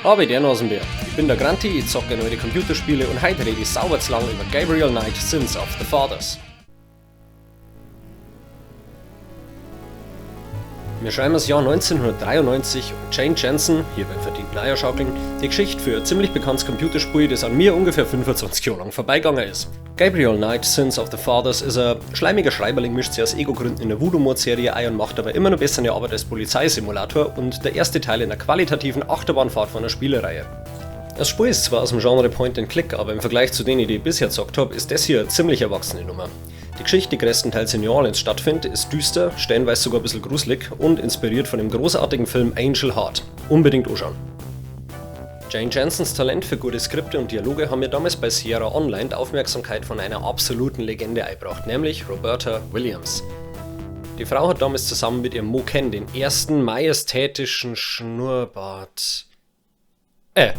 Habe der Nasenbär. Ich bin der Granti, ich zocke gerne alte Computerspiele und heute rede ich sauber zu lang über Gabriel Knight Sins of the Fathers. Wir schreiben das Jahr 1993 und Jane Jensen, hier beim verdienten Eierschaukeln, die Geschichte für ein ziemlich bekanntes Computerspiel, das an mir ungefähr 25 Jahre lang vorbeigegangen ist. Gabriel Knight Sins of the Fathers ist ein schleimiger Schreiberling, mischt sich aus Ego-Gründen in der Voodoo-Mord-Serie ein und macht aber immer noch besser eine Arbeit als Polizeisimulator und der erste Teil in einer qualitativen Achterbahnfahrt von einer Spielereihe. Das Spiel ist zwar aus dem Genre Point and Click, aber im Vergleich zu denen, die ich bisher gezockt habe, ist das hier eine ziemlich erwachsene Nummer. Die Geschichte, die größtenteils in New Orleans stattfindet, ist düster, stellenweise sogar ein bisschen gruselig und inspiriert von dem großartigen Film Angel Heart. Unbedingt anschauen. Jane Jensens Talent für gute Skripte und Dialoge haben mir damals bei Sierra Online die Aufmerksamkeit von einer absoluten Legende eingebracht, nämlich Roberta Williams. Die Frau hat damals zusammen mit ihrem Mo Ken den ersten majestätischen Schnurrbart.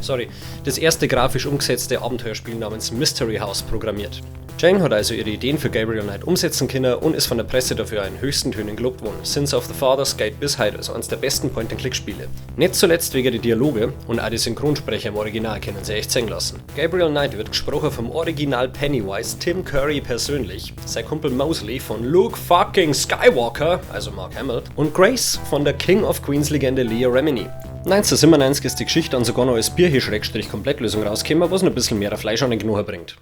Sorry, das erste grafisch umgesetzte Abenteuerspiel namens Mystery House programmiert. Jane hat also ihre Ideen für Gabriel Knight umsetzen können und ist von der Presse dafür in höchsten Tönen gelobt worden. Sins of the Fathers geht bis heute als eines der besten Point-and-Click-Spiele. Nicht zuletzt wegen der Dialoge und auch die Synchronsprecher im Original können sie echt sehen lassen. Gabriel Knight wird gesprochen vom Original Pennywise Tim Curry persönlich, sein Kumpel Mosley von Luke fucking Skywalker, also Mark Hamill, und Grace von der King of Queens Legende Leah Remini. 1997 ist die Geschichte dann sogar noch als Bierhi-Komplettlösung rausgekommen, was noch ein bisschen mehr Fleisch an den Knochen bringt.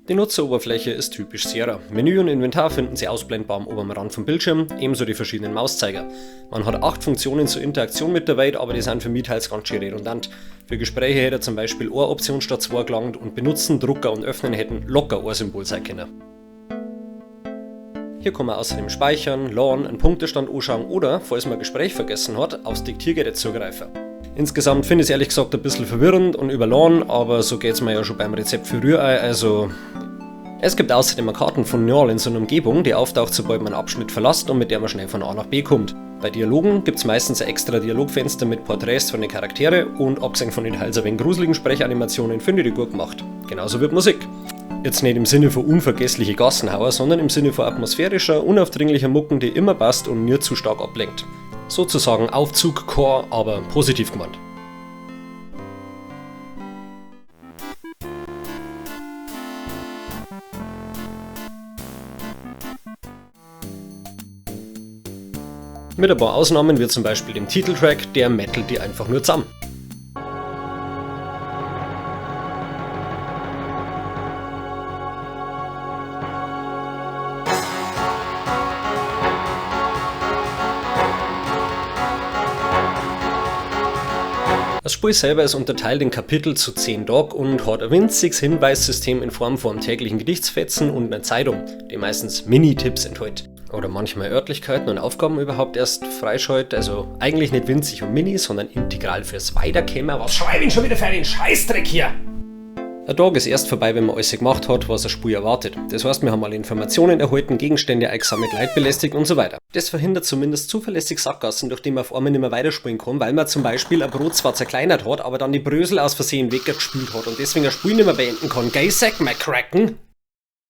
Die Nutzeroberfläche ist typisch Sierra. Menü und Inventar finden Sie ausblendbar am oberen Rand vom Bildschirm, ebenso die verschiedenen Mauszeiger. Man hat 8 Funktionen zur Interaktion mit der Welt, aber die sind für mich teils ganz schön redundant. Für Gespräche hätte zum Beispiel eine Option statt 2 gelangt und Benutzen, Drucker und Öffnen hätten locker ein Symbol sein können. Hier kann man außerdem speichern, laden, einen Punktestand anschauen oder, falls man ein Gespräch vergessen hat, aufs Diktiergerät zugreifen. Insgesamt finde ich es ehrlich gesagt ein bisschen verwirrend und überladen, aber so geht's mir ja schon beim Rezept für Rührei, also... Es gibt außerdem eine Karten von New Orleans und Umgebung, die auftaucht, sobald man einen Abschnitt verlässt und mit der man schnell von A nach B kommt. Bei Dialogen gibt's meistens ein extra Dialogfenster mit Porträts von den Charaktere und abgesehen von den teils ein wenig gruseligen Sprechanimationen finde ich die gut gemacht. Genauso wird Musik. Jetzt nicht im Sinne von unvergessliche Gassenhauer, sondern im Sinne von atmosphärischer, unaufdringlicher Mucken, die immer passt und nie zu stark ablenkt. Sozusagen Aufzugchor, aber positiv gemeint. Mit ein paar Ausnahmen wie zum Beispiel dem Titeltrack, der metalt die einfach nur zusammen. Das Spiel selber ist unterteilt in Kapitel zu 10 Tagen und hat ein winziges Hinweissystem in Form von täglichen Gedichtsfetzen und einer Zeitung, die meistens Mini-Tipps enthält. Oder manchmal Örtlichkeiten und Aufgaben überhaupt erst freischaltet, also eigentlich nicht winzig und mini, sondern integral fürs Weiterkommen. Was schreibe ich denn schon wieder für einen Scheißdreck hier? Der Tag ist erst vorbei, wenn man alles gemacht hat, was das Spiel erwartet. Das heißt, wir haben alle Informationen erhalten, Gegenstände eingesammelt, Leute belästigt und so weiter. Das verhindert zumindest zuverlässig Sackgassen, durch die man auf einmal nicht mehr weiterspielen kann, weil man zum Beispiel ein Brot zwar zerkleinert hat, aber dann die Brösel aus Versehen weggespült hat und deswegen ein Spiel nicht mehr beenden kann. Gell, sag mal, Kraken!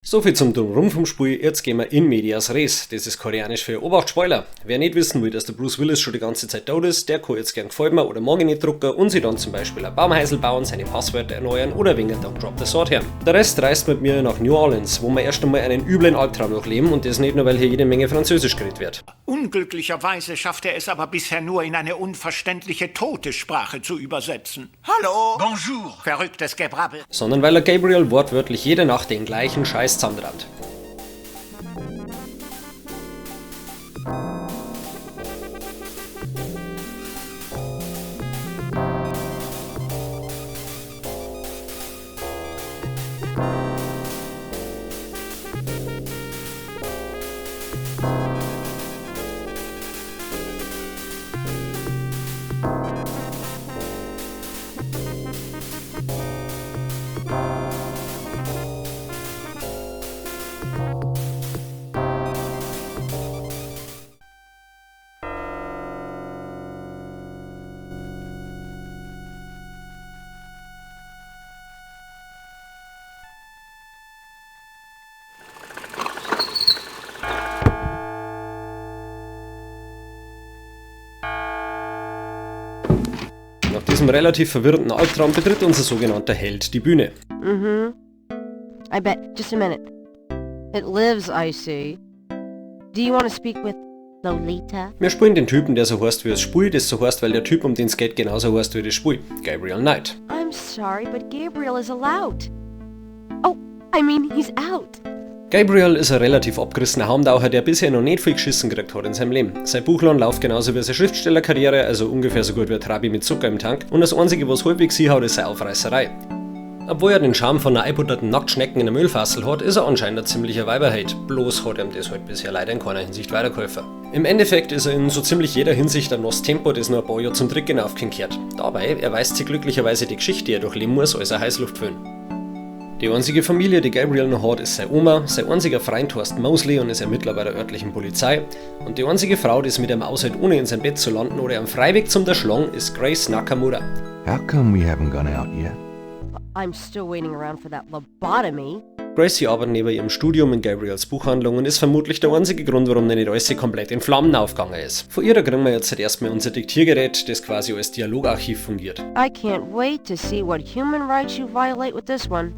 Soviel zum Drumherum vom Spiel, jetzt gehen wir in medias res. Das ist koreanisch für Obacht Spoiler. Wer nicht wissen will, dass der Bruce Willis schon die ganze Zeit tot ist, der kann jetzt gern Gefällt mir oder mag ich nicht drucken und sich dann zum Beispiel ein Baumhäusl bauen, seine Passwörter erneuern oder wegen Don't Drop the Sword hören. Der Rest reist mit mir nach New Orleans, wo wir erst einmal einen üblen Albtraum durchleben und das nicht nur, weil hier jede Menge Französisch geredet wird. Unglücklicherweise schafft er es aber bisher nur in eine unverständliche tote Sprache zu übersetzen. Hallo! Bonjour! Verrücktes Gebrabbel. Sondern weil er Gabriel wortwörtlich jede Nacht den gleichen Scheiß zusammenrannt. diesem relativ verwirrenden Albtraum betritt unser sogenannter Held die Bühne. Mhm. I bet. Just a minute. It lives, I see. Do you want to speak with Lolita? Wir spielen den Typen, der so heißt wie das Spiel, das so heißt, weil der Typ, um den es geht, genauso heißt wie das Spiel. Gabriel Knight. I'm sorry, but Gabriel is a lout. Oh, I mean, he's out. Gabriel ist ein relativ abgerissener Haumtaucher, der bisher noch nicht viel geschissen gekriegt hat in seinem Leben. Sein Buchladen läuft genauso wie seine Schriftstellerkarriere, also ungefähr so gut wie ein Trabi mit Zucker im Tank. Und das Einzige, was halbwegs hinhaut, ist seine Aufreißerei. Obwohl er den Charme von einer einbutterten Nacktschnecken in der Müllfassel hat, ist er anscheinend ein ziemlicher Weiberhate. Bloß hat ihm das halt bisher leider in keiner Hinsicht weitergeholfen. Im Endeffekt ist er in so ziemlich jeder Hinsicht ein nasses Tempo, das nur ein paar Jahre zum Trick hinaufgekehrt. Dabei erweist sich glücklicherweise die Geschichte, die er durchleben muss, als ein Heißluftföhn. Die einzige Familie, die Gabriel noch hat, ist seine Oma, sein einziger Freund heißt Mosley und ist Ermittler bei der örtlichen Polizei. Und die einzige Frau, die es mit ihm aushält, ohne in sein Bett zu landen oder am Freiweg zum Erschlagen, ist Grace Nakamura. How come we haven't gone out yet? I'm still waiting around for that lobotomy. Gracie arbeitet neben ihrem Studium in Gabriels Buchhandlung und ist vermutlich der einzige Grund, warum nicht alles komplett in Flammen aufgegangen ist. Von ihr kriegen wir jetzt halt erstmal unser Diktiergerät, das quasi als Dialogarchiv fungiert. I can't wait to see what human rights you violate with this one.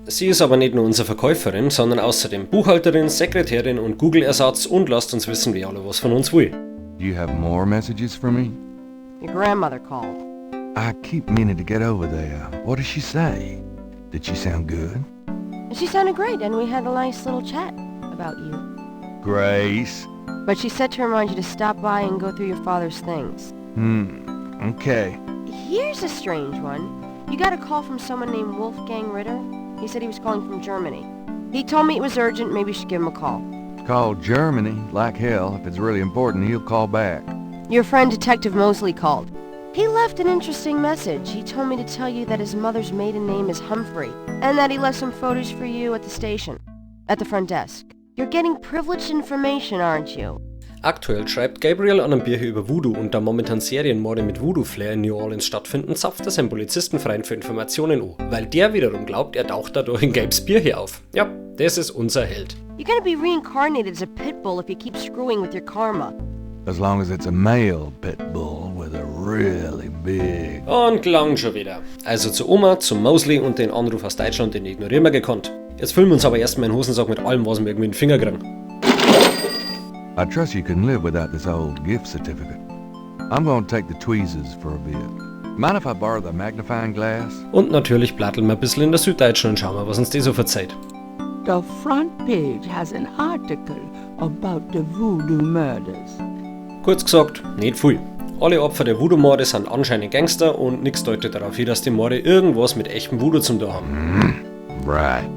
Sie ist aber nicht nur unsere Verkäuferin, sondern außerdem Buchhalterin, Sekretärin und Google-Ersatz und lasst uns wissen, wer alle was von uns will. Do you have more messages for me? Your grandmother called. I keep meaning to get over there. What did she say? Did she sound good? She sounded great, and we had a nice little chat about you. Grace. But she said to remind you to stop by and go through your father's things. Okay. Here's a strange one. You got a call from someone named Wolfgang Ritter? He said he was calling from Germany. He told me it was urgent, maybe you should give him a call. Call Germany, like hell. If it's really important, he'll call back. Your friend Detective Mosley called. He left an interesting message. He told me to tell you that his mother's maiden name is Humphrey, and that he left some photos for you at the station, at the front desk. You're getting privileged information, aren't you? Aktuell schreibt Gabriel an einem Bier über Voodoo und da momentan Serienmorde mit Voodoo-Flair in New Orleans stattfinden, zapft er seinen Polizistenfreund für Informationen an, weil der wiederum glaubt, er taucht dadurch in Gabes Bier hier auf. Ja, das ist unser Held. You're gonna be reincarnated as a pit bull if you keep screwing with your karma. As long as it's a male pit bull with a really big... Und klang schon wieder. Also zu Oma, zum Mosley und den Anruf aus Deutschland, den ignorieren wir gekonnt. Jetzt füllen wir uns aber erstmal in den Hosensack mit allem, was wir irgendwie in den Finger kriegen. I trust you can live without this old gift certificate. I'm gonna take the tweezers for a bit. Mind if I borrow the magnifying glass? Und natürlich platteln wir ein bisschen in der Süddeutschen und schauen mal, was uns die so verzeiht. The front page has an article about the voodoo murders. Kurz gesagt, nicht viel. Alle Opfer der Voodoo-Morde sind anscheinend Gangster und nichts deutet darauf hin, dass die Morde irgendwas mit echtem Voodoo zum tun haben. Right.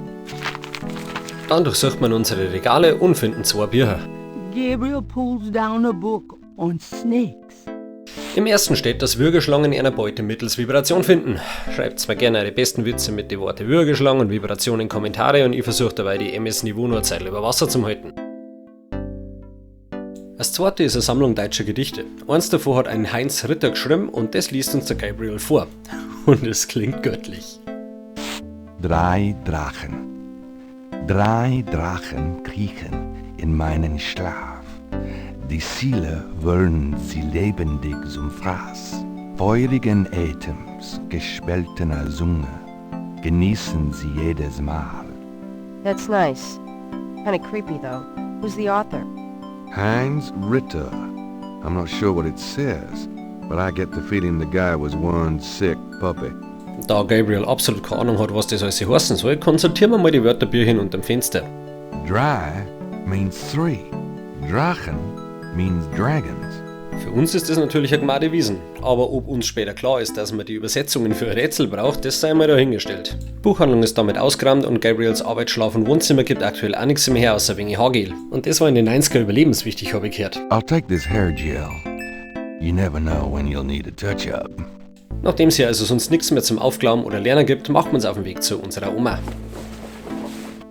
Dann durchsucht man unsere Regale und finden zwei Bücher. Gabriel pulls down a book on snakes. Im ersten steht, dass Würgeschlangen ihre Beute mittels Vibration finden. Schreibt mir gerne eure besten Witze mit den Worten Würgeschlangen und Vibration in Kommentare und ich versuche dabei die MS-Niveau nur eine Zeit über Wasser zu halten. Das zweite ist eine Sammlung deutscher Gedichte. Eins davon hat ein Heinz Ritter geschrieben und das liest uns der Gabriel vor. Und es klingt göttlich. Drei Drachen. Drei Drachen kriechen in meinen Schlaf. Die Seele wollen sie lebendig zum Fraß. Feurigen Atems, gespaltener Zunge, genießen sie jedes Mal. That's nice. Kinda creepy though. Who's the author? Heinz Ritter. I'm not sure what it says, but I get the feeling the guy was one sick puppy. Da Gabriel absolut keine Ahnung hat, was das alles heißen soll, konsultieren wir mal die Wörterbücher unterm Fenster. Drei means three. Drachen means dragons. Für uns ist das natürlich eine gmade Wiesn. Aber ob uns später klar ist, dass man die Übersetzungen für ein Rätsel braucht, das sei mal dahingestellt. Buchhandlung ist damit ausgeräumt und Gabriels Arbeit, Schlaf und Wohnzimmer gibt aktuell auch nichts mehr her, außer wenig Haargel. Und das war in den 90er überlebenswichtig, habe ich gehört. I'll take this hair gel. You never know when you'll need a touch-up. Nachdem es hier also sonst nichts mehr zum Aufklauben oder Lernen gibt, macht man's auf den Weg zu unserer Oma.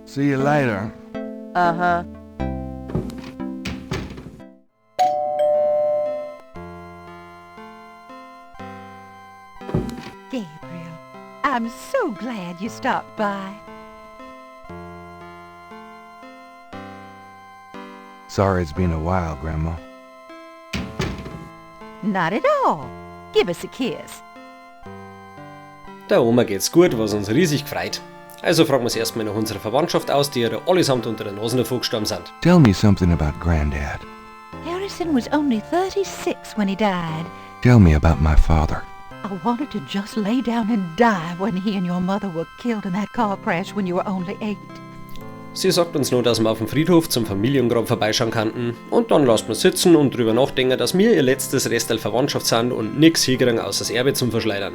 See you later. Uh-huh. Gabriel, I'm so glad you stopped by. Sorry it's been a while, Grandma. Not at all. Give us a kiss. Der Oma geht's gut, was uns riesig gefreut. Also fragen wir's erstmal nach unserer Verwandtschaft aus, die ja da allesamt unter der Nase davor gestorben sind. Tell me something about Granddad. Harrison was only 36 when he died. Tell me about my father. I wanted to just lay down and die when he and your mother were killed in that car crash when you were only 8. Sie sagt uns nur, dass wir auf dem Friedhof zum Familiengrab vorbeischauen könnten und dann lasst man sitzen und drüber nachdenken, dass wir ihr letztes Restel Verwandtschaft sind und nix hinkriegen außer das Erbe zum Verschleudern.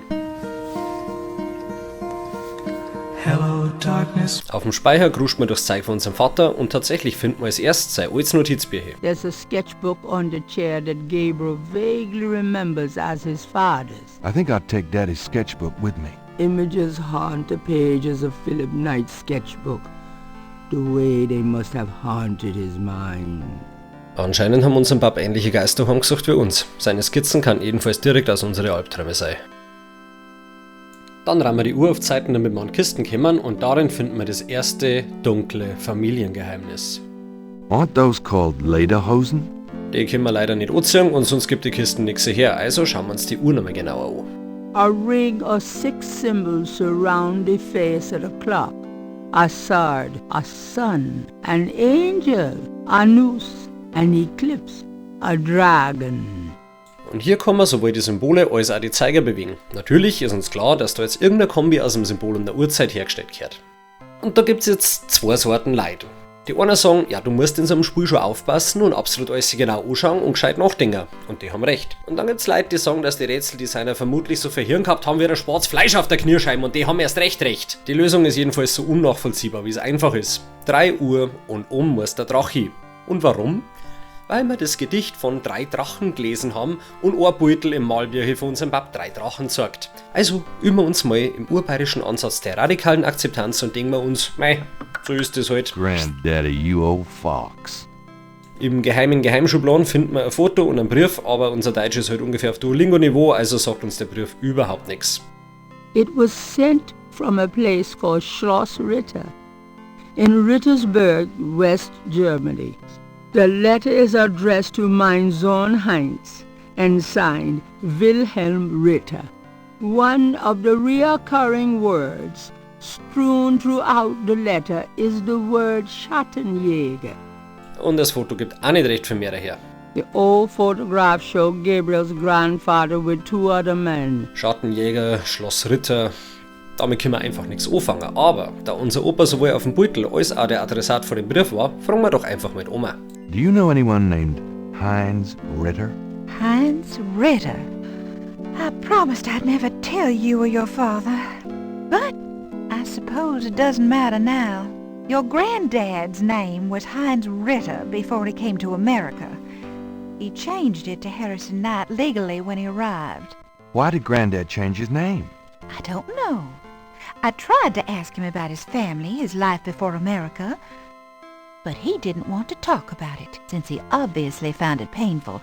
Hello, darkness. Auf dem Speicher gruscht man durchs Zeug von unserem Vater und tatsächlich finden wir als erstes sein altes Notizbücher. There's a sketchbook on the chair that Gabriel vaguely remembers as his father's. I think I'd take Daddy's sketchbook with me. Images haunt the pages of Philip Knight's sketchbook, the way they must have haunted his mind. Anscheinend haben unserem Pap ähnliche Geister heimgesucht wie uns. Seine Skizzen kann jedenfalls direkt aus unsere Albträume sein. Dann rammen wir die Uhr auf Zeiten, damit wir an Kisten kommen und darin finden wir das erste dunkle Familiengeheimnis. Aren't those called Lederhosen? Die können wir leider nicht anziehen und sonst gibt die Kisten nichts her, also schauen wir uns die Uhr nochmal genauer an. A ring of 6 symbols surround the face of the clock. A sword, a sun, an angel, a noose, an eclipse, a dragon. Und hier kann man sowohl die Symbole als auch die Zeiger bewegen. Natürlich ist uns klar, dass da jetzt irgendeine Kombi aus dem Symbol und der Uhrzeit hergestellt gehört. Und da gibt's jetzt zwei Sorten Leute. Die einen sagen, ja, du musst in so einem Spiel schon aufpassen und absolut alles genau anschauen und gescheit nachdenken. Und die haben recht. Und dann gibt's Leute, die sagen, dass die Rätseldesigner vermutlich so viel Hirn gehabt haben wie ein schwarzes Fleisch auf der Knierscheibe und die haben erst recht recht. Die Lösung ist jedenfalls so unnachvollziehbar, wie es einfach ist. 3 Uhr und um muss der Drache hin. Und warum? Weil wir das Gedicht von 3 Drachen gelesen haben und ein Beutel im Malbierchen von unserem Bab 3 Drachen zeigt. Also üben wir uns mal im urbayerischen Ansatz der radikalen Akzeptanz und denken wir uns, mei, so ist es halt. Granddaddy, you old fox. Im geheimen Geheimschubladen finden wir ein Foto und einen Brief, aber unser Deutsch ist halt ungefähr auf Duolingo-Niveau, also sagt uns der Brief überhaupt nix. It was sent from a place called Schloss Ritter in Rittersberg, West Germany. The letter is addressed to mein Sohn Heinz and signed Wilhelm Ritter. One of the reoccurring words strewn throughout the letter is the word Schattenjäger. Und das Foto gibt auch nicht recht viel mehr her. The old photograph showed Gabriel's grandfather with 2 other men. Schattenjäger, Schloss Ritter, damit können wir einfach nichts anfangen. Aber da unser Opa sowohl auf dem Beutel als auch der Adressat von dem Brief war, fragen wir doch einfach mal die Oma. Do you know anyone named Heinz Ritter? Heinz Ritter? I promised I'd never tell you or your father. But I suppose it doesn't matter now. Your granddad's name was Heinz Ritter before he came to America. He changed it to Harrison Knight legally when he arrived. Why did Granddad change his name? I don't know. I tried to ask him about his family, his life before America, but he didn't want to talk about it, since he obviously found it painful.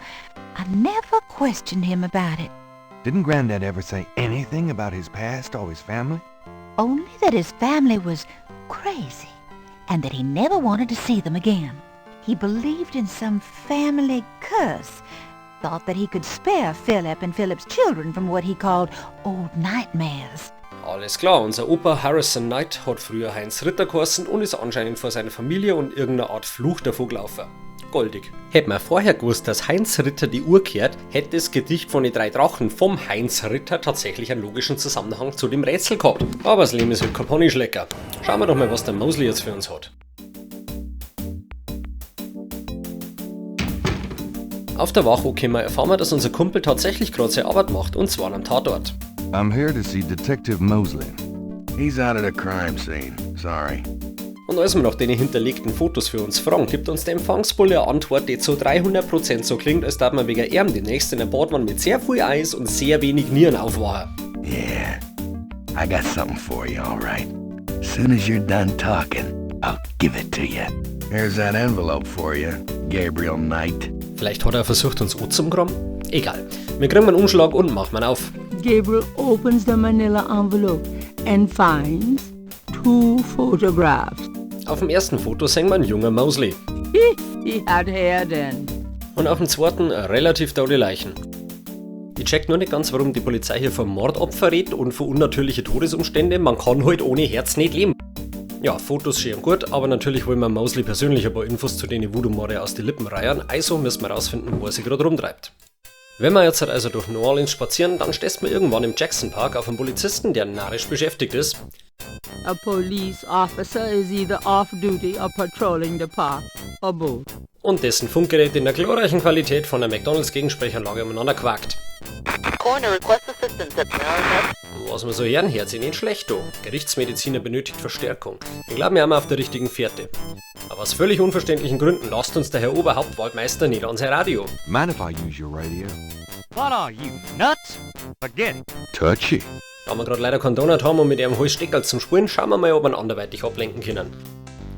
I never questioned him about it. Didn't Granddad ever say anything about his past or his family? Only that his family was crazy and that he never wanted to see them again. He believed in some family curse, thought that he could spare Philip and Philip's children from what he called old nightmares. Alles klar, unser Opa Harrison Knight hat früher Heinz Ritter geheißen und ist anscheinend vor seiner Familie und irgendeiner Art Fluch davon gelaufen. Goldig. Hätte man vorher gewusst, dass Heinz Ritter die Uhr kehrt, hätte das Gedicht von den 3 Drachen vom Heinz Ritter tatsächlich einen logischen Zusammenhang zu dem Rätsel gehabt. Aber das Leben ist halt kein Ponyschlecker. Schauen wir doch mal, was der Mosley jetzt für uns hat. Auf der Wache angekommen, erfahren wir, dass unser Kumpel tatsächlich gerade seine Arbeit macht, und zwar am Tatort. I'm here to see Detective Mosley. He's out at a crime scene. Sorry. Und als wir nach den hinterlegten Fotos für uns fragen, gibt uns der Empfangsbulle eine Antwort, die zu 300% so klingt, als darf man wegen ihm demnächst in der Badwanne mit sehr viel Eis und sehr wenig Nieren aufwachen. Yeah, I got something for you, all right. Soon as you're done talking, I'll give it to you. Here's that envelope for you, Gabriel Knight. Vielleicht hat er versucht, uns anzugraben? Egal. Wir kriegen einen Umschlag und machen ihn auf. Gabriel opens the manila envelope and finds 2 photographs. Auf dem ersten Foto sehen wir einen jungen Mosley. He had hair then. Und auf dem zweiten relativ tote Leichen. Ich check nur nicht ganz, warum die Polizei hier vom Mordopfer redet und von unnatürlichen Todesumstände. Man kann halt ohne Herz nicht leben. Ja, Fotos schön und gut, aber natürlich wollen wir Mosley persönlich ein paar Infos zu den Voodoo-Morde aus die Lippen reiern, also müssen wir rausfinden, wo er sich gerade rumtreibt. Wenn wir jetzt halt also durch New Orleans spazieren, dann stößt man irgendwann im Jackson Park auf einen Polizisten, der narrisch beschäftigt ist. A police officer is either off duty or patrolling the park, or both. Und dessen Funkgerät in der glorreichen Qualität von der McDonalds Gegensprechanlage umeinander quakt. Coroner requests assistance at Was wir so hören, hört sich nicht schlecht an. Gerichtsmediziner benötigt Verstärkung. Ich glaube, wir haben auf der richtigen Fährte. Aber aus völlig unverständlichen Gründen lasst uns der Herr Oberhauptwaldmeister nicht an sein Radio. Mind if I use your radio? What are you, nuts? Forget it. Touchy. Da wir gerade leider keinen Donut haben und mit ihrem Hals Steckerl zum Spulen, schauen wir mal, ob wir ihn anderweitig ablenken können.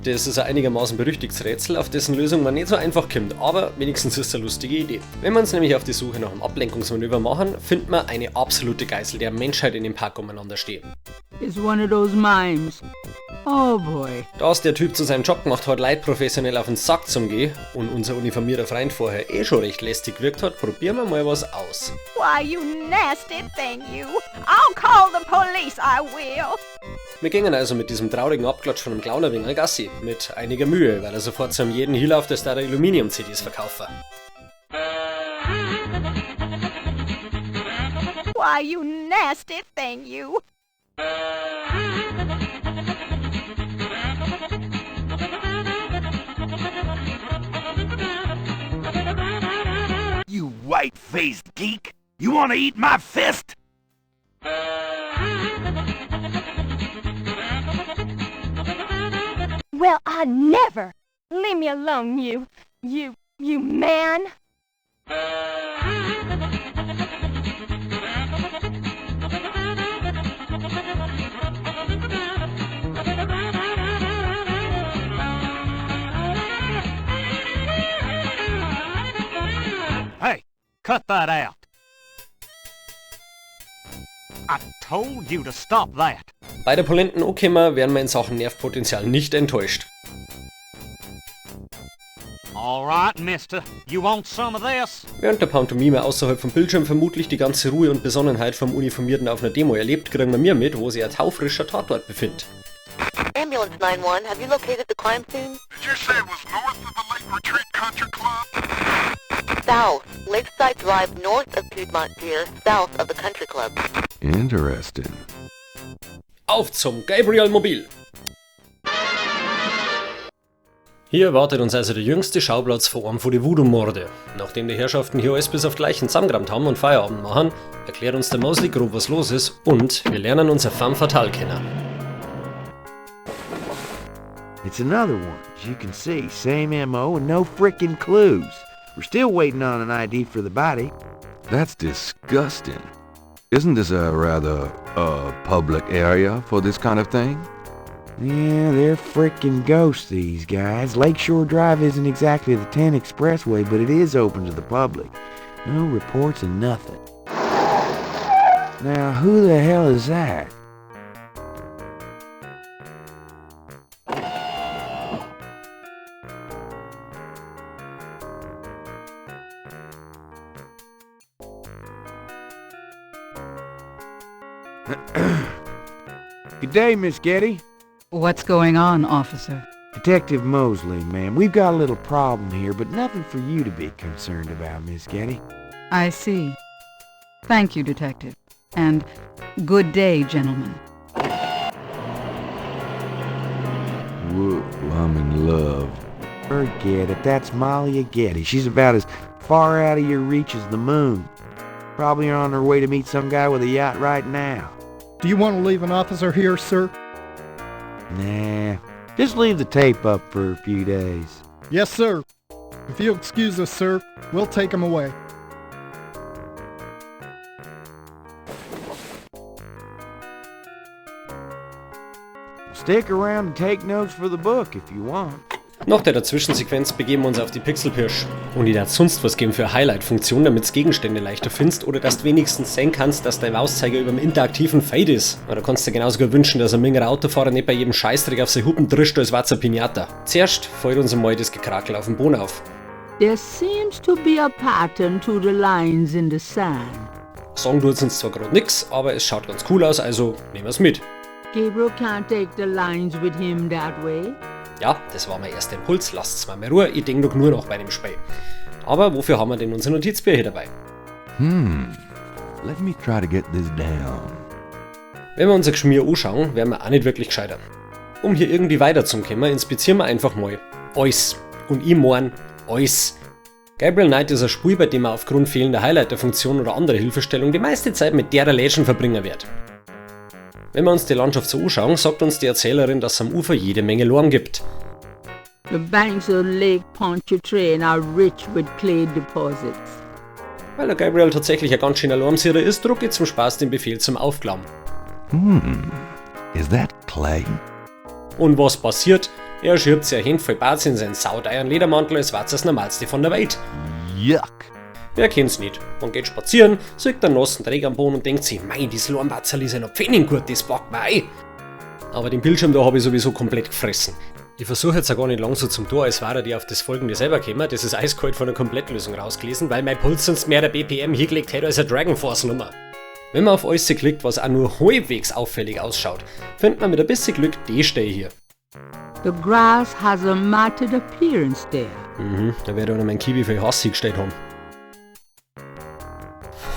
Das ist ein einigermaßen berüchtigtes Rätsel, auf dessen Lösung man nicht so einfach kommt, aber wenigstens ist es eine lustige Idee. Wenn wir uns nämlich auf die Suche nach einem Ablenkungsmanöver machen, findet man eine absolute Geißel der Menschheit in dem Park umeinander stehen. It's one of those mimes. Oh boy. Da es der Typ zu seinem Job gemacht hat, Leute professionell auf den Sack zum gehen und unser uniformierter Freund vorher eh schon recht lästig gewirkt hat, probieren wir mal was aus. Why, you nasty thing, you. I'll call the police, I will. Wir gingen also mit diesem traurigen Abklatsch von einem Clown ein wenig Gassi, mit einiger Mühe, weil er sofort zu jedem hinläuft, als da der Aluminium-CDs verkaufen. Why, you nasty thing, you. You white-faced geek! You want to eat my fist? Well, I never! Leave me alone, you. You man! Hey, cut that out. I told you to stop that. Bei der Polenten angekommen, werden wir in Sachen Nervpotenzial nicht enttäuscht. All right, mister. You want some of this? Während der Pantomime außerhalb vom Bildschirm vermutlich die ganze Ruhe und Besonnenheit vom Uniformierten auf einer Demo erlebt, kriegen wir mir mit, wo sich ein taufrischer Tatort befindet. Ambulance 9-1, have you located the crime scene? Did you say it was north of the Lake Retreat Country Club? South, Lakeside Drive north of Piedmont Pier, south of the country club. Interesting. Auf zum Gabriel Mobil! Hier wartet uns also der jüngste Schauplatz vor einem von den Voodoo-Morde. Nachdem die Herrschaften hier alles bis auf die Leichen zusammengerammt haben und Feierabend machen, erklärt uns der Mosley grob, was los ist und wir lernen unser femme fatale kennen. It's another one. As you can see, same MO and no frickin' clues. We're still waiting on an ID for the body. That's disgusting. Isn't this a rather, public area for this kind of thing? Yeah, they're frickin' ghosts, these guys. Lakeshore Drive isn't exactly the 10 Expressway, but it is open to the public. No reports and nothing. Now, who the hell is that? Good day, Miss Getty. What's going on, officer? Detective Mosley, ma'am. We've got a little problem here, but nothing for you to be concerned about, Miss Getty. I see. Thank you, Detective. And good day, gentlemen. Whoa, I'm in love. Forget it. That's Malia Getty. She's about as far out of your reach as the moon. Probably on her way to meet some guy with a yacht right now. Do you want to leave an officer here, sir? Nah, just leave the tape up for a few days. Yes, sir. If you'll excuse us, sir, we'll take him away. Stick around and take notes for the book if you want. Nach der Dazwischensequenz begeben wir uns auf die Pixelpirsch. Und ich darf sonst was geben für Highlight-Funktion, damit's Gegenstände leichter findest oder dass du wenigstens sehen kannst, dass dein Mauszeiger über dem interaktiven Fade ist. Oder kannst du dir genauso gut wünschen, dass ein mingerer Autofahrer nicht bei jedem Scheißdreck auf seine Hupen drischt als wär's a Pinata. Zuerst fällt uns einmal das Gekrakel auf dem Boden auf. There seems to be a pattern to the lines in the sand. Sagen tut's uns zwar grad nix, aber es schaut ganz cool aus, also nehmen wir's mit. Gabriel can't take the lines with him that way. Ja, das war mein erster Impuls, lasst's mal mehr Ruhe, ich denk doch nur noch bei dem Spiel. Aber wofür haben wir denn unser Notizbücher hier dabei? Let me try to get this down. Wenn wir unser Geschmier anschauen, werden wir auch nicht wirklich gescheiter. Um hier irgendwie weiterzukommen, inspizieren wir einfach mal alles. Und ich mein alles. Gabriel Knight ist ein Spiel, bei dem man aufgrund fehlender Highlighter-Funktion oder anderer Hilfestellung die meiste Zeit mit der Lädchen verbringen wird. Wenn wir uns die Landschaft so anschauen, sagt uns die Erzählerin, dass es am Ufer jede Menge Lorm gibt. The banks of Lake Pontchartrain are rich with clay deposits. Weil der Gabriel tatsächlich ein ganz schöner Lormsierer ist, drucke ich zum Spaß den Befehl zum Aufklauben. Is that clay? Und was passiert? Er schiebt sich ein Handvoll Barz in seinen sauteuren Ledermantel, als wär's das Normalste von der Welt. Yuck. Wer kennt's nicht? Man geht spazieren, sieht einen nassen Dreck am Boden und denkt sich, mei, das Lormbatzerl ist ja noch Pfennig gut, das packt mir ein. Aber den Bildschirm da hab ich sowieso komplett gefressen. Ich versuche jetzt auch gar nicht lang so zum Tor, als wäre die auf das folgende selber gekommen. Das ist eiskalt von der Komplettlösung rausgelesen, weil mein Puls sonst mehr der BPM hingelegt hätte als eine Dragon Force Nummer. Wenn man auf alles klickt, was auch nur halbwegs auffällig ausschaut, findet man mit ein bisschen Glück die Stelle hier. The grass has a matted appearance there. Da werde ich noch mein Kiwi für Hass hingestellt haben.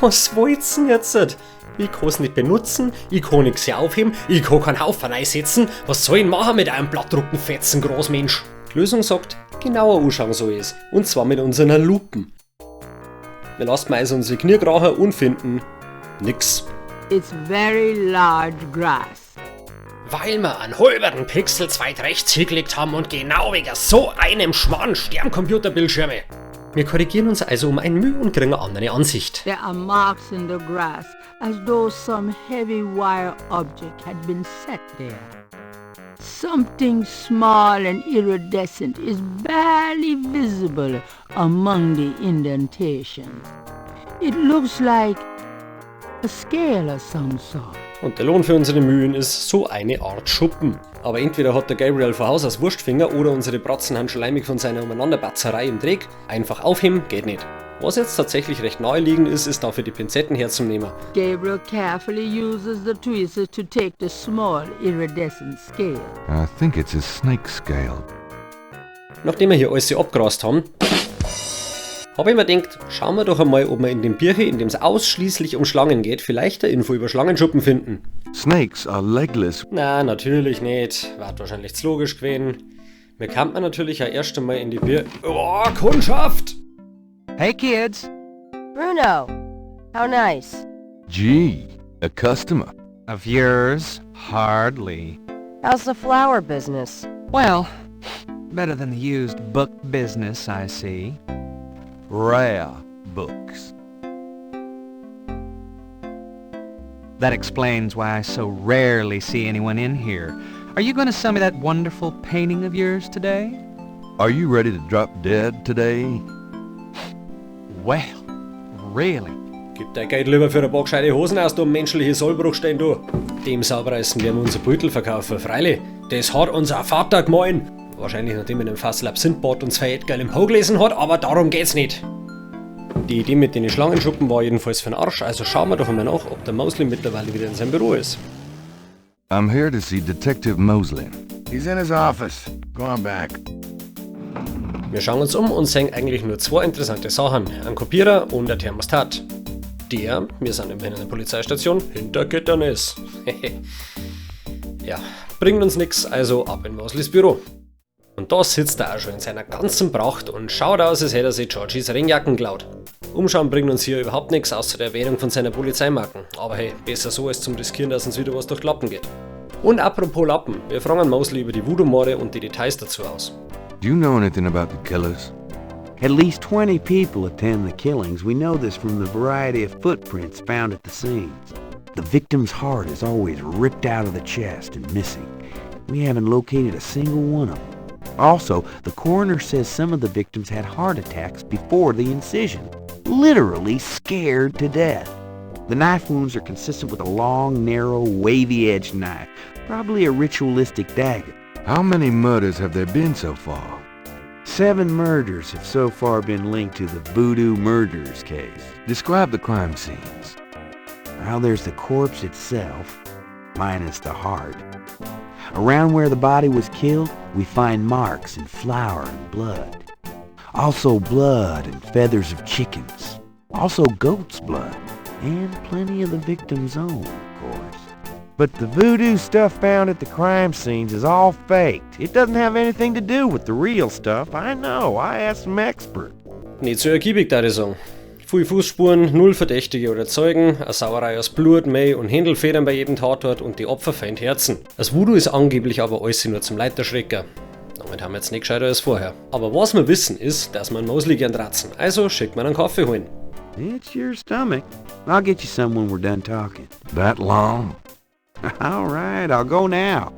Was wollt's denn jetzt? Ich kann's nicht benutzen, ich kann nix hier aufheben, ich kann keinen Haufen einsetzen. Was soll ich denn machen mit einem blattdruckten fetzen Großmensch? Die Lösung sagt, genauer anschauen soll ich's. Und zwar mit unseren Lupen. Wir lassen also unsere Knie krachen und finden nix. It's very large grass. Weil wir einen halben Pixel zu weit rechts hingelegt haben und genau wegen so einem Schmarrn sterben Computerbildschirme. Wir korrigieren uns also um ein Mühe und kriegen eine andere Ansicht. There are marks in the grass, as though some heavy wire object had been set there. Something small and iridescent is barely visible among the indentations. It looks like a scale of some sort. Und der Lohn für unsere Mühen ist so eine Art Schuppen. Aber entweder hat der Gabriel von Haus aus Wurstfinger oder unsere Bratzen haben schleimig von seiner Umeinanderbatzerei im Dreck. Einfach aufheben geht nicht. Was jetzt tatsächlich recht naheliegend ist, ist dafür die Pinzetten herzunehmen. Gabriel carefully uses the tweezers to take the small iridescent scale. I think it's a snake scale. Nachdem wir hier alles abgrast haben, habe ich mir gedacht, schauen wir doch einmal, ob wir in dem Birche, in dem es ausschließlich um Schlangen geht, vielleicht eine Info über Schlangenschuppen finden. Snakes are legless. Na, natürlich nicht. War wahrscheinlich zu logisch gewesen. Mir kann man natürlich auch erst einmal in die Oh, Kundschaft! Hey, kids. Bruno, how nice. Gee, a customer. Of yours? Hardly. How's the flower business? Well, better than the used book business, I see. Rare books. That explains why I so rarely see anyone in here. Are you going to sell me that wonderful painting of yours today? Are you ready to drop dead today? Well, really? Gib dein Geld lieber für ein paar gescheite Hosen aus, du menschliche Sollbruchstein, du. Dem Saubereißen werden wir unser Beutel verkaufen, freilich. Das hat unser Vater gemeint. Wahrscheinlich nachdem er in einem Fassel Absinthbad und zwei Edgar im Po gelesen hat, aber darum geht's nicht. Die Idee mit den Schlangenschuppen war jedenfalls für den Arsch, also schauen wir doch einmal nach, ob der Mosley mittlerweile wieder in seinem Büro ist. I'm here to see Detective Mosley. He's in his office. Go on back. Wir schauen uns um und sehen eigentlich nur zwei interessante Sachen, ein Kopierer und ein Thermostat. Der, wir sind immerhin in der Polizeistation, hinter Gittern ist. Ja, bringt uns nix, also ab in Mosleys Büro. Und da sitzt er auch schon in seiner ganzen Pracht und schaut aus, als hätte er sich Georgies Regenjacken geklaut. Umschauen bringt uns hier überhaupt nix, außer der Erwähnung von seiner Polizeimarken. Aber hey, besser so als zum Riskieren, dass uns wieder was durch Lappen geht. Und apropos Lappen, wir fragen Mosley über die Voodoo-Morde und die Details dazu aus. Do you know anything about the killers? At least 20 people attend the killings. We know this from the variety of footprints found at the scenes. The victim's heart is always ripped out of the chest and missing. We haven't located a single one of them. Also, the coroner says some of the victims had heart attacks before the incision, literally scared to death. The knife wounds are consistent with a long, narrow, wavy-edged knife, probably a ritualistic dagger. How many murders have there been so far? 7 murders have so far been linked to the Voodoo Murders case. Describe the crime scenes. Well, there's the corpse itself, minus the heart. Around where the body was killed, we find marks and flour and blood. Also blood and feathers of chickens. Also goat's blood. And plenty of the victim's own, of course. But the voodoo stuff found at the crime scenes is all faked. It doesn't have anything to do with the real stuff. I know. I asked some experts. Nicht so ergiebig, da ich sagen. Viel Fußspuren, null Verdächtige oder Zeugen, eine Sauerei aus Blut, Mäh und Händelfedern bei jedem Tatort und die Opfer feind Herzen. Das Voodoo ist angeblich aber alles nur zum Leiterschrecker. Damit haben wir jetzt nicht gescheiter als vorher. Aber was wir wissen ist, dass man Mosley gern dratzen. Also schickt man einen Kaffee holen. It's your stomach. I'll get you some when we're done talking. That long? All right, I'll go now.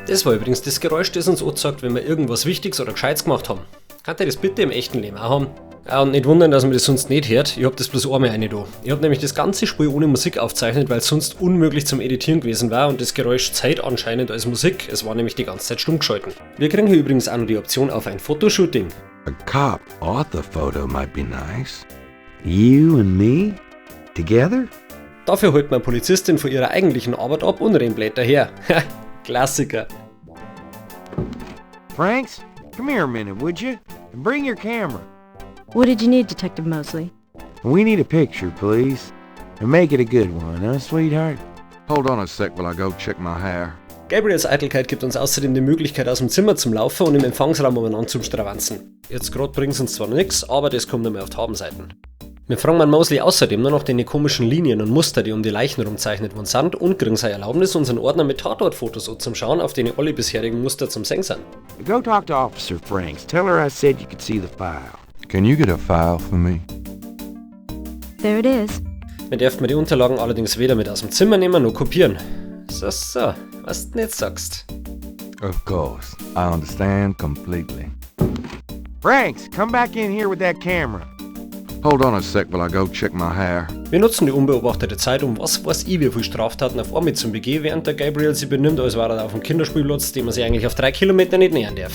Das war übrigens das Geräusch, das uns anzeigt, wenn wir irgendwas Wichtiges oder Gescheites gemacht haben. Könnt ihr das bitte im echten Leben auch haben? Ja, und nicht wundern, dass man das sonst nicht hört. Ich hab das bloß einmal eine da. Ich hab nämlich das ganze Spiel ohne Musik aufzeichnet, weil es sonst unmöglich zum Editieren gewesen war und das Geräusch zählt anscheinend als Musik. Es war nämlich die ganze Zeit stumm geschalten. Wir kriegen hier übrigens auch noch die Option auf ein Fotoshooting. A cop author photo might be nice. You and me? Together? Dafür holt man Polizistin von ihrer eigentlichen Arbeit ab und rennt blöd daher. Klassiker. Franks, come here a minute, would you? And bring your camera. What did you need, Detective Mosley? We need a picture, please. And make it a good one, huh, sweetheart? Hold on a sec while I go check my hair. Gabriels Eitelkeit gibt uns außerdem die Möglichkeit, aus dem Zimmer zum Laufen und im Empfangsraum umeinander zum Stravanzen. Jetzt grad bringt's uns zwar nix, aber das kommt einmal auf die Habenseiten. Wir fragen man Mosley außerdem nur noch den komischen Linien und Muster, die um die Leichen rumzeichnet worden sind, und kriegen seine Erlaubnis, unseren Ordner mit Tatortfotos anzuschauen, auf denen alle bisherigen Muster zum Sehen sind. Go talk to Officer Franks. Tell her I said you could see the file. Can you get a file for me? There it is. Wir dürfen mir die Unterlagen allerdings weder mit aus dem Zimmer nehmen noch kopieren. So, so, was du nicht sagst. Of course. I understand completely. Franks, come back in here with that camera. Hold on a sec while I go check my hair. Wir nutzen die unbeobachtete Zeit, um was weiß ich wie viel Straftaten auf einmal zu begehen, während der Gabriel sich benimmt, als war er auf dem Kinderspielplatz, dem man sich eigentlich auf 3 Kilometer nicht nähern darf.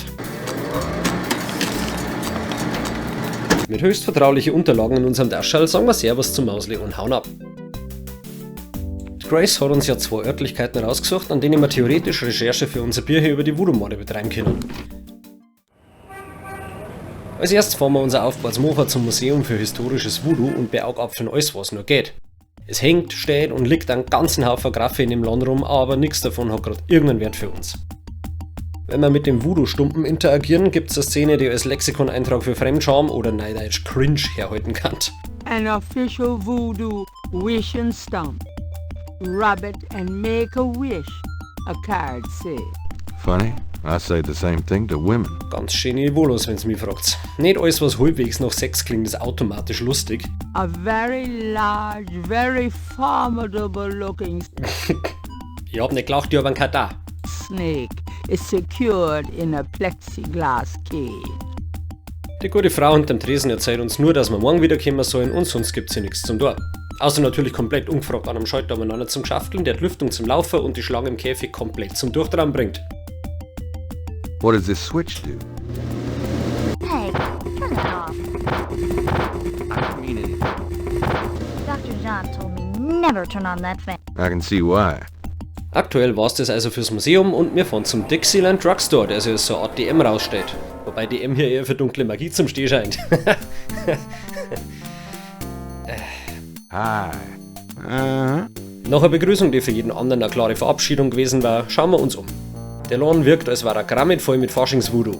Mit höchst vertraulichen Unterlagen in unserem Taschel sagen wir Servus zum Mosley und hauen ab. Grace hat uns ja 2 Örtlichkeiten rausgesucht, an denen wir theoretisch Recherche für unser Bier hier über die Voodoo-Morde betreiben können. Als erstes fahren wir unser aufgebautes Mofa zum Museum für historisches Voodoo und beaugapfeln alles, was nur geht. Es hängt, steht und liegt einen ganzen Haufen Graffe in dem Land rum, aber nix davon hat grad irgendeinen Wert für uns. Wenn wir mit dem Voodoo-Stumpen interagieren, gibt's eine Szene, die als Lexikoneintrag für Fremdscham oder neudeutsch Cringe herhalten kann. An official voodoo wishing stump. Rub it and make a wish, a card says. Funny, I say the same thing to women. Ganz schön niveaulos, wenn's mich fragt. Nicht alles, was halbwegs nach Sex klingt, ist automatisch lustig. A very large, very formidable looking Ich hab nicht gelacht, ich hab einen Katar. snake is secured in a plexiglass cage. Die gute Frau hinterm Tresen erzählt uns nur, dass wir morgen wiederkommen sollen und sonst gibt's hier nichts zum Tor. Außer natürlich komplett ungefragt an einem Schalter umeinander zum Schafteln, der die Lüftung zum Laufen und die Schlange im Käfig komplett zum Durchtrauen bringt. What does this switch do? Hey, turn it off. I don't mean anything. Dr. John told me never turn on that fan. I can see why. Aktuell war's das also fürs Museum und wir fahren zum Dixieland Drugstore, der sich als so eine Art DM rausstellt. Wobei DM hier eher für dunkle Magie zum Steh scheint. Hi. Uh-huh. Nach einer Begrüßung, die für jeden anderen eine klare Verabschiedung gewesen war, schauen wir uns um. Der Laden wirkt, als war er grammig voll mit Faschings-Voodoo.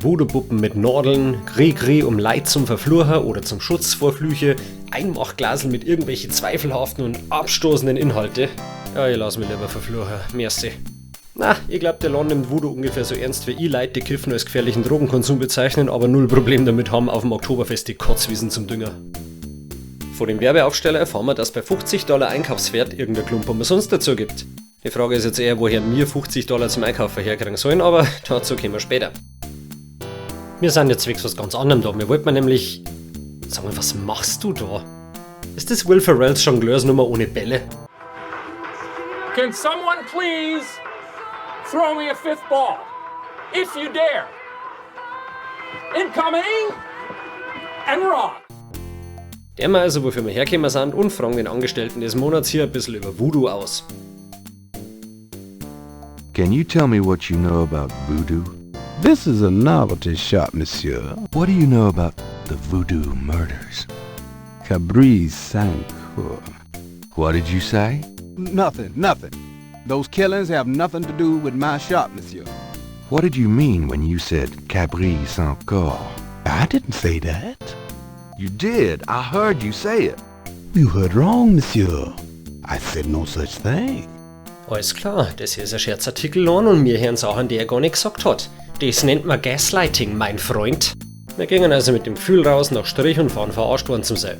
Voodoo-Puppen mit Nadeln, Gri-Gri um Leid zum Verfluchen oder zum Schutz vor Flüche, Einmachglasel mit irgendwelchen zweifelhaften und abstoßenden Inhalte. Ja, ich lass mich lieber verfluchen, merci. Na, ich glaub, der Laden nimmt Voodoo ungefähr so ernst wie ich Leute, die Kiffen als gefährlichen Drogenkonsum bezeichnen, aber null Problem damit haben, auf dem Oktoberfest die Kotzwiesen zum Dünger. Vor dem Werbeaufsteller erfahren wir, dass bei 50 $ Einkaufswert irgendein Klump umsonst dazu gibt. Die Frage ist jetzt eher, woher wir 50 $ zum Einkaufen herkriegen sollen, aber dazu kommen wir später. Wir sind jetzt zwecks was ganz anderem da. Wir wollten nämlich... Sag mal, was machst du da? Ist das Will Ferrells Jongleursnummer ohne Bälle? Can someone please throw me a fifth ball? If you dare. Incoming and wrong. Der mal also, wofür wir hergekommen sind und fragen den Angestellten des Monats hier ein bisschen über Voodoo aus. Can you tell me what you know about voodoo? This is a novelty shop, monsieur. What do you know about the voodoo murders? Cabri Sancoeur. What did you say? Nothing, nothing. Those killings have nothing to do with my shop, monsieur. What did you mean when you said Cabri sans corps? I didn't say that. You did. I heard you say it. You heard wrong, monsieur. I said no such thing. Alles klar, das hier ist ein Scherzartikel und mir hören Sachen, die er gar nicht gesagt hat. Das nennt man Gaslighting, mein Freund. Wir gingen also mit dem Gefühl raus, nach Strich und Fahren verarscht worden zu sein.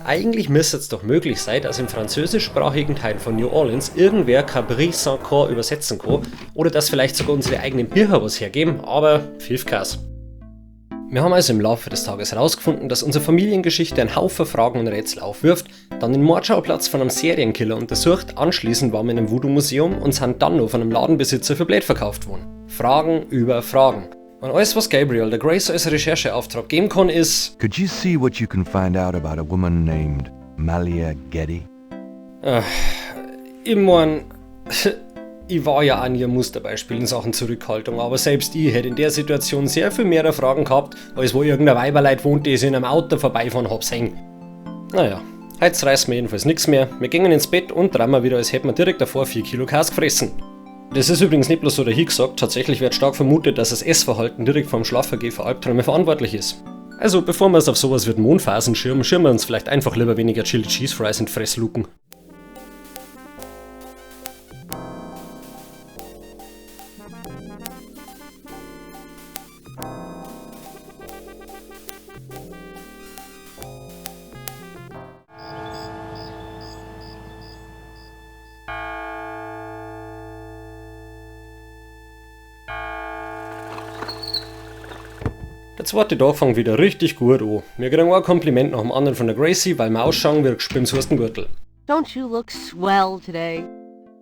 Eigentlich müsste es doch möglich sein, dass im französischsprachigen Teil von New Orleans irgendwer Cabri sans Corps übersetzen kann oder dass vielleicht sogar unsere eigenen Bücher was hergeben, aber Pfiffkas. Wir haben also im Laufe des Tages herausgefunden, dass unsere Familiengeschichte einen Haufen Fragen und Rätsel aufwirft, dann den Mordschauplatz von einem Serienkiller untersucht, anschließend waren wir in einem Voodoo-Museum und sind dann noch von einem Ladenbesitzer für blöd verkauft worden. Fragen über Fragen. Und alles, was Gabriel der Grace als Rechercheauftrag geben kann, ist... Could you see what you can find out about a woman named Malia Getty? Ich mein, ich war ja auch nie ein Musterbeispiel in Sachen Zurückhaltung, aber selbst ich hätte in der Situation sehr viel mehr Fragen gehabt, als wo irgendein Weiberleid wohnt, die ich in einem Auto vorbeifahren hab sehen. Naja, heute reißen wir jedenfalls nix mehr. Wir gingen ins Bett und träumen wieder, als hätten wir direkt davor 4 Kilo Käse gefressen. Das ist übrigens nicht bloß so dahingesagt, tatsächlich wird stark vermutet, dass das Essverhalten direkt vorm Schlafengehen für Albträume verantwortlich ist. Also bevor wir es auf sowas wie Mondphasen schirmen, schirmen wir uns vielleicht einfach lieber weniger Chili Cheese Fries und Fressluken. Der zweite Tag fängt wieder richtig gut an. Wir kriegen ein Kompliment nach dem anderen von der Gracie, weil wir ausschauen wie ein Gürtel. Don't you look swell today?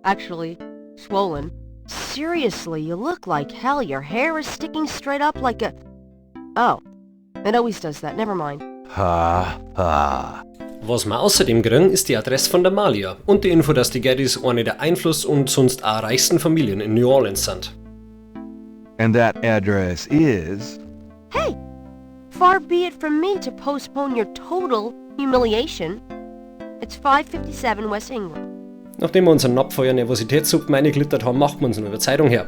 Actually, swollen. Seriously, you look like hell. Your hair is sticking straight up like a... Oh, it always does that. Never mind. Ha, ha. Was wir außerdem kriegen, ist die Adresse von der Malia und die Info, dass die Gettys eine der einfluss- und sonst auch reichsten Familien in New Orleans sind. And that address is... Hey! Far be it from me to postpone your total humiliation. It's 557 West Ingram. Nachdem wir unseren Napf voller Nervositätssuppen reingeglittert haben, macht man uns noch über Zeitung her.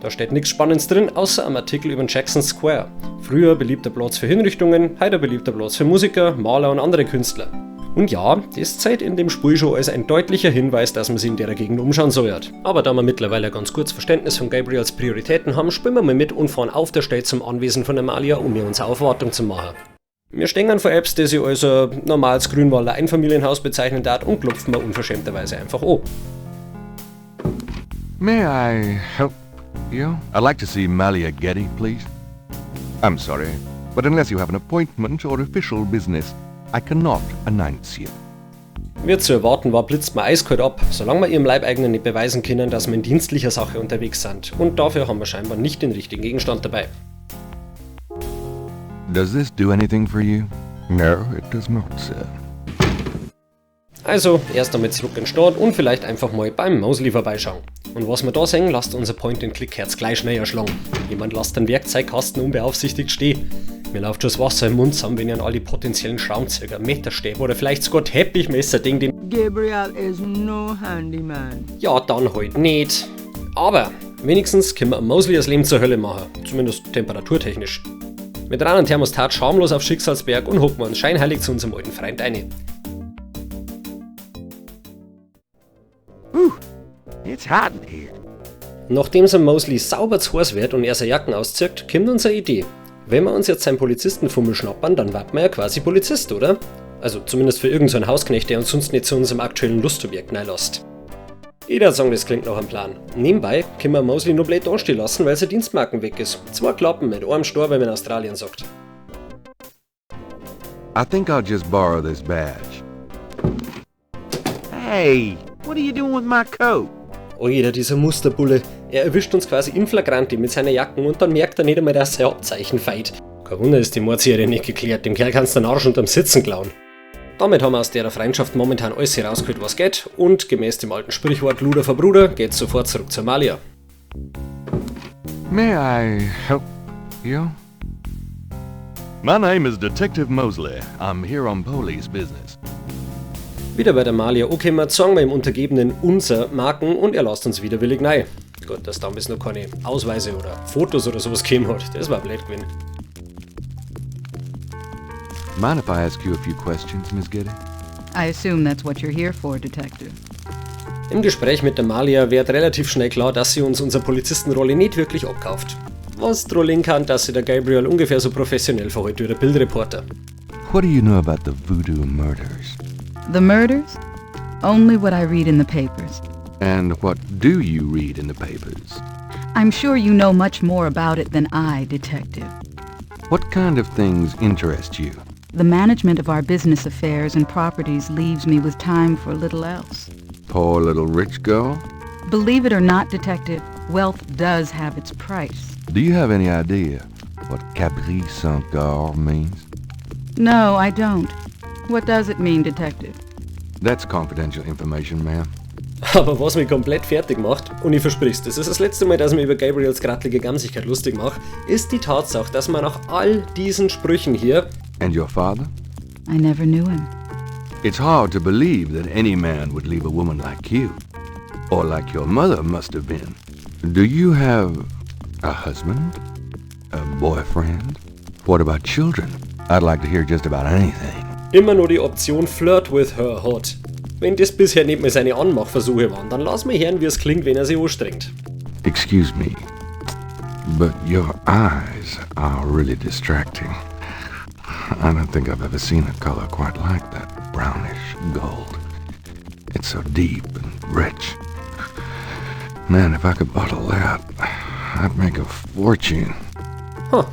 Da steht nichts Spannendes drin, außer einem Artikel über den Jackson Square. Früher beliebter Platz für Hinrichtungen, heute beliebter Platz für Musiker, Maler und andere Künstler. Und ja, das zeigt in dem Spiel schon als ein deutlicher Hinweis, dass man sich in der Gegend umschauen soll. Aber da wir mittlerweile ein ganz gutes Verständnis von Gabriels Prioritäten haben, spielen wir mal mit und fahren auf der Stelle zum Anwesen von Amalia, um ihr unsere Aufwartung zu machen. Wir stehen vor Apps, die sich als ein normales Grünwalder Einfamilienhaus bezeichnen darf und klopfen wir unverschämterweise einfach an. May I help you? I'd like to see Malia Getty, please. I'm sorry, but unless you have an appointment or official business, I cannot announce you. Wie zu erwarten war, blitzt man eiskalt ab, solange wir ihrem Leibeigenen nicht beweisen können, dass wir in dienstlicher Sache unterwegs sind. Und dafür haben wir scheinbar nicht den richtigen Gegenstand dabei. Does this do anything for you? No, it does not, sir. Also, erst einmal zurück in den Start und vielleicht einfach mal beim Mosley vorbeischauen. Und was wir da sehen, lasst unser Point-and-Click-Herz gleich schneller schlagen. Jemand lasst den Werkzeugkasten unbeaufsichtigt stehen. Mir läuft schon das Wasser im Mund zusammen, wenn ich an all die potenziellen Schraubenzieher, Meterstäbe oder vielleicht sogar Teppichmesser denke, den Gabriel is no handyman. Ja, dann halt nicht. Aber wenigstens können wir Mosley das Leben zur Hölle machen. Zumindest temperaturtechnisch. Wir drehen einen Thermostat schamlos auf Schicksalsberg und hocken uns scheinheilig zu unserem alten Freund ein. It's hot in here. Nachdem es Mosley sauber zu heiß wird und er seine Jacken auszieht, kommt unsere Idee. Wenn wir uns jetzt seinen Polizistenfummel schnappern, dann wird man ja quasi Polizist, oder? Also zumindest für irgendeinen so Hausknecht, der uns sonst nicht zu unserem aktuellen Lustobjekt reinlässt. Ich würde sagen, das klingt nach einem Plan. Nebenbei können wir Mosley nur blöd dastehen lassen, weil sein Dienstmarken weg ist. 2 Klappen mit einem Stor, wie man in Australien sagt. I think I'll just borrow this badge. Hey, what are you doing with my coat? Oida, dieser Musterbulle. Er erwischt uns quasi in flagranti mit seiner Jacken und dann merkt er nicht einmal, dass sein Abzeichen feit. Kein Wunder ist die Mordserie nicht geklärt, dem Kerl kannst du den Arsch unterm Sitzen klauen. Damit haben wir aus der Freundschaft momentan alles herausgeholt, was geht, und gemäß dem alten Sprichwort Luder ver Bruder geht's sofort zurück zur Malia. May I help you? My name is Detective Mosley. I'm here on police business. Wieder bei der Malia angekommen, zeigen wir ihm Untergebenen unser Marken und er lässt uns widerwillig rein. Gut, dass damals noch keine Ausweise oder Fotos oder sowas gegeben hat, das war blöd gewesen. Mind if I ask you a few questions, Miss Getty? I assume that's what you're here for, Detective. Im Gespräch mit der Malia wird relativ schnell klar, dass sie uns unsere Polizistenrolle nicht wirklich abkauft. Was dran liegen kann, dass sich der Gabriel ungefähr so professionell verhält wie der Bildreporter. What do you know about the voodoo murders? The murders? Only what I read in the papers. And what do you read in the papers? I'm sure you know much more about it than I, Detective. What kind of things interest you? The management of our business affairs and properties leaves me with time for little else. Poor little rich girl? Believe it or not, Detective, wealth does have its price. Do you have any idea what Cabri sans corps means? No, I don't. What does it mean, Detective? That's confidential information, ma'am. Aber was mich komplett fertig macht, und ich versprich's, das ist das letzte Mal, dass ich mich über Gabriels grattlige Gamsigkeit lustig mache, ist die Tatsache, dass man nach all diesen Sprüchen hier And your father? I never knew him. It's hard to believe that any man would leave a woman like you. Or like your mother must have been. Do you have a husband? A boyfriend? What about children? I'd like to hear just about anything. Immer nur die Option Flirt with her hat. Wenn das bisher nicht mal seine Anmachversuche waren, dann lass mal hören, wie es klingt, wenn er sich anstrengt. Excuse me, but your eyes are really distracting. I don't think I've ever seen a color quite like that brownish gold. It's so deep and rich. Man, if I could bottle that, I'd make a fortune. Huh,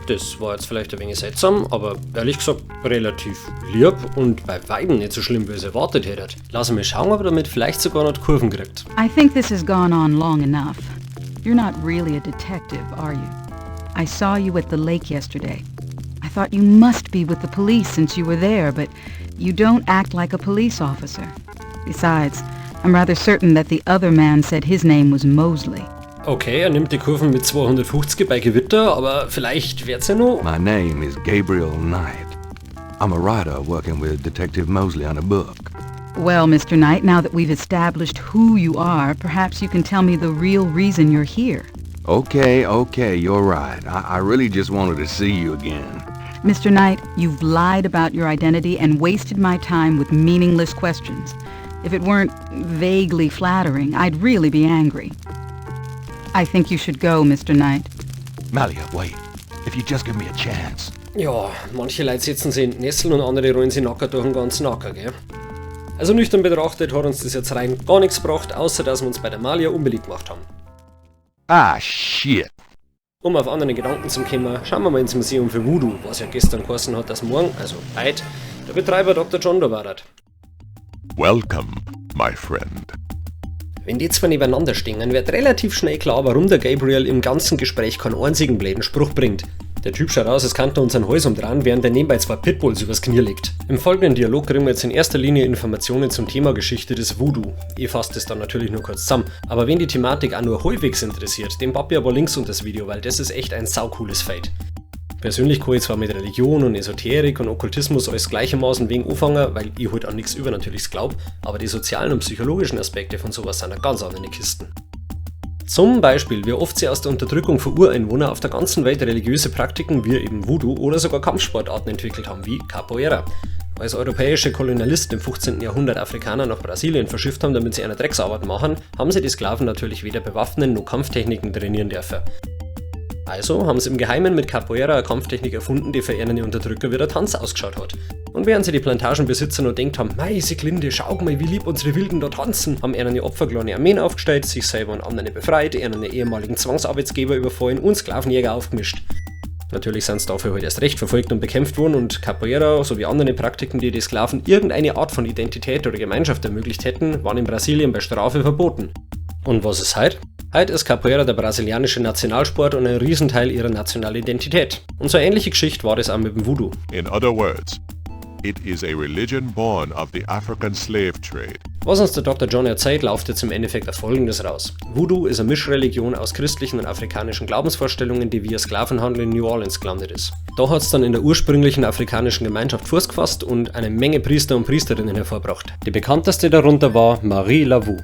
das war jetzt vielleicht ein wenig seltsam, aber ehrlich gesagt relativ lieb und bei weitem nicht so schlimm, wie ich es erwartet hätte. Lass mal schauen, ob er damit vielleicht sogar noch die Kurven kriegt. I think this has gone on long enough. You're not really a detective, are you? I saw you at the lake yesterday. I thought you must be with the police since you were there, but you don't act like a police officer. Besides, I'm rather certain that the other man said his name was Mosley. Okay, er nimmt die Kurven mit 250 bei Gewitter, aber vielleicht wird's ja noch. My name is Gabriel Knight. I'm a writer working with Detective Mosley on a book. Well, Mr. Knight, now that we've established who you are, perhaps you can tell me the real reason you're here. Okay, you're right. I really just wanted to see you again. Mr. Knight, you've lied about your identity and wasted my time with meaningless questions. If it weren't vaguely flattering, I'd really be angry. I think you should go, Mr. Knight. Malia, wait. If you just give me a chance. Ja, manche Leute setzen sich in die Nesseln und andere rollen sich nackert durch den ganzen Acker, gell? Also nüchtern betrachtet hat uns das jetzt rein gar nichts gebracht, außer dass wir uns bei der Malia unbeliebt gemacht haben. Ah, shit. Um auf andere Gedanken zu kommen, schauen wir mal ins Museum für Voodoo, was ja gestern geheißen hat, dass morgen, also heute, der Betreiber Dr. John da war. Welcome, my friend. Wenn die zwei nebeneinander stehen, wird relativ schnell klar, warum der Gabriel im ganzen Gespräch keinen einzigen blöden Spruch bringt. Der Typ schaut aus, als könnte er uns einen Hals umdrehen, während er nebenbei zwei Pitbulls übers Knie legt. Im folgenden Dialog kriegen wir jetzt in erster Linie Informationen zum Thema Geschichte des Voodoo. Ich fasse das dann natürlich nur kurz zusammen. Aber wen die Thematik auch nur halbwegs interessiert, dem papp ich aber Links unter das Video, weil das ist echt ein saucooles Feld. Persönlich kann ich zwar mit Religion und Esoterik und Okkultismus alles gleichermaßen wenig anfangen, weil ich halt an nichts Übernatürliches glaub, aber die sozialen und psychologischen Aspekte von sowas sind eine ganz andere Kisten. Zum Beispiel, wie oft sie aus der Unterdrückung von Ureinwohnern auf der ganzen Welt religiöse Praktiken wie eben Voodoo oder sogar Kampfsportarten entwickelt haben, wie Capoeira. Als europäische Kolonialisten im 15. Jahrhundert Afrikaner nach Brasilien verschifft haben, damit sie eine Drecksarbeit machen, haben sie die Sklaven natürlich weder bewaffnen noch Kampftechniken trainieren dürfen. Also haben sie im Geheimen mit Capoeira eine Kampftechnik erfunden, die für ihre Unterdrücker wie der Tanz ausgeschaut hat. Und während sie die Plantagenbesitzer nur denkt haben, mei, Sieglinde, schau mal, wie lieb unsere Wilden da tanzen, haben ihre Opfer kleine Armeen aufgestellt, sich selber und andere befreit, ihren ehemaligen Zwangsarbeitsgeber überfallen und Sklavenjäger aufgemischt. Natürlich sind sie dafür halt erst recht verfolgt und bekämpft worden und Capoeira sowie andere Praktiken, die die Sklaven irgendeine Art von Identität oder Gemeinschaft ermöglicht hätten, waren in Brasilien bei Strafe verboten. Und was ist heute? Heute ist Capoeira der brasilianische Nationalsport und ein Riesenteil ihrer nationalen Identität. Und so eine ähnliche Geschichte war das auch mit dem Voodoo. In other words, It is a religion born of the African slave trade. Was uns der Dr. John erzählt, läuft jetzt im Endeffekt auf Folgendes raus. Voodoo ist eine Mischreligion aus christlichen und afrikanischen Glaubensvorstellungen, die via Sklavenhandel in New Orleans gelandet ist. Da hat's dann in der ursprünglichen afrikanischen Gemeinschaft Fuß gefasst und eine Menge Priester und Priesterinnen hervorgebracht. Die bekannteste darunter war Marie Laveau.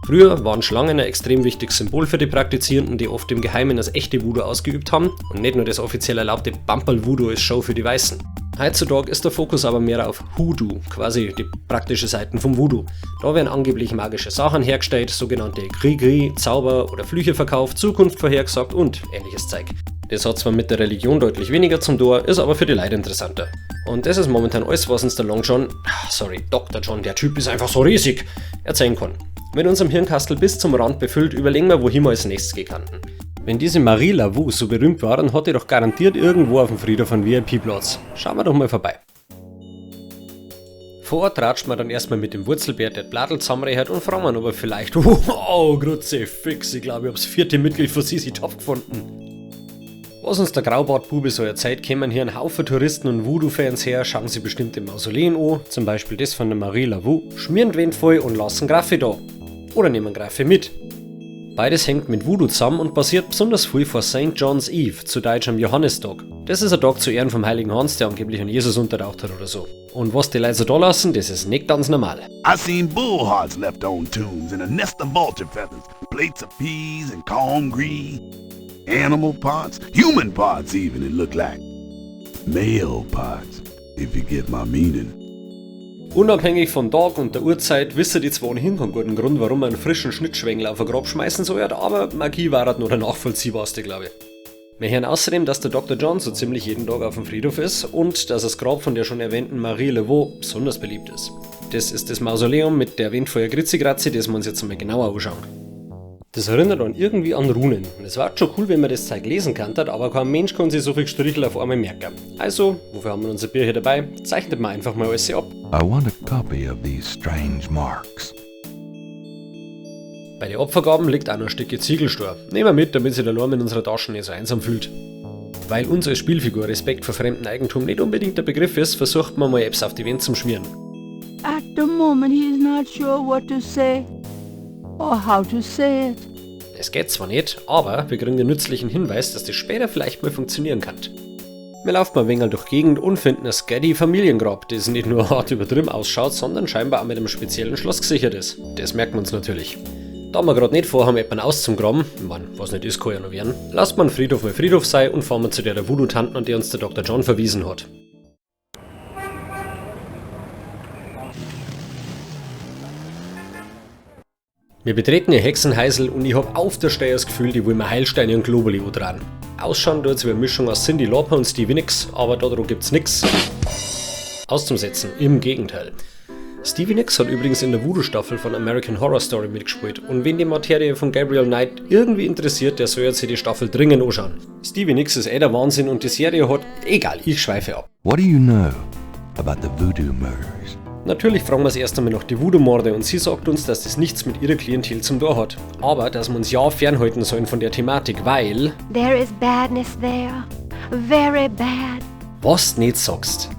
Früher waren Schlangen ein extrem wichtiges Symbol für die Praktizierenden, die oft im Geheimen das echte Voodoo ausgeübt haben und nicht nur das offiziell erlaubte Bamperl Voodoo als Show für die Weißen. Heutzutage ist der Fokus aber mehr auf Hoodoo, quasi die praktische Seite vom Voodoo. Da werden angeblich magische Sachen hergestellt, sogenannte Gris-Gris, Zauber oder Flüche verkauft, Zukunft vorhergesagt und ähnliches Zeug. Das hat zwar mit der Religion deutlich weniger zum Tor, ist aber für die Leute interessanter. Und das ist momentan alles, was uns der Long John, sorry, Dr. John, der Typ ist einfach so riesig, erzählen kann. Mit unserem Hirnkastel bis zum Rand befüllt, überlegen wir, wohin wir als nächstes gehen könnten. Wenn diese Marie Laveau so berühmt war, dann hat die doch garantiert irgendwo auf dem Friedhof einen VIP-Platz. Schauen wir doch mal vorbei. Vor Ort tratscht man dann erstmal mit dem Wurzelbär, der Bladel zusammenrechert und fragen wir, ob er vielleicht, wow, Kruzifix, ich glaube, ich hab's vierte Mitglied von ZZ Top gefunden. Was uns der Graubartbube so erzählt, kämen hier ein Haufen Touristen und Voodoo-Fans her, schauen sie bestimmt im Mausoleum an, zum Beispiel das von der Marie Laveau, schmieren die Wände voll und lassen Graffe da. Oder nehmen Graffe mit. Beides hängt mit Voodoo zusammen und passiert besonders viel vor St. John's Eve, zu Deutsch am Johannistag. Das ist ein Tag zu Ehren vom heiligen Hans, der angeblich an Jesus untertaucht hat oder so. Und was die Leute so da lassen, das ist nicht ganz normal. I seen bull hearts left on tombs and a nest of vulture feathers, plates of peas and corn green, animal parts, human parts even, it looked like. Male parts, if you get my meaning. Unabhängig von Tag und der Uhrzeit wissen die zwar ohnehin keinen guten Grund, warum man einen frischen Schnittschwengel auf ein Grab schmeißen soll, aber Magie war halt nur der nachvollziehbarste, glaube ich. Wir hören außerdem, dass der Dr. John so ziemlich jeden Tag auf dem Friedhof ist und dass das Grab von der schon erwähnten Marie Laveau besonders beliebt ist. Das ist das Mausoleum mit der erwähnt vorher Gritzi-Gratzi, das wir uns jetzt einmal genauer anschauen. Das erinnert dann irgendwie an Runen. Und es war schon cool, wenn man das Zeug lesen kann, aber kein Mensch kann sich so viel Strichel auf einmal merken. Also, wofür haben wir unser Bier hier dabei? Zeichnet mal einfach mal alles ab. I want a copy of these strange marks. Bei den Opfergaben liegt auch noch ein Stück Ziegelstein. Nehmen wir mit, damit sich der Lorm in unserer Tasche nicht so einsam fühlt. Weil uns als Spielfigur Respekt vor fremdem Eigentum nicht unbedingt der Begriff ist, versucht man mal Apps auf die Wand zum Schmieren. At the moment he's not sure what to say or how to say it. Es geht zwar nicht, aber wir kriegen den nützlichen Hinweis, dass das später vielleicht mal funktionieren kann. Wir laufen mal ein wenig durch die Gegend und finden ein Sketty Familiengrab, das nicht nur hart übertrieben ausschaut, sondern scheinbar auch mit einem speziellen Schloss gesichert ist. Das merken wir uns natürlich. Da wir grad nicht vorhaben, jemanden auszugraben, ich mein, was nicht ist, kann ja noch werden, lasst man Friedhof mal Friedhof sein und fahren wir zu der Voodoo-Tanten, an die uns der Dr. John verwiesen hat. Wir betreten ihr Hexenheisel und ich hab auf der Stelle das Gefühl, die wollen mir Heilsteine und Globuli dran. Ausschauen tut's wie eine Mischung aus Cyndi Lauper und Stevie Nicks, aber daran gibt's nix auszusetzen, im Gegenteil. Stevie Nicks hat übrigens in der Voodoo-Staffel von American Horror Story mitgespielt und wen die Materie von Gabriel Knight irgendwie interessiert, der soll jetzt sich die Staffel dringend anschauen. Stevie Nicks ist eh der Wahnsinn und die Serie hat... egal, ich schweife ab. What do you know about the voodoo murders? Natürlich fragen wir es erst einmal nach die Voodoo-Morde und sie sagt uns, dass das nichts mit ihrer Klientel zum Tor hat. Aber dass wir uns ja fernhalten sollen von der Thematik, weil... There is badness there. Very bad. Was nicht sagst.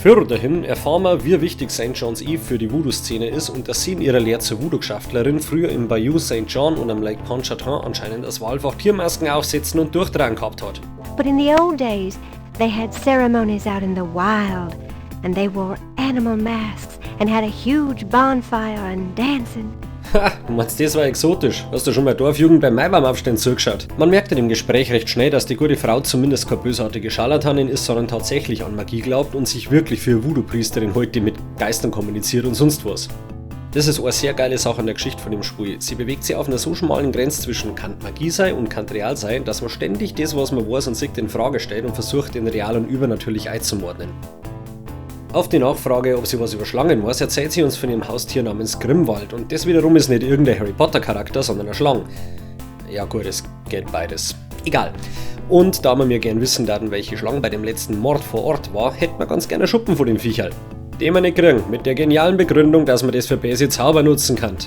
Fürderhin erfahren wir, wie wichtig St. John's Eve für die Voodoo-Szene ist und dass sie in ihrer Lehre zur Voodoo-Geschaftlerin früher im Bayou St. John und am Lake Pontchartrain anscheinend als Wahlfach Tiermasken aufsetzen und durchtragen gehabt hat. But in the old days, they had ceremonies out in the wild. And they wore animal masks and had a huge bonfire and dancing. Ha, du meinst, das war exotisch. Hast du schon mal Dorfjugend beim Maibaum-Aufstehen zugeschaut? Man merkt in dem Gespräch recht schnell, dass die gute Frau zumindest keine bösartige Scharlatanin ist, sondern tatsächlich an Magie glaubt und sich wirklich für Voodoo-Priesterin hält, die mit Geistern kommuniziert und sonst was. Das ist eine sehr geile Sache an der Geschichte von dem Spiel. Sie bewegt sich auf einer so schmalen Grenze zwischen kann Magie sein und kann real sein, dass man ständig das, was man weiß und sieht, in Frage stellt und versucht, den real und übernatürlich einzuordnen. Auf die Nachfrage, ob sie was über Schlangen weiß, erzählt sie uns von ihrem Haustier namens Grimwald und das wiederum ist nicht irgendein Harry Potter Charakter, sondern eine Schlange. Ja gut, es geht beides. Egal. Und da wir mir gern wissen werden, welche Schlange bei dem letzten Mord vor Ort war, hätten wir ganz gerne Schuppen von dem Viecherl. Den wir nicht kriegen, mit der genialen Begründung, dass man das für böse Zauber nutzen kann.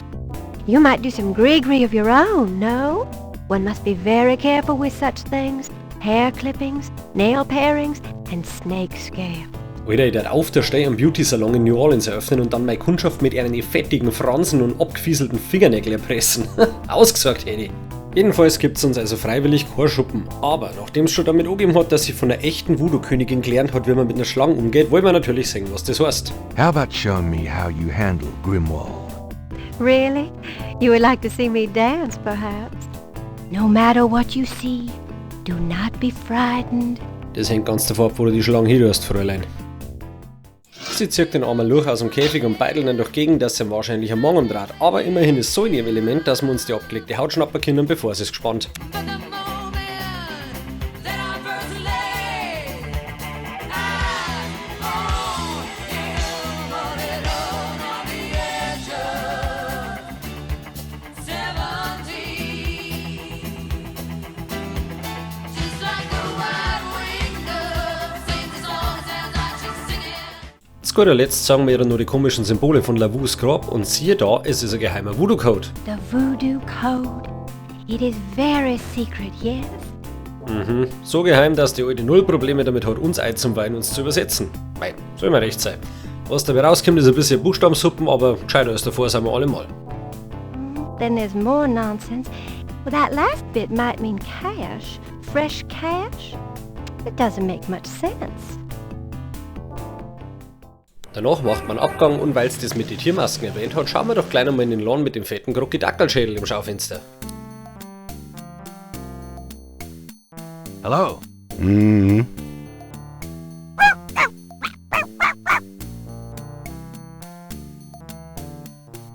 You might do some gree-gree of your own, no? One must be very careful with such things. Hair clippings, nail parings and snake scale. Alter, ich tät auf der Stelle einen Beauty-Salon in New Orleans eröffnen und dann meine Kundschaft mit ihren fettigen Fransen und abgefieselten Fingernägeln erpressen. Ausgesagt hätte ich. Jedenfalls gibt's uns also freiwillig kein Schuppen. Aber nachdem es schon damit angegeben hat, dass sie von der echten Voodoo-Königin gelernt hat, wie man mit einer Schlange umgeht, wollen wir natürlich sehen, was das heißt. How about showing me how you handle Grimwald? Really? You would like to see me dance, perhaps? No matter what you see, do not be frightened. Das hängt ganz davon ab, wo du die Schlange hin tust, Fräulein. Sie zieht den armen Lurch aus dem Käfig und beidelt ihn durch Gegend, dass er wahrscheinlich am Magen umdreht. Aber immerhin ist so in ihrem Element, dass wir uns die abgelegte Haut schnappen können, bevor sie es gespannt. Zu guter Letzt sagen wir ihr nur die komischen Symbole von Lavus Grab und siehe da, es ist ein geheimer Voodoo-Code. The voodoo code. It is very secret, yes? Mhm. So geheim, dass die alte null Probleme damit hat, uns einzuweihen, uns zu übersetzen. Mei, soll mir recht sein. Was dabei rauskommt, ist ein bisschen Buchstabensuppen, aber gescheiter als davor sind wir alle mal. Then there's more nonsense. Well, that last bit might mean cash. Fresh cash? It doesn't make much sense. Danach macht man Abgang und weil's das mit den Tiermasken erwähnt hat, schauen wir doch gleich nochmal in den Laden mit dem fetten Krokodackelschädel im Schaufenster. Hello.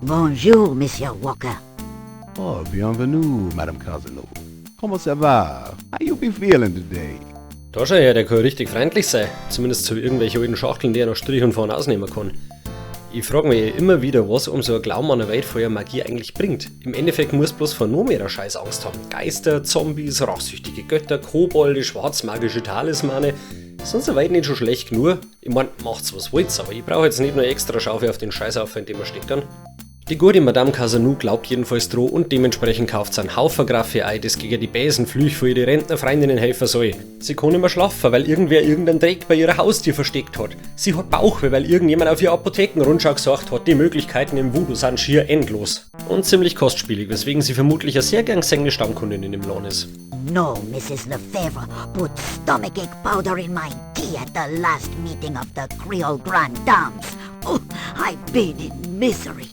Bonjour, Monsieur Walker. Oh, bienvenue, Madame Casanova. Comment ça va? How you be feeling today? Da schau her, der kann richtig freundlich sein. Zumindest zu irgendwelchen alten Schachteln, die er noch Strich und Faden ausnehmen kann. Ich frag mich ja immer wieder, was um so ein Glauben an eine Welt voller Magie eigentlich bringt. Im Endeffekt muss bloß vor noch mehr Scheiß Angst haben. Geister, Zombies, rachsüchtige Götter, Kobolde, schwarzmagische Talismane. Ist unsere Welt nicht schon schlecht genug? Ich mein, macht's was wollt's, aber ich brauch jetzt nicht nur extra Schaufel auf den Scheißhaufen, in dem wir stecken. Die gute Madame Casanou glaubt jedenfalls droh und dementsprechend kauft sie einen Haufen Graffe ein, das gegen die bösen Flüche für ihre Rentnerfreundinnen helfen soll. Sie kann nicht mehr schlafen, weil irgendwer irgendeinen Dreck bei ihrer Haustür versteckt hat. Sie hat Bauchweh, weil irgendjemand auf ihre Apothekenrundschau gesagt hat, die Möglichkeiten im Voodoo sind schier endlos. Und ziemlich kostspielig, weswegen sie vermutlich eine sehr gern gesehene Stammkundin in dem Laden ist. No, Mrs. Lefevre put stomachache powder in my tea at the last meeting of the Creole Grand Dames. Oh, I've been in misery.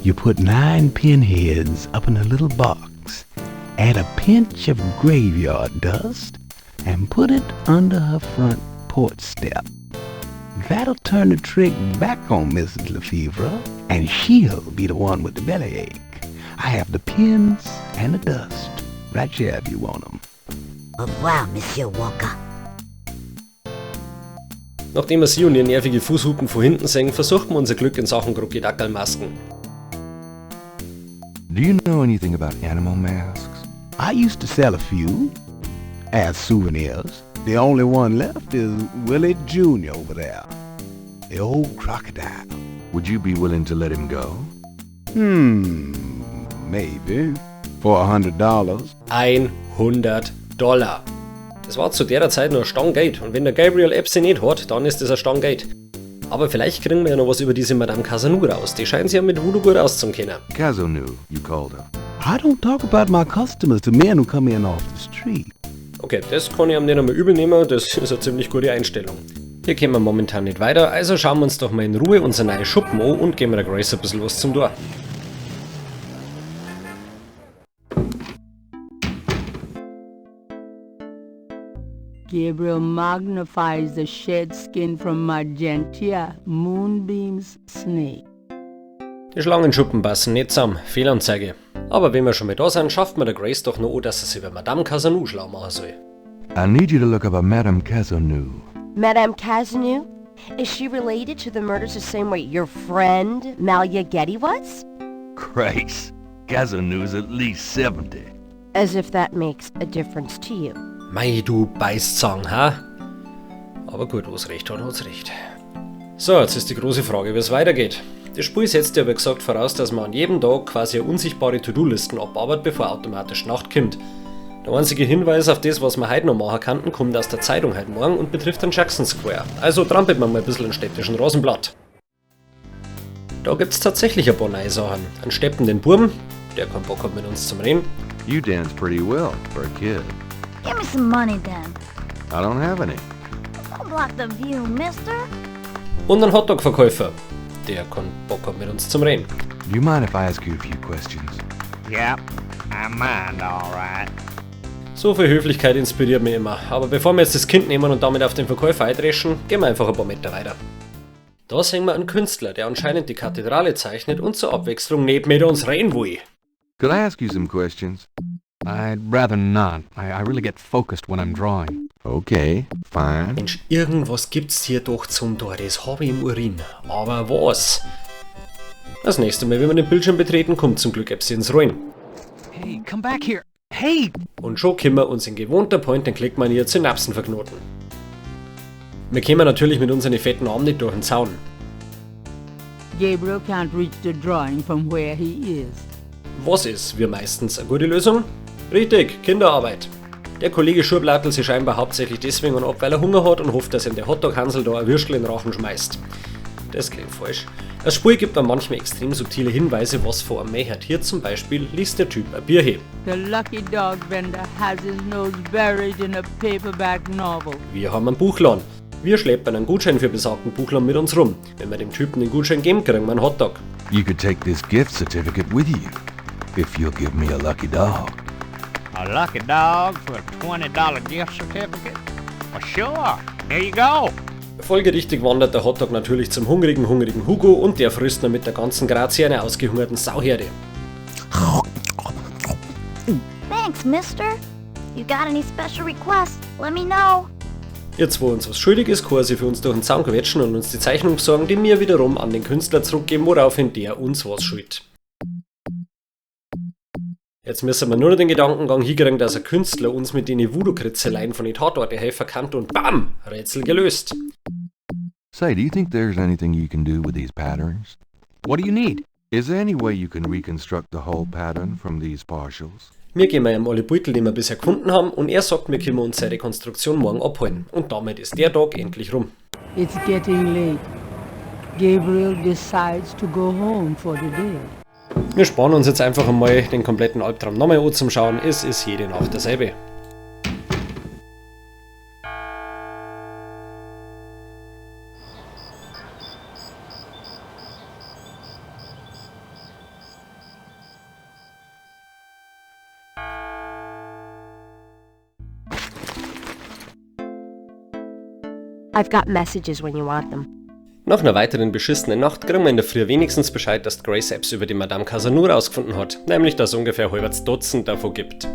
You put 9 pinheads up in a little box, add a pinch of graveyard dust, and put it under her front porch step. That'll turn the trick back on Mrs. Lefevre, and she'll be the one with the bellyache. I have the pins and the dust right here if you want them. Au revoir, Monsieur Walker. Nachdem wir sie und ihr nervige Fußhupen von hinten sehen, versuchen wir unser Glück in Sachen Krokodackelmasken. Do you know anything about animal masks? I used to sell a few as souvenirs. The only one left is Willie Jr. over there, the old crocodile. Would you be willing to let him go? Maybe. For $100. $100. Das war zu der Zeit noch ein Stange Geld und wenn der Gabriel Epsi nicht hat, dann ist das ein Stange Geld. Aber vielleicht kriegen wir ja noch was über diese Madame Casanou raus. Die scheint sich ja mit Voodoo gut auszukennen. Casanou, you called her. I don't talk about my customers to men who come in off the street. Okay, das kann ich ihm nicht einmal übel nehmen, das ist eine ziemlich gute Einstellung. Hier kommen wir momentan nicht weiter, also schauen wir uns doch mal in Ruhe unser neue Schuppen an und geben der Grace ein bisschen was zum Tor. Gabriel magnifies the shed skin from Magentia, Moonbeam's snake. Die Schlangenschuppen passen nicht zusammen, Fehlanzeige. Aber wenn wir schon mal da sind, schafft mir der Grace doch noch an, dass er sich über Madame Casanou schlau machen soll. I need you to look up a Madame Casanou. Madame Casanou? Is she related to the murders the same way your friend, Malia Getty, was? Grace, Casanou's at least 70. As if that makes a difference to you. Mei, du Beißzang, ha? Aber gut, wo's recht hat, hat's recht. So, jetzt ist die große Frage, wie's weitergeht. Das Spiel setzt ja, wie gesagt, voraus, dass man an jedem Tag quasi eine unsichtbare To-Do-Listen abarbeitet, bevor automatisch Nacht kommt. Der einzige Hinweis auf das, was wir heute noch machen könnten, kommt aus der Zeitung heute Morgen und betrifft den Jackson Square. Also trampelt man mal ein bisschen ein städtischen Rosenblatt. Da gibt's tatsächlich ein paar neue Sachen. Einen steppenden Burm, der keinen Bock hat mit uns zum Reden. You dance pretty well for a kid. Give me some money then. I don't have any. Don't block the view, mister. Und einen Hotdog-Verkäufer, der keinen Bock hat mit uns zum Reden. Do you mind if I ask you a few questions? Yep, I mind all right. So viel Höflichkeit inspiriert mich immer. Aber bevor wir jetzt das Kind nehmen und damit auf den Verkäufer eindreschen, gehen wir einfach ein paar Meter weiter. Da sehen wir einen Künstler, der anscheinend die Kathedrale zeichnet und zur Abwechslung nicht mit uns reden will. Could I ask you some questions? I'd rather not. I really get focused when I'm drawing. Okay, fine. Mensch, irgendwas gibt's hier doch zum Tor, das habe ich im Urin. Aber was? Das nächste Mal, wenn wir den Bildschirm betreten, kommt zum Glück etwas ins Rollen. Hey, come back here. Hey! Und schon können wir uns in gewohnter Point-and-Click-Manier Synapsen verknoten. Wir kommen natürlich mit unseren fetten Armen nicht durch den Zaun. Gabriel can't reach the drawing from where he is. Was ist, wie meistens, eine gute Lösung? Richtig, Kinderarbeit. Der Kollege schurblattelt sich scheinbar hauptsächlich deswegen ab, weil er Hunger hat und hofft, dass ihm der Hotdog-Hansel da ein Würstel in den Rachen schmeißt. Das klingt falsch. Das Spiel gibt dann manchmal extrem subtile Hinweise, was vor einem hat. Hier zum Beispiel liest der Typ ein Bier hin. The lucky dog vendor has his nose buried in a paperback novel. Wir haben einen Buchladen. Wir schleppen einen Gutschein für besagten Buchladen mit uns rum. Wenn wir dem Typen den Gutschein geben, kriegen wir einen Hotdog. You could take this gift certificate with you, if you'll give me a lucky dog. A lucky dog for a $20 gift certificate? Well, sure. Here you go. Folgerichtig wandert der Hotdog natürlich zum hungrigen, hungrigen Hugo und der frisst ihn mit der ganzen Grazie einer ausgehungerten Sauherde. Thanks, mister. You got any special requests, let me know. Jetzt, wo uns was schuldig ist, kann er sich für uns durch den Zaun quetschen und uns die Zeichnung besorgen, die wir wiederum an den Künstler zurückgeben, woraufhin der uns was schuldet. Jetzt müssen wir nur noch den Gedankengang hinkriegen, dass ein Künstler uns mit den Voodoo-Kritzeleien von den Tatorte helfen kann und BAM! Rätsel gelöst. Say, do you think there's anything you can do with these patterns? What do you need? Is there any way you can reconstruct the whole pattern from these partials? Wir geben ihm alle Beutel, die wir bisher gefunden haben, und er sagt, wir können uns seine Rekonstruktion morgen abholen. Und damit ist der Tag endlich rum. It's getting late. Gabriel decides to go home for the day. Wir sparen uns jetzt einfach einmal den kompletten Albtraum nochmal an zum Schauen. Es ist jede Nacht dasselbe. I've got messages when you want them. Nach einer weiteren beschissenen Nacht kriegen wir in der Früh wenigstens Bescheid, dass Grace Apps über die Madame Casanur rausgefunden hat, nämlich dass es ungefähr halbwegs Dutzend davon gibt.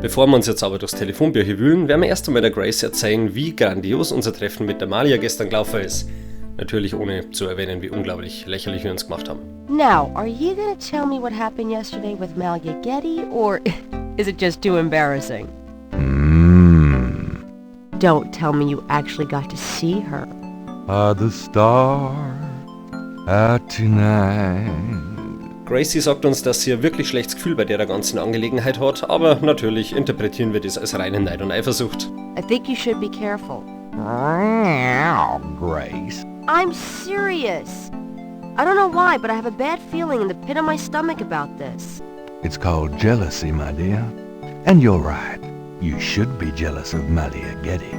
Bevor wir uns jetzt aber durchs Telefonbücher wühlen, werden wir erst einmal der Grace erzählen, wie grandios unser Treffen mit der Malia gestern gelaufen ist. Natürlich ohne zu erwähnen, wie unglaublich lächerlich wir uns gemacht haben. Now, are you gonna tell me what happened yesterday with Malia Getty, or is it just too embarrassing? Don't tell me you actually got to see her. Are the stars out tonight? Gracie sagt uns, dass sie ein wirklich schlechtes Gefühl bei der ganzen Angelegenheit hat, aber natürlich interpretieren wir das als reine Neid und Eifersucht. I think you should be careful. Grace. I'm serious. I don't know why, but I have a bad feeling in the pit of my stomach about this. It's called jealousy, my dear. And you're right. You should be jealous of Malia Getty,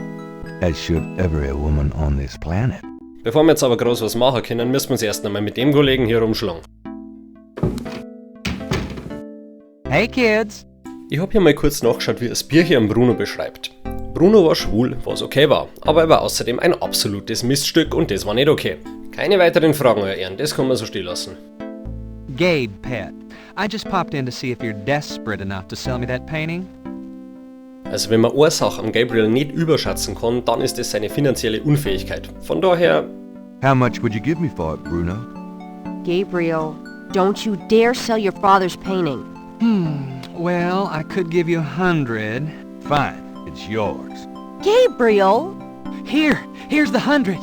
as should every woman on this planet. Bevor wir jetzt aber groß was machen können, müssen wir uns erst einmal mit dem Kollegen hier rumschlagen. Hey kids! Ich hab hier mal kurz nachgeschaut, wie das Bier hier am Bruno beschreibt. Bruno war schwul, was okay war, aber er war außerdem ein absolutes Miststück und das war nicht okay. Keine weiteren Fragen, Euer Ehren, das kann man so stehen lassen. Gabe, pet, I just popped in to see if you're desperate enough to sell me that painting. Also wenn man eine Sache am Gabriel nicht überschätzen kann, dann ist es seine finanzielle Unfähigkeit. Von daher... How much would you give me for it, Bruno? Gabriel, don't you dare sell your father's painting. Well, I could give you 100. Fine, it's yours. Gabriel! Here, here's the 100.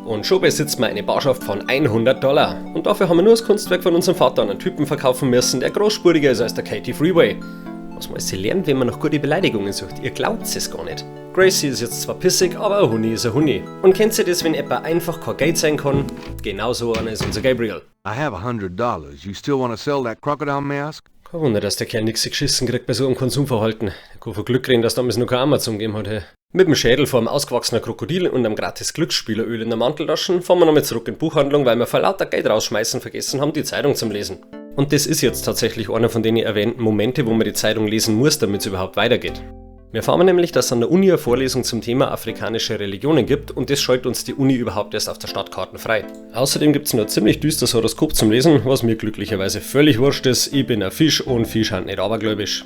Und schon besitzt man eine Barschaft von $100. Und dafür haben wir nur das Kunstwerk von unserem Vater an einen Typen verkaufen müssen, der großspuriger ist als der Katie Freeway. Was man alles lernt, wenn man nach gute Beleidigungen sucht. Ihr glaubt es gar nicht. Gracie ist jetzt zwar pissig, aber ein Huni ist ein Huni. Und kennt ihr das, wenn jemand einfach kein Geld sein kann? Genauso einer ist unser Gabriel. I have $100. You still want to sell that crocodile mask? Kein Wunder, dass der Kerl nix geschissen kriegt bei so einem Konsumverhalten. Der kann von Glück reden, dass damals noch kein Amazon gegeben hat. Hey. Mit dem Schädel vor einem ausgewachsenen Krokodil und einem gratis Glücksspieleröl in der Manteltasche fahren wir nochmal zurück in die Buchhandlung, weil wir vor lauter Geld rausschmeißen vergessen haben, die Zeitung zum Lesen. Und das ist jetzt tatsächlich einer von den erwähnten Momente, wo man die Zeitung lesen muss, damit es überhaupt weitergeht. Wir erfahren nämlich, dass es an der Uni eine Vorlesung zum Thema afrikanische Religionen gibt und das schaltet uns die Uni überhaupt erst auf der Stadtkarte frei. Außerdem gibt es noch ein ziemlich düsteres Horoskop zum Lesen, was mir glücklicherweise völlig wurscht ist. Ich bin ein Fisch und Fisch sind nicht abergläubisch.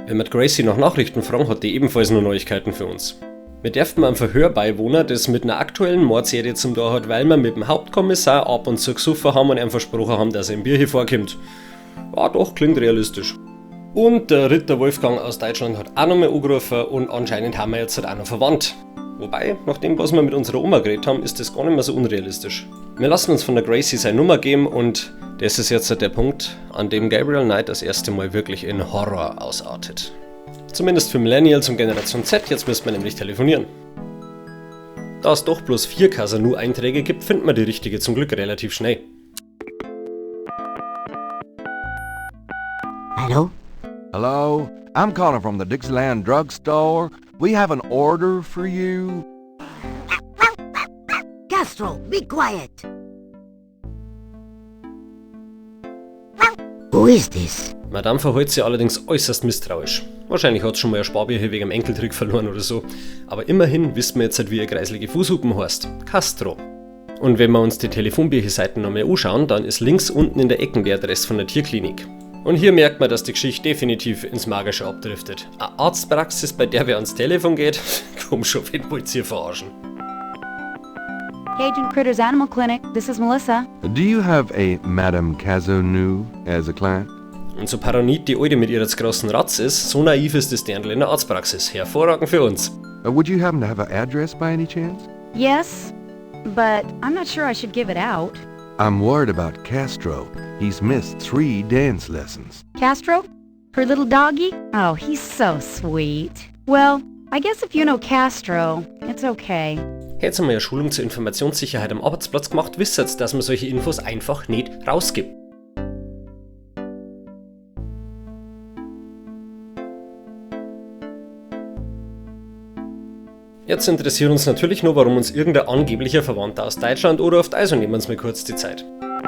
Wenn wir Gracie nach Nachrichten fragen, hat die ebenfalls nur Neuigkeiten für uns. Wir dürfen einem Verhör beiwohnen, das mit einer aktuellen Mordserie zum Tor hat, weil wir mit dem Hauptkommissar ab und zu gesoffen haben und ihm versprochen haben, dass er im Bier hier vorkommt. Ja, doch, klingt realistisch. Und der Ritter Wolfgang aus Deutschland hat auch nochmal angerufen und anscheinend haben wir jetzt halt auch noch verwandt. Wobei, nach dem, was wir mit unserer Oma geredet haben, ist das gar nicht mehr so unrealistisch. Wir lassen uns von der Gracie seine Nummer geben und das ist jetzt halt der Punkt, an dem Gabriel Knight das erste Mal wirklich in Horror ausartet. Zumindest für Millennials und Generation Z, jetzt müssen wir nämlich telefonieren. Da es doch bloß 4 Casanu-Einträge gibt, findet man die richtige zum Glück relativ schnell. Hallo? Hello? I'm calling from the Dixieland Drugstore. We have an order for you. Castro, be quiet. Who is this? Madame verhält sich allerdings äußerst misstrauisch. Wahrscheinlich hat sie schon mal ein Sparbier hier wegen dem Enkeltrick verloren oder so. Aber immerhin wissen wir jetzt halt, wie ihr kreiselige Fußhupen heißt. Castro. Und wenn wir uns die Telefonbücherseiten nochmal anschauen, dann ist links unten in der Ecke die Adresse von der Tierklinik. Und hier merkt man, dass die Geschichte definitiv ins Magische abdriftet. Eine Arztpraxis, bei der wer ans Telefon geht? Komm schon, wen wollt ihr verarschen? Cajun Critters Animal Clinic, this is Melissa. Do you have a Madame Cazaunoux as a client? Und so paranoid die Alte mit ihrer zu großen Ratz ist, so naiv ist das Dirndl in der Arztpraxis. Hervorragend für uns. Would you happen to have an address by any chance? Yes, but I'm not sure I should give it out. I'm worried about Castro. He's missed 3 dance lessons. Castro? Her little doggy? Oh, he's so sweet. Well, I guess if you know Castro, it's okay. Hätt's einmal eine Schulung zur Informationssicherheit am Arbeitsplatz gemacht, wisst ihr, dass man solche Infos einfach nicht rausgibt. Jetzt interessiert uns natürlich nur, warum uns irgendein angeblicher Verwandter aus Deutschland anruft, also nehmen wir uns mal kurz die Zeit.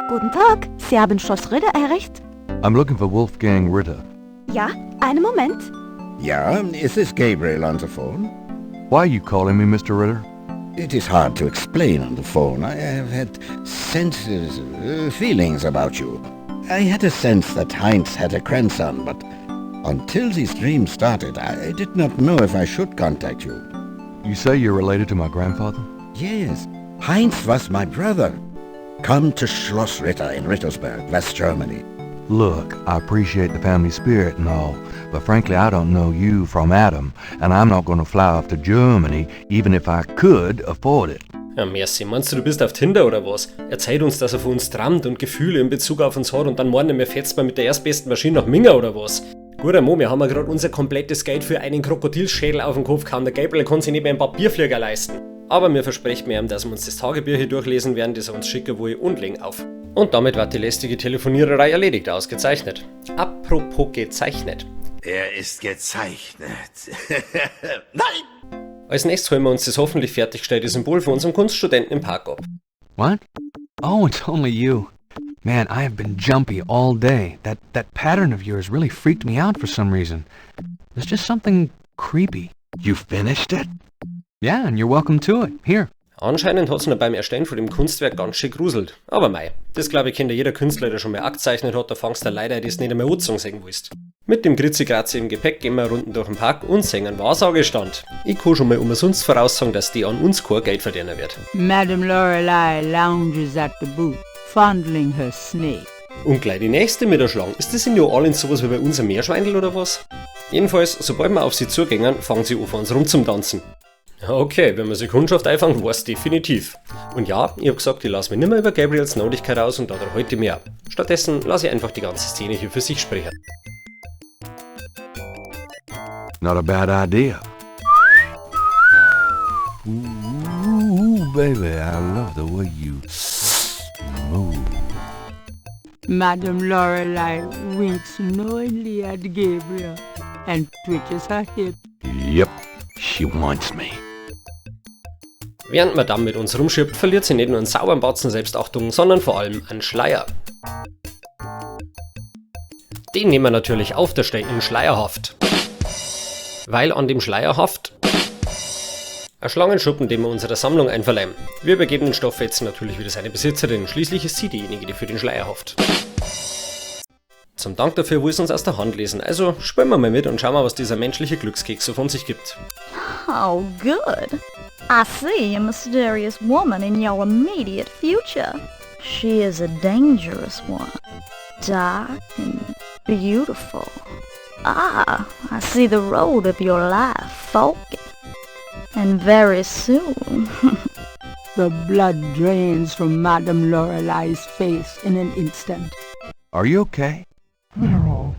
Guten Tag, Sie haben Schloss Ritter erreicht? I'm looking for Wolfgang Ritter. Ja, einen Moment. Ja, is this Gabriel on the phone? Why are you calling me, Mr. Ritter? It is hard to explain on the phone. I have had senses, feelings about you. I had a sense that Heinz had a grandson, but until this dream started, I did not know if I should contact you. You say you're related to my grandfather? Yes. Heinz was my brother. Come to Schloss Ritter in Rittersberg, West Germany. Look, I appreciate the family spirit and all, but frankly I don't know you from Adam, and I'm not gonna fly off to Germany, even if I could afford it. Ja, merci. Meinst du, du bist auf Tinder oder was? Erzählt uns, dass er von uns trammt und Gefühle in Bezug auf uns hat und dann morgen mehr fetzt man mit der erstbesten Maschine nach Minga oder was? Guter Mo, wir haben ja gerade unser komplettes Geld für einen Krokodilschädel auf den Kopf gehauen. Der Gabriel kann sich nicht mehr einen Papierflieger leisten. Aber mir versprechen wir ihm, dass wir uns das Tagebücher hier durchlesen werden, das er uns schicken will, und legen auf. Und damit wird die lästige Telefoniererei erledigt, ausgezeichnet. Apropos gezeichnet. Er ist gezeichnet. Nein! Als nächstes holen wir uns das hoffentlich fertiggestellte Symbol von unserem Kunststudenten im Park ab. What? Oh, it's only you. Man, I have been jumpy all day. That pattern of yours really freaked me out for some reason. There's just something creepy. You finished it? Yeah, and you're welcome to it. Here. Anscheinend hat's noch beim Erstellen von dem Kunstwerk ganz schön gruselt. Aber mei, das glaube ich kennt ja jeder Künstler, der schon mal angezeichnet hat, da fangst du leider das nicht einmal anzogen sehen willst. Mit dem Kritzi-Kratzi im Gepäck gehen wir Runden durch den Park und sehen einen Wahrsagestand. Ich kann schon mal umsonst voraussagen, dass die an uns kein Geld verdienen wird. Madame Lorelei lounges at the booth, fondling her snake. Und gleich die nächste mit der Schlange. Ist das in New Orleans sowas wie bei uns ein Meerschweindel oder was? Jedenfalls, sobald wir auf sie zugängen, fangen sie an, von uns rum zum Tanzen. Okay, wenn man sich Kundschaft einfangt, war's definitiv. Und ja, ich hab gesagt, ich lass mich nimmer über Gabriels Notigkeit aus und da heute mehr. Stattdessen lass ich einfach die ganze Szene hier für sich sprechen. Not a bad idea. Ooh, baby, I love the way you move. Madame Lorelei winks knowingly at Gabriel and twitches her hip. Yep, she wants me. Während Madame mit uns rumschippt, verliert sie nicht nur einen sauberen Batzen Selbstachtung, sondern vor allem einen Schleier. Den nehmen wir natürlich auf der Stelle in Schleierhaft. Weil an dem Schleierhaft ein Schlangenschuppen, den wir unserer Sammlung einverleiben. Wir übergeben den Stofffetzen natürlich wieder seine Besitzerin, schließlich ist sie diejenige, die für den Schleier hafft. Zum Dank dafür will sie uns aus der Hand lesen, also spielen wir mal mit und schauen mal, was dieser menschliche Glückskeks so von sich gibt. Oh, good. I see a mysterious woman in your immediate future. She is a dangerous one. Dark and beautiful. Ah, I see the road of your life forking. And very soon. The blood drains from Madame Lorelei's face in an instant. Are you okay? They're all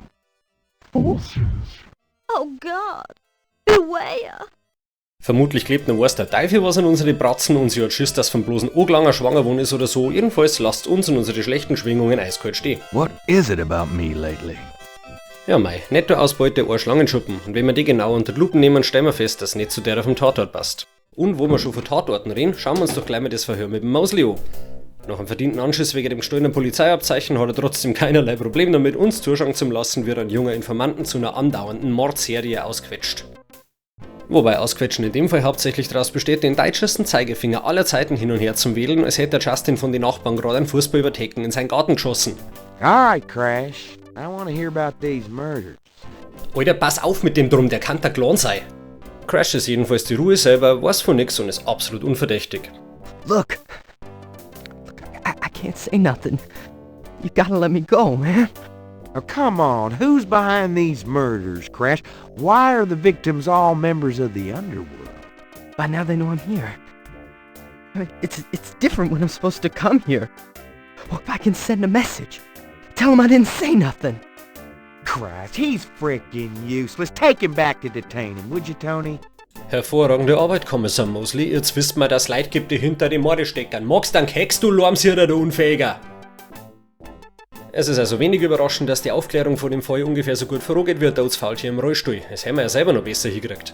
forces. Oh God, beware! Vermutlich klebt noch weiß der Teufel was an unsere Bratzen und sie hat Schiss, dass vom bloßen Oglanger schwanger geworden ist oder so. Jedenfalls lasst uns und unsere schlechten Schwingungen eiskalt stehen. What is it about me lately? Ja mei, Nettoausbeute ein Schlangenschuppen. Und wenn wir die genau unter die Lupe nehmen, stellen wir fest, dass nicht zu der vom Tatort passt. Und wo wir schon von Tatorten reden, schauen wir uns doch gleich mal das Verhör mit dem Mosley an. Nach einem verdienten Anschiss wegen dem gestohlenen Polizeiabzeichen hat er trotzdem keinerlei Problem damit, uns zuschauen zu lassen, wie er einen jungen Informanten zu einer andauernden Mordserie ausquetscht. Wobei Ausquetschen in dem Fall hauptsächlich daraus besteht, den deutschesten Zeigefinger aller Zeiten hin und her zu wählen, als hätte der Justin von den Nachbarn gerade einen Fußball über Hecken in seinen Garten geschossen. All right, Crash. I want to hear about these murders. Alter, pass auf mit dem Drum, der kann der Klon sein. Crash ist jedenfalls die Ruhe selber, weiß von nix und ist absolut unverdächtig. Look. Look, I can't say nothing. You gotta let me go, man. Now, come on, who's behind these murders, Crash? Why are the victims all members of the underworld? By now they know I'm here. I mean, it's different when I'm supposed to come here. Well, if I can send a message, tell them I didn't say nothing. Christ, he's frickin' useless. Take him back to detain him, would you, Tony? Hervorragende Arbeit, Kommissar Mosley. Jetzt wisst man, dass Leute gibt, die hinter die Morde stecken. Magst dann Keks, du Lormsierer, du Unfähiger! Es ist also wenig überraschend, dass die Aufklärung von dem Fall ungefähr so gut vorangeht wie ein totes Faultier im Rollstuhl. Das haben wir ja selber noch besser hingekriegt.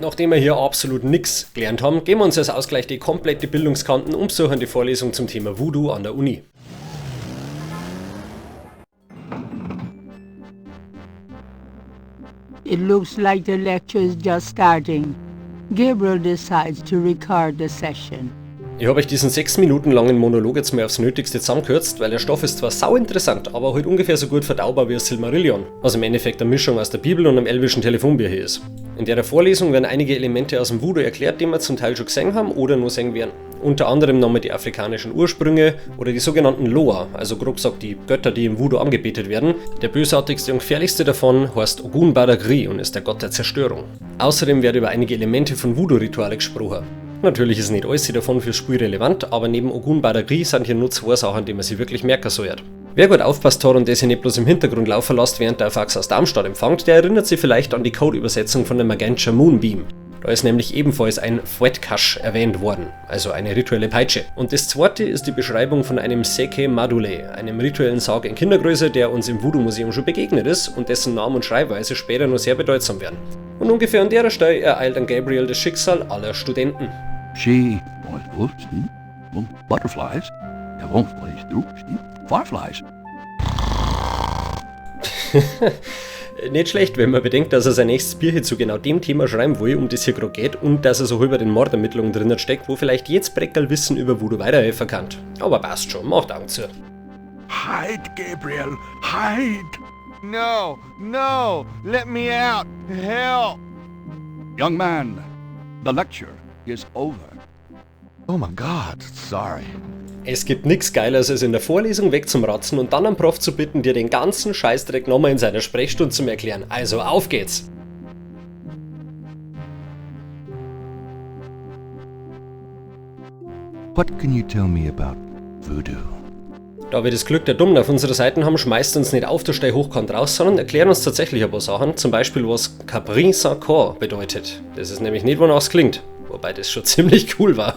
Nachdem wir hier absolut nix gelernt haben, geben wir uns als Ausgleich die komplette Bildungskanten und besuchen die Vorlesung zum Thema Voodoo an der Uni. It looks like the lecture is just starting. Gabriel decides to record the session. Ich habe euch diesen 6 Minuten langen Monolog jetzt mal aufs Nötigste zusammengekürzt, weil der Stoff ist zwar sau interessant, aber halt ungefähr so gut verdaubar wie ein Silmarillion, was im Endeffekt eine Mischung aus der Bibel und einem elvischen Telefonbuch hier ist. In der Vorlesung werden einige Elemente aus dem Voodoo erklärt, die wir zum Teil schon gesehen haben oder nur sehen werden. Unter anderem nochmal die afrikanischen Ursprünge oder die sogenannten Loa, also grob gesagt die Götter, die im Voodoo angebetet werden. Der bösartigste und gefährlichste davon heißt Ogun Badagri und ist der Gott der Zerstörung. Außerdem wird über einige Elemente von Voodoo-Rituale gesprochen. Natürlich ist nicht alles davon fürs Spiel relevant, aber neben Ogun Badagri sind hier nur zwei Sachen, die man sich wirklich merken sollte. Wer gut aufpasst hat und das hier nicht bloß im Hintergrund laufen lässt, während der Fax aus Darmstadt empfängt, der erinnert sich vielleicht an die Codeübersetzung von der Magentia Moonbeam. Da ist nämlich ebenfalls ein Fouettekasch erwähnt worden, also eine rituelle Peitsche. Und das zweite ist die Beschreibung von einem Seke Madule, einem rituellen Sarg in Kindergröße, der uns im Voodoo-Museum schon begegnet ist und dessen Namen und Schreibweise später nur sehr bedeutsam werden. Und ungefähr an der Stelle ereilt dann Gabriel das Schicksal aller Studenten. She butterflies, fireflies. Nicht schlecht, wenn man bedenkt, dass er sein nächstes Bier zu genau dem Thema schreiben will, um das hier gerade geht, und dass er so über den Mordermittlungen drinnen steckt, wo vielleicht jetzt Breckerl Wissen über Voodoo weiterhelfen kann. Aber passt schon, macht Augen zu. Hide, Gabriel, hide! No, no, let me out, help! Young man, the lecture is over. Oh my God, sorry. Es gibt nix Geileres, als in der Vorlesung wegzumratzen und dann am Prof zu bitten, dir den ganzen Scheißdreck nochmal in seiner Sprechstunde zu erklären. Also auf geht's! What can you tell me about voodoo? Da wir das Glück der Dummen auf unserer Seite haben, schmeißt uns nicht auf der Stelle hochkant raus, sondern erklären uns tatsächlich ein paar Sachen, zum Beispiel was Cabri sans Corps bedeutet. Das ist nämlich nicht, wonach es klingt, wobei das schon ziemlich cool war.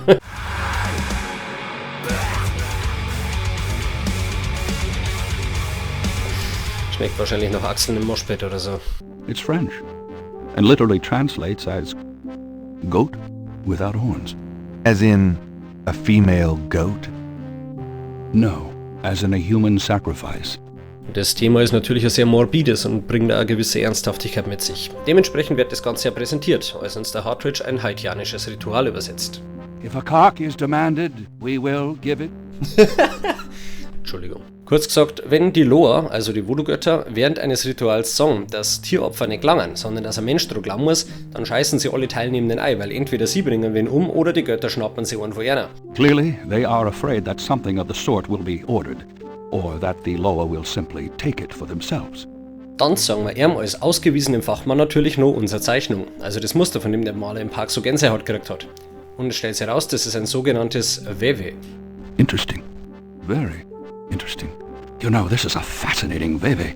Schmeckt wahrscheinlich nach Achseln im Moshpit oder so. It's French and literally translates as goat without horns. As in a female goat? No, as in a human sacrifice. Das Thema ist natürlich ein sehr morbides und bringt eine gewisse Ernsthaftigkeit mit sich. Dementsprechend wird das Ganze ja präsentiert, als uns der Hartridge ein haitianisches Ritual übersetzt. If a cock is demanded, we will give it. Entschuldigung. Kurz gesagt, wenn die Loa, also die Voodoo-Götter, während eines Rituals sagen, dass Tieropfer nicht langen, sondern dass ein Mensch drauf glauben muss, dann scheißen sie alle Teilnehmenden ein, weil entweder sie bringen wen um oder die Götter schnappen sie einen von einer. Clearly, they are afraid that something of the sort will be ordered, or that the Loa will simply take it for themselves. Dann sagen wir ihm als ausgewiesenem Fachmann natürlich noch unsere Zeichnung, also das Muster, von dem der Maler im Park so Gänsehaut gekriegt hat. Und es stellt sich heraus, das ist ein sogenanntes Veve. Interesting. Very interesting. You know, this is a fascinating veve.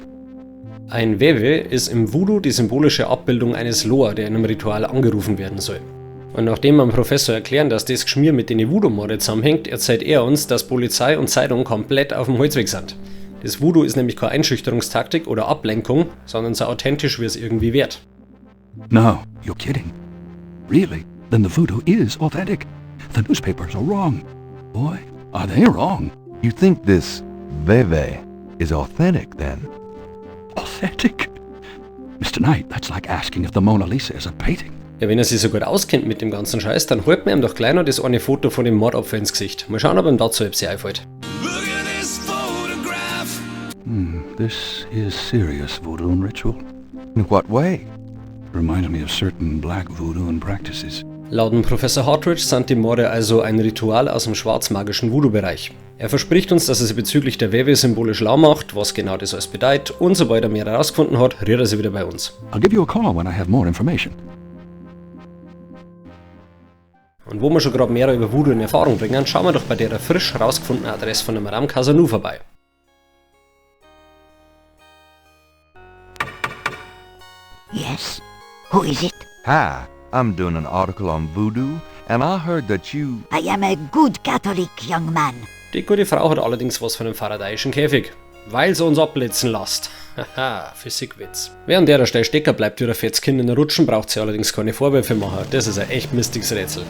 Ein Veve ist im Voodoo die symbolische Abbildung eines Loa, der in einem Ritual angerufen werden soll. Und nachdem wir dem Professor erklären, dass das Geschmier mit den Voodoo-Morde zusammenhängt, erzählt er uns, dass Polizei und Zeitung komplett auf dem Holzweg sind. Das Voodoo ist nämlich keine Einschüchterungstaktik oder Ablenkung, sondern so authentisch, wie es irgendwie wird. No, you're kidding. Really? Then the voodoo is authentic. The newspapers are wrong. Boy, are they wrong. You think this veve is authentic, then? Authentic? Mr. Knight, that's like asking if the Mona Lisa is a painting. Ja, wenn er sich so gut auskennt mit dem ganzen Scheiß, dann holt man ihm doch gleich noch das eine Foto von dem Mordopfer ins Gesicht. Mal schauen, ob ihm dazu etwas einfällt. This is serious voodoo ritual. In what way? Reminds me of certain black voodoo practices. Laut dem Professor Hartridge sind die Morde also ein Ritual aus dem schwarzmagischen Voodoo-Bereich. Er verspricht uns, dass er sie bezüglich der Veve symbolisch lau macht, was genau das alles bedeutet, und sobald er mehr herausgefunden hat, rührt er sie wieder bei uns. I'll give you a call when I have more information. Und wo wir schon gerade mehr über Voodoo in Erfahrung bringen, schauen wir doch bei der frisch herausgefundenen Adresse von der Madame Casanou vorbei. Yes? Who is it? Hi, I'm doing an article on voodoo, and I heard that you... I am a good Catholic young man. Die gute Frau hat allerdings was von einem faradayischen Käfig. Weil sie uns abblitzen lasst. Haha, Physikwitz. Während der Stelle stecken bleibt wie ein fettes Kind in der Rutschen, braucht sie allerdings keine Vorwürfe machen. Das ist ein echt mistiges Rätsel.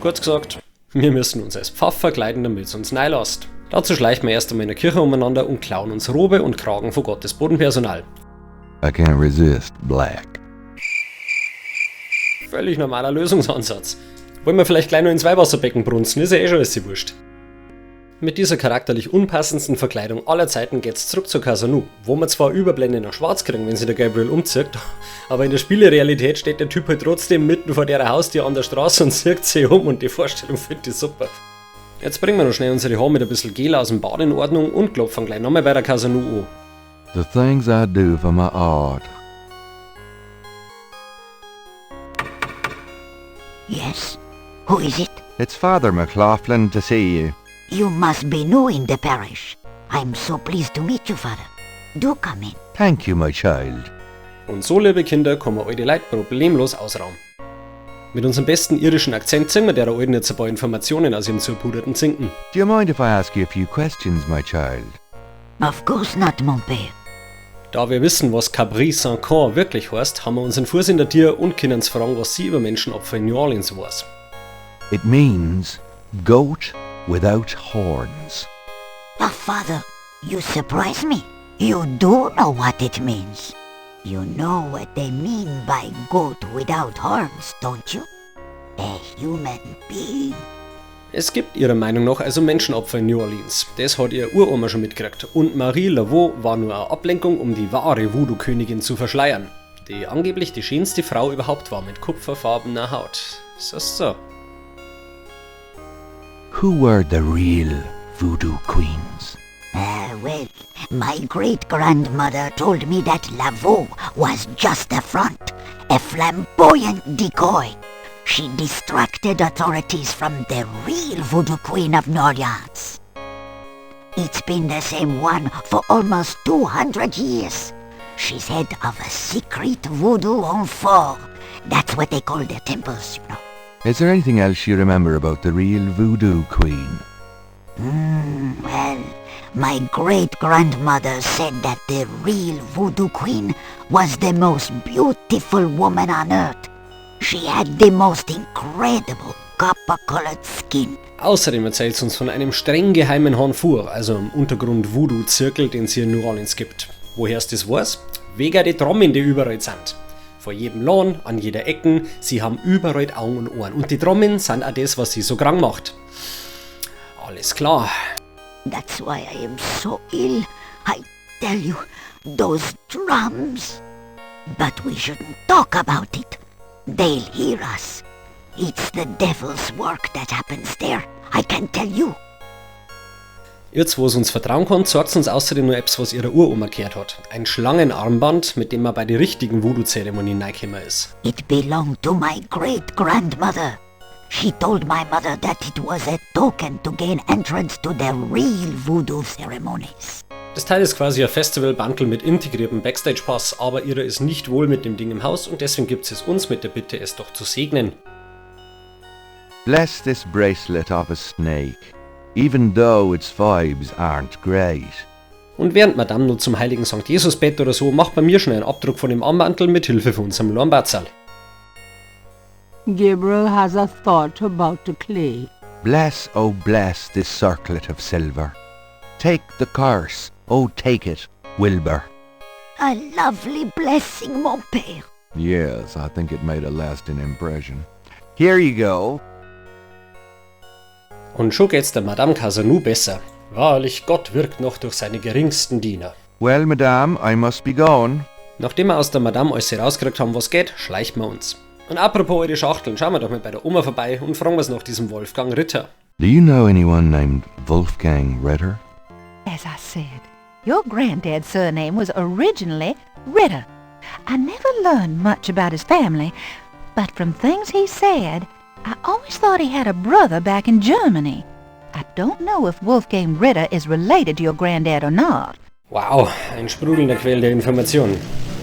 Kurz gesagt, wir müssen uns als Pfaff verkleiden, damit sie uns reinlässt. Dazu schleichen wir erst einmal in der Kirche umeinander und klauen uns Robe und Kragen von Gottes Bodenpersonal. I can't resist black. Völlig normaler Lösungsansatz. Wollen wir vielleicht gleich noch ins Weihwasserbecken brunzen, ist ja eh schon alles wurscht. Mit dieser charakterlich unpassendsten Verkleidung aller Zeiten geht's zurück zur Casanou, wo wir zwar Überblende nach schwarz kriegen, wenn sich der Gabriel umzieht, aber in der Spielerealität steht der Typ halt trotzdem mitten vor der Haustür an der Straße und zieht sich um und die Vorstellung finde ich super. Jetzt bringen wir noch schnell unsere Haare mit ein bisschen Gel aus dem Bad in Ordnung und klopfen gleich nochmal bei der Casanou an. The things I do for my art. Yes? Who is it? It's Father McLaughlin to see you. You must be new in the parish. I'm so pleased to meet you, Father. Do come in. Thank you, my child. Und so, liebe Kinder, kommen alte Leute problemlos ausraum. Mit unserem besten irischen Akzent ziehen wir der Alten jetzt ein paar Informationen aus ihrem zerpuderten Zinken. Do you mind if I ask you a few questions, my child? Of course not, mon père. Da wir wissen, was Cabri sans Corps wirklich heißt, haben wir unseren Fuß in der Tür und können uns fragen, was sie über Menschenopfer in New Orleans weiß. It means goat without horns. Ah, Father, you surprise me. You do know what it means. You know what they mean by goat without horns, don't you? A human being. Es gibt ihrer Meinung nach also Menschenopfer in New Orleans. Das hat ihr Uroma schon mitgekriegt. Und Marie Laveau war nur eine Ablenkung, um die wahre Voodoo-Königin zu verschleiern. Die angeblich die schönste Frau überhaupt war mit kupferfarbener Haut. So, so. Who were the real voodoo queens? Well, my great-grandmother told me that Laveau was just a front, a flamboyant decoy. She distracted authorities from the real voodoo queen of New Orleans. It's been the same one for almost 200 years. She's head of a secret voodoo hounfour. That's what they call their temples, you know. Is there anything else you remember about the real Voodoo Queen? Well, my great-grandmother said that the real Voodoo Queen was the most beautiful woman on earth. She had the most incredible copper-colored skin. Außerdem erzählt sie uns von einem streng geheimen Hounfour, also einem Untergrund-Voodoo-Zirkel, den es hier in New Orleans gibt. Woher es das weiß? Wegen die Trommeln, die überall sind. Vor jedem Laden, an jeder Ecken, sie haben überall Augen und Ohren. Und die Trommeln sind auch das, was sie so krank macht. Alles klar. That's why I am so ill. I tell you, those drums. But we shouldn't talk about it. They'll hear us. It's the devil's work that happens there, I can tell you. Jetzt, wo es uns vertrauen kann, zeigt uns außerdem nur etwas, was ihre Uroma gehört hat. Ein Schlangenarmband, mit dem man bei den richtigen Voodoo-Zeremonien reingekommen ist. It belonged to my great-grandmother. She told my mother that it was a token to gain entrance to the real voodoo ceremonies. Das Teil ist quasi ein Festival-Bundle mit integriertem Backstage-Pass, aber ihrer ist nicht wohl mit dem Ding im Haus und deswegen gibt es uns mit der Bitte, es doch zu segnen. Bless this bracelet of a snake, even though its vibes aren't great. Und während Madame nur zum heiligen St. Jesus bet oder so, macht bei mir schon einen Abdruck von dem Armbandel mit Hilfe von unserem Lornbatzel. Gabriel has a thought about the clay. Bless, oh bless this circlet of silver. Take the curse, oh take it, Wilbur. A lovely blessing, mon père. Yes, I think it made a lasting impression. Here you go. Und schon geht's der Madame Casanou besser. Wahrlich, Gott wirkt noch durch seine geringsten Diener. Well, Madame, I must be going. Nachdem wir aus der Madame alles rausgekriegt haben, was geht, schleichen wir uns. Und apropos eure Schachteln, schauen wir doch mal bei der Oma vorbei und fragen was nach diesem Wolfgang Ritter. Do you know anyone named Wolfgang Ritter? As I said, your granddad's surname was originally Ritter. I never learned much about his family, but from things he said, I always thought he had a brother back in Germany. I don't know if Wolfgang Ritter is related to your granddad or not. Wow, ein sprudelnder Quell der Informationen.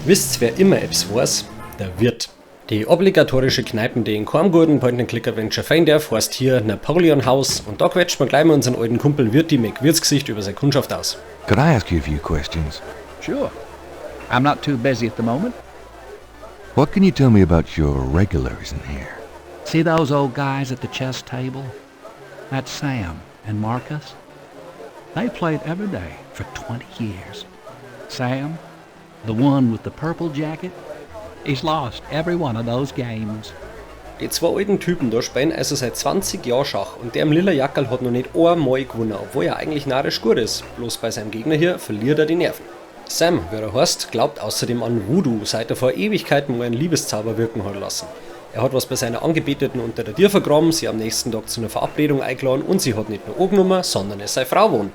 Wisst's, wer immer etwas weiß? Der Wirt. Die obligatorische Kneipen, die in keinem guten Point-and-Click-Adventure fein darf, heißt hier Napoleon House und da quetscht man gleich mal unseren alten Kumpel Wirti McWirtsgesicht über seine Kundschaft aus. Could I ask you a few questions? Sure. I'm not too busy at the moment. What can you tell me about your regulars in here? See those old guys at the chess table? That's Sam and Marcus. They played every day for 20 years. Sam, the one with the purple jacket, he's lost every one of those games. Die zwei alten Typen da spielen also seit 20 Jahren Schach und der im lila Jackerl hat noch nicht einmal gewonnen, obwohl er eigentlich narrisch gut ist. Bloß bei seinem Gegner hier verliert er die Nerven. Sam, wie er heißt, glaubt außerdem an Voodoo, seit er vor Ewigkeiten mal einen Liebeszauber wirken hat lassen. Er hat was bei seiner Angebeteten unter der Tür vergraben, sie am nächsten Tag zu einer Verabredung eingeladen und sie hat nicht nur angenommen, sondern es sei Frau geworden.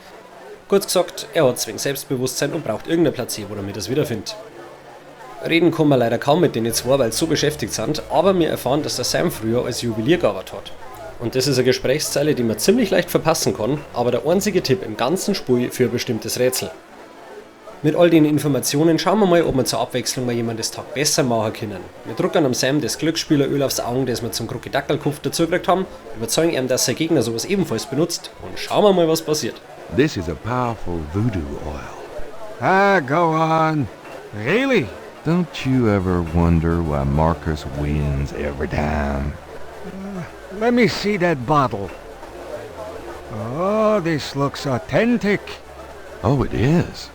Kurz gesagt, er hat zwing Selbstbewusstsein und braucht irgendein Placebo, damit er es wiederfindet. Reden kann man leider kaum mit denen zwei, weil sie so beschäftigt sind, aber wir erfahren, dass der Sam früher als Juwelier gearbeitet hat. Und das ist eine Gesprächszeile, die man ziemlich leicht verpassen kann, aber der einzige Tipp im ganzen Spiel für ein bestimmtes Rätsel. Mit all den Informationen schauen wir mal, ob wir zur Abwechslung mal jemandes Tag besser machen können. Wir drucken am Sam das Glücksspieleröl aufs Auge, das wir zum Krokodackelkopf dazugekriegt haben, überzeugen ihn, dass sein Gegner sowas ebenfalls benutzt und schauen wir mal, was passiert. This is a powerful voodoo oil. Ah, go on. Really? Don't you ever wonder why Marcus wins every time? Let me see that bottle. Oh, this looks authentic. Oh, it is.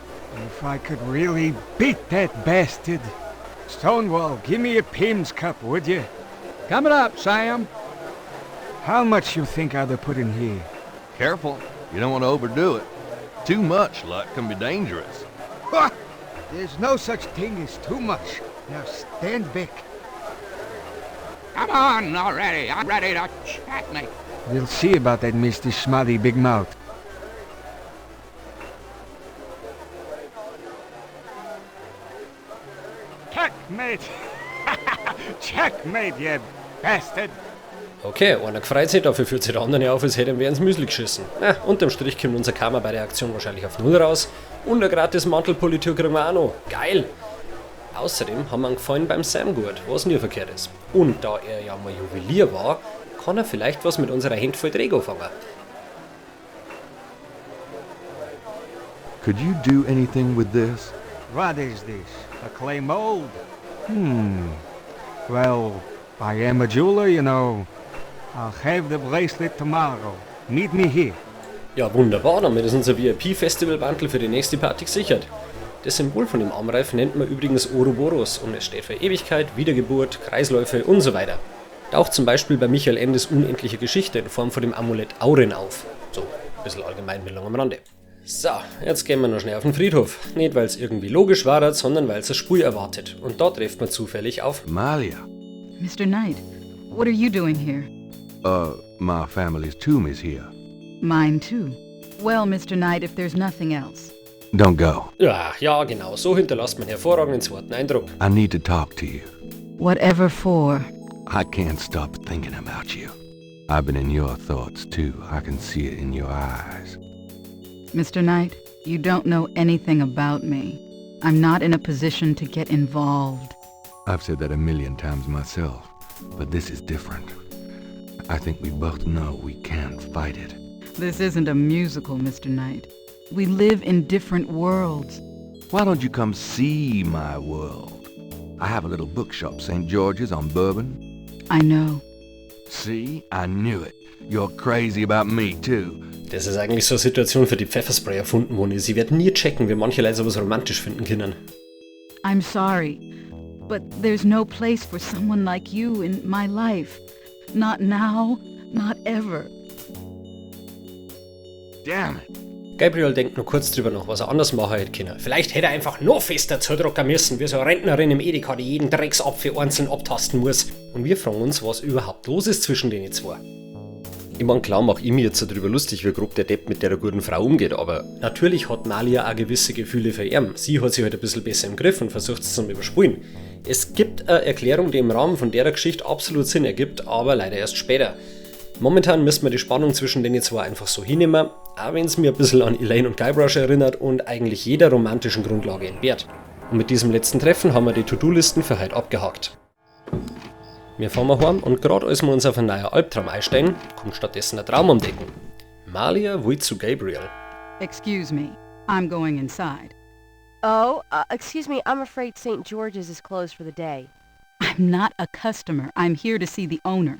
If I could really beat that bastard. Stonewall, give me a Pimm's cup, would you? Coming up, Sam. How much you think I'd have put in here? Careful. You don't want to overdo it. Too much luck can be dangerous. Ha! There's no such thing as too much. Now stand back. Come on already. I'm ready to checkmate. We'll see about that, Mr. Smutty Big Mouth. Checkmate! Checkmate, you bastard! Okay, einer gefreut sich, dafür führt sich der andere auf, als hätte ihm wer ins Müsli geschissen. Na, unterm Strich kommt unser Karma bei der Aktion wahrscheinlich auf Null raus. Und eine gratis Mantelpolitur kriegen wir auch noch. Geil! Außerdem haben wir einen Gefallen beim Sam gut, was nie verkehrt ist. Und da er ja mal Juwelier war, kann er vielleicht was mit unserer Handvoll Dreck anfangen. Could you do anything with this? What is this? A clay mold? Well, I am a jeweler, you know. I'll have the bracelet tomorrow. Meet me here. Ja, wunderbar, damit ist unser VIP-Festival-Bundle für die nächste Party gesichert. Das Symbol von dem Armreif nennt man übrigens Ouroboros und es steht für Ewigkeit, Wiedergeburt, Kreisläufe und so weiter. Taucht zum Beispiel bei Michael Endes unendliche Geschichte in Form von dem Amulett Auren auf. So, ein bisschen Allgemeinbildung am Rande. So, jetzt gehen wir noch schnell auf den Friedhof. Nicht, weil's irgendwie logisch war, sondern weil's das Spur erwartet. Und da trifft man zufällig auf Malia. Mr. Knight, what are you doing here? My family's tomb is here. Mine too. Well, Mr. Knight, if there's nothing else. Don't go. Ja, ja, genau. So hinterlässt man hervorragenden zweiten Eindruck. I need to talk to you. Whatever for? I can't stop thinking about you. I've been in your thoughts too. I can see it in your eyes. Mr. Knight, you don't know anything about me. I'm not in a position to get involved. I've said that a million times myself, but this is different. I think we both know we can't fight it. This isn't a musical, Mr. Knight. We live in different worlds. Why don't you come see my world? I have a little bookshop, St. George's on Bourbon. I know. See? I knew it. You're crazy about me, too. Das ist eigentlich so eine Situation, für die Pfefferspray erfunden worden ist. Ich werde nie checken, wie manche Leute sowas romantisch finden können. I'm sorry, but there's no place for someone like you in my life. Not now, not ever. Damn it. Gabriel denkt nur kurz drüber nach, was er anders machen hätte können. Vielleicht hätte er einfach noch fester zudrucken müssen, wie so eine Rentnerin im Edeka, die jeden Drecksapfel einzeln abtasten muss. Und wir fragen uns, was überhaupt los ist zwischen den zwei. Ich mein, klar mach ich mir jetzt so drüber lustig, wie grob der Depp mit der guten Frau umgeht, aber natürlich hat Malia auch gewisse Gefühle für ihn. Sie hat sich halt ein bisschen besser im Griff und versucht es zum Überspulen. Es gibt eine Erklärung, die im Rahmen von der Geschichte absolut Sinn ergibt, aber leider erst später. Momentan müssen wir die Spannung zwischen den zwei einfach so hinnehmen, auch wenn's mir ein bisschen an Elaine und Guybrush erinnert und eigentlich jeder romantischen Grundlage entbehrt. Und mit diesem letzten Treffen haben wir die To-Do-Listen für heute abgehakt. Wir fahren mal heim und grad als wir uns auf einen neuen Albtraum einstellen, kommt stattdessen ein Traum um Decken. Malia will zu Gabriel. Excuse me, I'm going inside. Oh, excuse me, I'm afraid St. George's is closed for the day. I'm not a customer. I'm here to see the owner.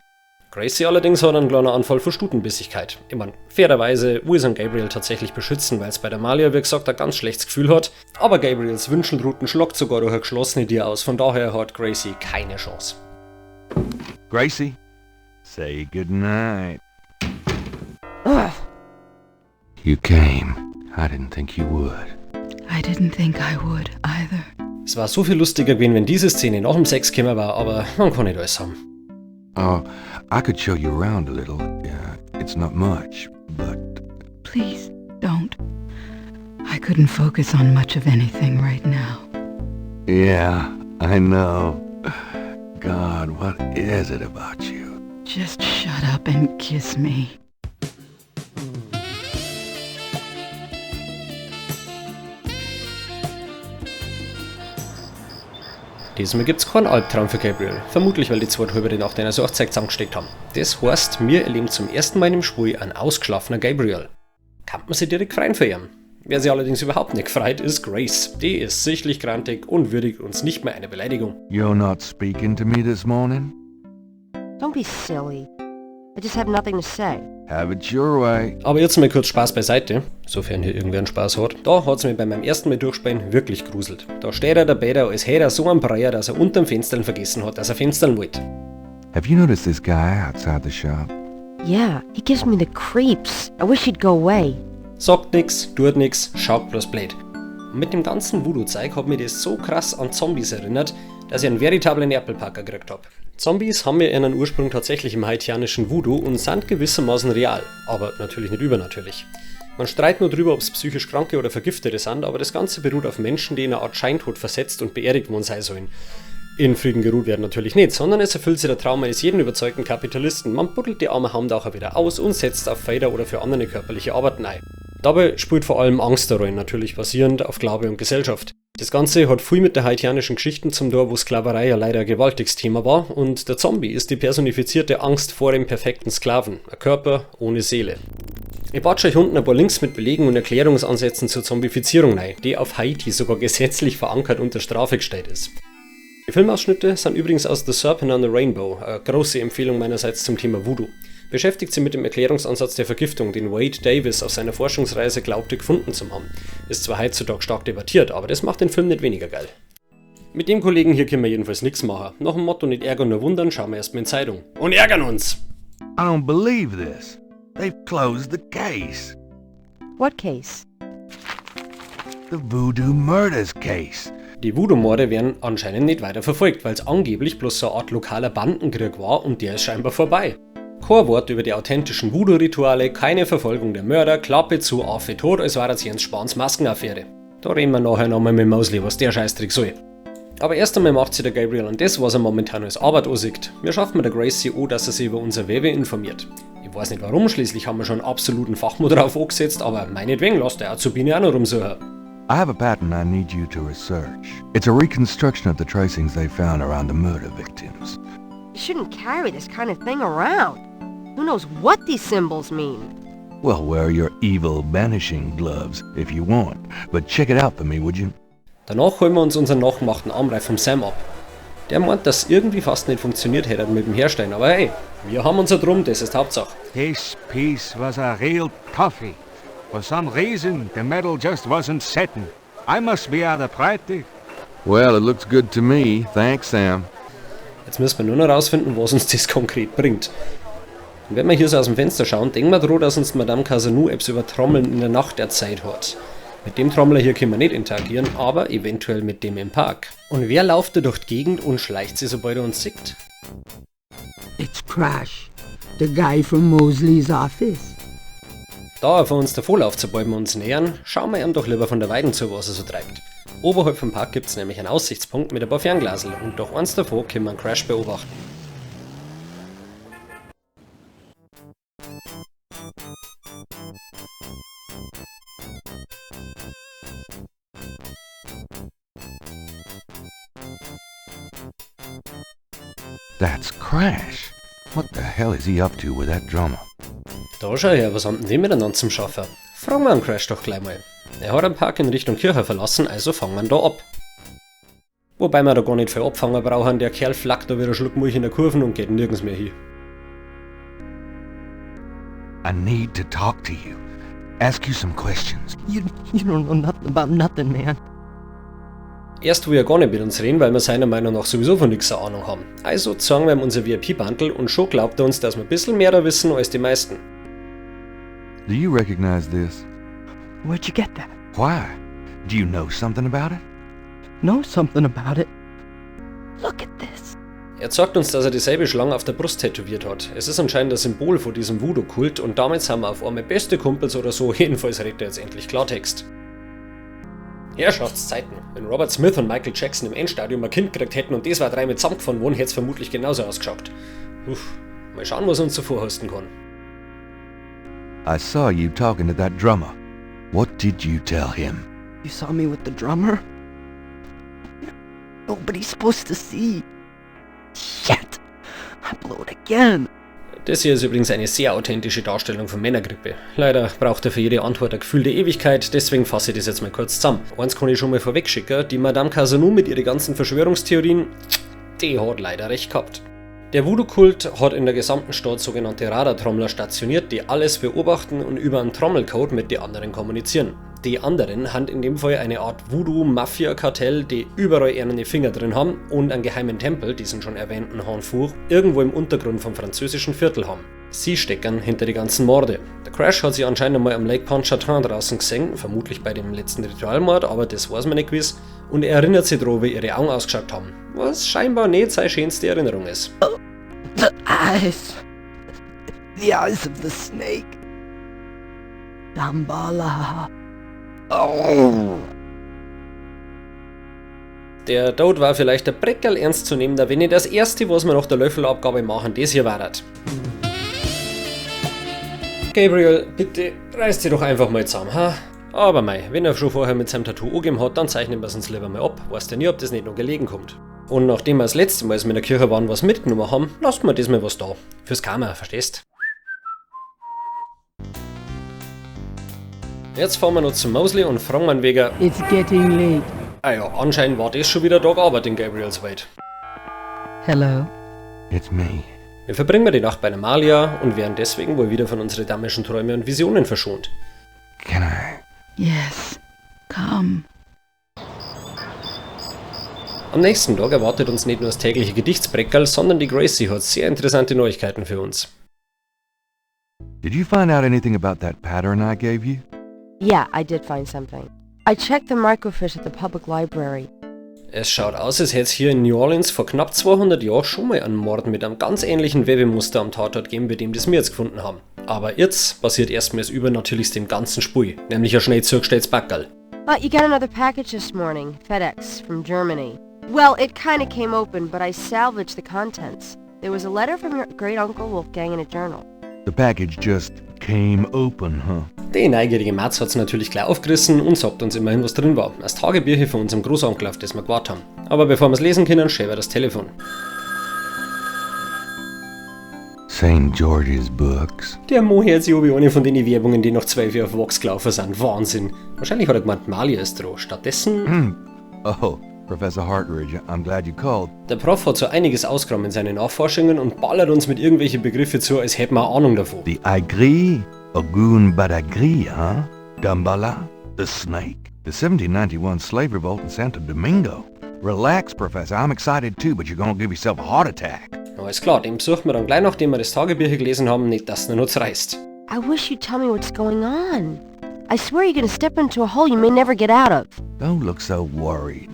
Gracie allerdings hat einen kleinen Anfall von Stutenbissigkeit. Ich mein, fairerweise will sie Gabriel tatsächlich beschützen, weil's bei der Malia, wie gesagt, ein ganz schlechtes Gefühl hat. Aber Gabriels Wünschelruten schlagt sogar durch eine geschlossene Tür aus, von daher hat Gracie keine Chance. Gracie, say goodnight. Ugh. You came. I didn't think you would. I didn't think I would either. Es war so viel lustiger gewesen, wenn diese Szene nach dem Sex gekommen war, aber man kann nicht alles haben. Oh, I could show you around a little. Yeah, it's not much, but... Please, don't. I couldn't focus on much of anything right now. Yeah, I know. God, what is it about you? Just shut up and kiss me. Diesmal gibt's keinen Albtraum für Gabriel, vermutlich weil die zwei halbe die Nacht in einer Hochzeit zusammengesteckt haben. Das heißt, wir erleben zum ersten Mal im Spiel einen ausgeschlafenen Gabriel. Kann man sich direkt freuen für ihn. Wer sich allerdings überhaupt nicht freut, ist Grace. Die ist sichtlich grantig und würdigt uns nicht mehr eine Beleidigung. You're not speaking to me this morning? Don't be silly. I just have nothing to say. Have it your way. Aber jetzt mal kurz Spaß beiseite, sofern hier irgendwer einen Spaß hat. Da hat's mich bei meinem ersten Mal durchspielen wirklich gruselt. Da steht er der Bäder, als hätte er so einen Breier, dass er unterm Fenstern vergessen hat, dass er Fenstern wollte. Have you noticed this guy outside the shop? Yeah, he gives me the creeps. I wish he'd go away. Sagt nix, tut nix, schaut bloß blöd. Und mit dem ganzen Voodoo-Zeug hat mich das so krass an Zombies erinnert, dass ich einen veritablen Erpelpacker gekriegt hab. Zombies haben ja ihren Ursprung tatsächlich im haitianischen Voodoo und sind gewissermaßen real, aber natürlich nicht übernatürlich. Man streitet nur drüber, ob's psychisch Kranke oder Vergiftete sind, aber das Ganze beruht auf Menschen, die in eine Art Scheintod versetzt und beerdigt worden sein sollen. In Frieden geruht werden natürlich nicht, sondern es erfüllt sich der Traum eines jeden überzeugten Kapitalisten. Man buddelt die arme Hamdacher wieder aus und setzt auf Felder oder für andere körperliche Arbeiten ein. Dabei spielt vor allem Angst eine Rolle, natürlich basierend auf Glaube und Gesellschaft. Das Ganze hat viel mit der haitianischen Geschichten zum tun, wo Sklaverei ja leider ein gewaltiges Thema war, und der Zombie ist die personifizierte Angst vor dem perfekten Sklaven, ein Körper ohne Seele. Ich batsche euch unten ein paar Links mit Belegen und Erklärungsansätzen zur Zombifizierung rein, die auf Haiti sogar gesetzlich verankert unter Strafe gestellt ist. Die Filmausschnitte sind übrigens aus The Serpent and the Rainbow, eine große Empfehlung meinerseits zum Thema Voodoo. Beschäftigt sich mit dem Erklärungsansatz der Vergiftung, den Wade Davis auf seiner Forschungsreise glaubte gefunden zu haben. Ist zwar heutzutage stark debattiert, aber das macht den Film nicht weniger geil. Mit dem Kollegen hier können wir jedenfalls nichts machen. Nach dem Motto nicht ärgern, nur wundern, schauen wir erstmal in Zeitung. Und ärgern uns! I don't believe this. They've closed the case. What case? The Voodoo Murders case. Die Voodoo-Morde werden anscheinend nicht weiter verfolgt, weil es angeblich bloß so eine Art lokaler Bandenkrieg war und der ist scheinbar vorbei. Kein Wort über die authentischen Voodoo-Rituale, keine Verfolgung der Mörder, Klappe zu, Affe tot, als war das Jens Spahns Maskenaffäre. Da reden wir nachher nochmal mit Mosley, was der Scheißtrick soll. Aber erst einmal macht sich der Gabriel an das, was er momentan als Arbeit ansieht. Wir schaffen mit der Gracie an, dass er sich über unser Webe informiert. Ich weiß nicht warum, schließlich haben wir schon einen absoluten Fachmann drauf angesetzt, aber meinetwegen lasst der Azubine auch noch rumsuchen. I have a pattern I need you to research. It's a reconstruction of the tracings they found around the murder victims. You shouldn't carry this kind of thing around. Who knows what these symbols mean? Well, wear your evil banishing gloves if you want, but check it out for me, would you? Danach holen wir uns unseren nachgemachten Armreif vom Sam ab. Der meint, dass irgendwie fast nicht funktioniert hätte mit dem Herstellen, aber hey, wir haben unser Drum, das ist Hauptsache. This piece was a real toughie. For some reason, the metal just wasn't setting. I must be out of practice. Well, it looks good to me. Thanks, Sam. Jetzt müssen wir nur noch rausfinden, was uns das konkret bringt. Und wenn wir hier so aus dem Fenster schauen, denken wir dran, dass uns Madame Casanou etwas über Trommeln in der Nacht erzählt hat. Mit dem Trommler hier können wir nicht interagieren, aber eventuell mit dem im Park. Und wer lauft da durch die Gegend und schleicht sich, sobald er uns sieht? It's Crash, the guy from Mosley's office. Da er vor uns davonläuft, sobald wir uns nähern, schauen wir ihm doch lieber von der Weiden zu, was er so treibt. Oberhalb vom Park gibt's nämlich einen Aussichtspunkt mit ein paar Fernglasel und durch eins davon können wir einen Crash beobachten. That's Crash. What the hell is he up to with that drummer? Da schau her, was haben denn die miteinander zum Schaffen? Fragen wir den Crash doch gleich mal. Er hat einen Park in Richtung Kirche verlassen, also fangen wir ihn da ab. Wobei wir da gar nicht viel abfangen brauchen, der Kerl flackt da wieder einen Schluck Milch in der Kurven und geht nirgends mehr hin. I need to talk to you. Ask you some questions. You don't know nothing about nothing, man. Erst will er gar nicht mit uns reden, weil wir seiner Meinung nach sowieso von nix eine Ahnung haben. Also zeigen wir ihm unser V I P-Bundle und schon glaubt er uns, dass wir ein bisschen mehr da wissen als die meisten. Do you recognize this? Where'd you get that? Why? Do you know something about it? Know something about it? Look at this. Er zeigt uns, dass er dieselbe Schlange auf der Brust tätowiert hat. Es ist anscheinend das Symbol von diesem Voodoo-Kult und damit sind wir auf einmal beste Kumpels oder so. Jedenfalls redet er jetzt endlich Klartext. Herrschaftszeiten. Wenn Robert Smith und Michael Jackson im Endstadium ein Kind gekriegt hätten und das war drei mit zusammengefahren worden, hätt's vermutlich genauso ausgeschaut. Uff, mal schauen, was er uns so vorhusten kann. I saw you talking to that drummer. What did you tell him? You saw me with the drummer? Nobody's supposed to see. Shit! I blew it again. Das hier ist übrigens eine sehr authentische Darstellung von Männergrippe. Leider braucht er für jede Antwort ein Gefühl der Ewigkeit, deswegen fasse ich das jetzt mal kurz zusammen. Eins kann ich schon mal vorwegschicken, die Madame Casanou mit ihren ganzen Verschwörungstheorien, die hat leider recht gehabt. Der Voodoo-Kult hat in der gesamten Stadt sogenannte Radartrommler stationiert, die alles beobachten und über einen Trommelcode mit den anderen kommunizieren. Die anderen haben in dem Fall eine Art Voodoo-Mafia-Kartell, die überall ihre Finger drin haben und einen geheimen Tempel, diesen schon erwähnten Honfur, irgendwo im Untergrund vom französischen Viertel haben. Sie stecken hinter die ganzen Morde. Der Crash hat sie anscheinend einmal am Lake Pontchartrain draußen gesehen, vermutlich bei dem letzten Ritualmord, aber das weiß man nicht gewiss, und er erinnert sich daran, wie ihre Augen ausgeschaut haben, was scheinbar nicht seine schönste Erinnerung ist. Oh, the eyes. The eyes of the snake. Dambala. Oh. Der Tod war vielleicht ein Breckerl ernst zu nehmen, da wenn nicht das erste, was wir nach der Löffelabgabe machen, das hier war. Gabriel, bitte reiß dich doch einfach mal zusammen, ha? Aber mei, wenn er schon vorher mit seinem Tattoo angegeben hat, dann zeichnen wir es uns lieber mal ab. Weißt ja nie, ob das nicht noch gelegen kommt. Und nachdem wir das letzte Mal, als wir in der Kirche waren, was mitgenommen haben, lassen wir diesmal was da. Fürs Karma, verstehst? Jetzt fahren wir noch zum Mosley und fragen ihn wegen... It's getting late. Ah ja, anscheinend war das schon wieder Tag Arbeit in Gabriels Welt. Hello. It's me. Wir verbringen die Nacht bei Amalia und werden deswegen wohl wieder von unseren damischen Träume und Visionen verschont. Can I? Yes. Come. Am nächsten Tag erwartet uns nicht nur das tägliche Gedichtsbreckerl, sondern die Gracie hat sehr interessante Neuigkeiten für uns. Did you find out anything about that pattern I gave you? Yeah, I did find something. I checked the microfiche at the public library. Es schaut aus, als hätte es hier in New Orleans vor knapp 200 Jahren schon mal einen Mord mit einem ganz ähnlichen Webemuster am Tatort gegeben, wie dem, das wir jetzt gefunden haben. Aber jetzt passiert erstmal das Übernatürlichste im ganzen Spiel, nämlich ein schnell zugestelltes Packerl. But you got another package this morning, FedEx, from Germany. Well, it kinda came open, but I salvaged the contents. There was a letter from your great-uncle Wolfgang in a journal. The package just came open, huh? Die neugierige Matz hat's natürlich gleich aufgerissen und sagt uns immerhin, was drin war. Das Tagebücher von unserem Großonkel, auf das wir gewartet haben. Aber bevor wir's lesen können, schäbert das Telefon. St. George's Books. Der Mo hört sich an wie eine von den Werbungen, die noch 12 Jahre auf Vox gelaufen sind. Wahnsinn. Wahrscheinlich hat er gemeint, Malia ist dran. Stattdessen... Oh, Professor Hartridge, I'm glad you called. Der Prof hat so einiges ausgeräumt in seinen Nachforschungen und ballert uns mit irgendwelchen Begriffe zu, als hätten wir eine Ahnung davon. The Agri, Ogun Badagri, huh? Dambala, the snake, the 1791 slave revolt in Santo Domingo. Relax, Professor, I'm excited too, but you're gonna give yourself a heart attack. Alles klar, den besuchen wir dann gleich, nachdem wir das Tagebücher gelesen haben, nicht, dass es noch zerreißt. I wish you'd tell me what's going on. I swear you're gonna step into a hole you may never get out of. Don't look so worried.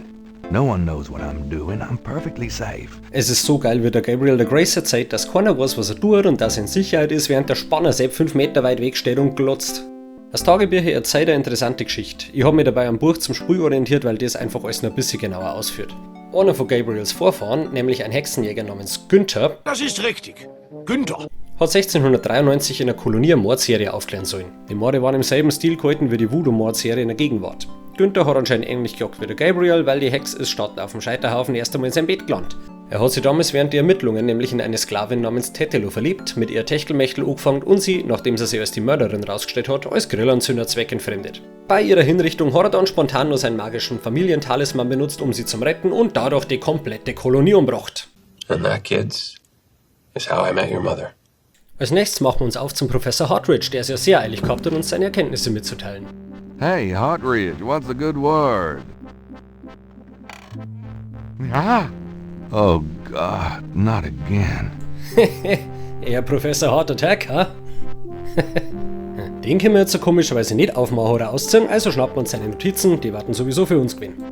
No one knows what I'm doing. I'm perfectly safe. Es ist so geil, wie der Gabriel der Grace erzählt, dass keiner weiß, was er tut und dass er in Sicherheit ist, während der Spanner selbst 5 Meter weit weg steht und glotzt. Das Tagebücher erzählt eine interessante Geschichte. Ich hab mich dabei am Buch zum Spiel orientiert, weil das einfach alles noch ein bisschen genauer ausführt. Einer von Gabriels Vorfahren, nämlich ein Hexenjäger namens Günther, Das ist richtig. Günther. hat 1693 in einer Kolonie eine Mordserie aufklären sollen. Die Morde waren im selben Stil gehalten wie die Voodoo-Mordserie in der Gegenwart. Günther hat anscheinend ähnlich gejagt wie der Gabriel, weil die Hex ist statt auf dem Scheiterhaufen erst einmal in sein Bett gelandet. Er hat sich damals während der Ermittlungen nämlich in eine Sklavin namens Tetelo verliebt, mit ihr Techtelmechtel angefangen und sie, nachdem sie sich als die Mörderin rausgestellt hat, als Grillanzünder zweckentfremdet. Bei ihrer Hinrichtung hat er dann spontan nur seinen magischen Familientalisman benutzt, um sie zum Retten und dadurch die komplette Kolonie umbracht. And that, kids, is how I met your mother. Als nächstes machen wir uns auf zum Professor Hartridge, der es ja sehr eilig gehabt hat, uns seine Erkenntnisse mitzuteilen. Hey, Hartridge, what's the good word? Ah! Oh, God, not again. Eher Professor Heart Attack, ha? Den können wir jetzt so komischerweise nicht aufmachen oder ausziehen, also schnappen wir uns seine Notizen, die warten sowieso für uns gewinnen.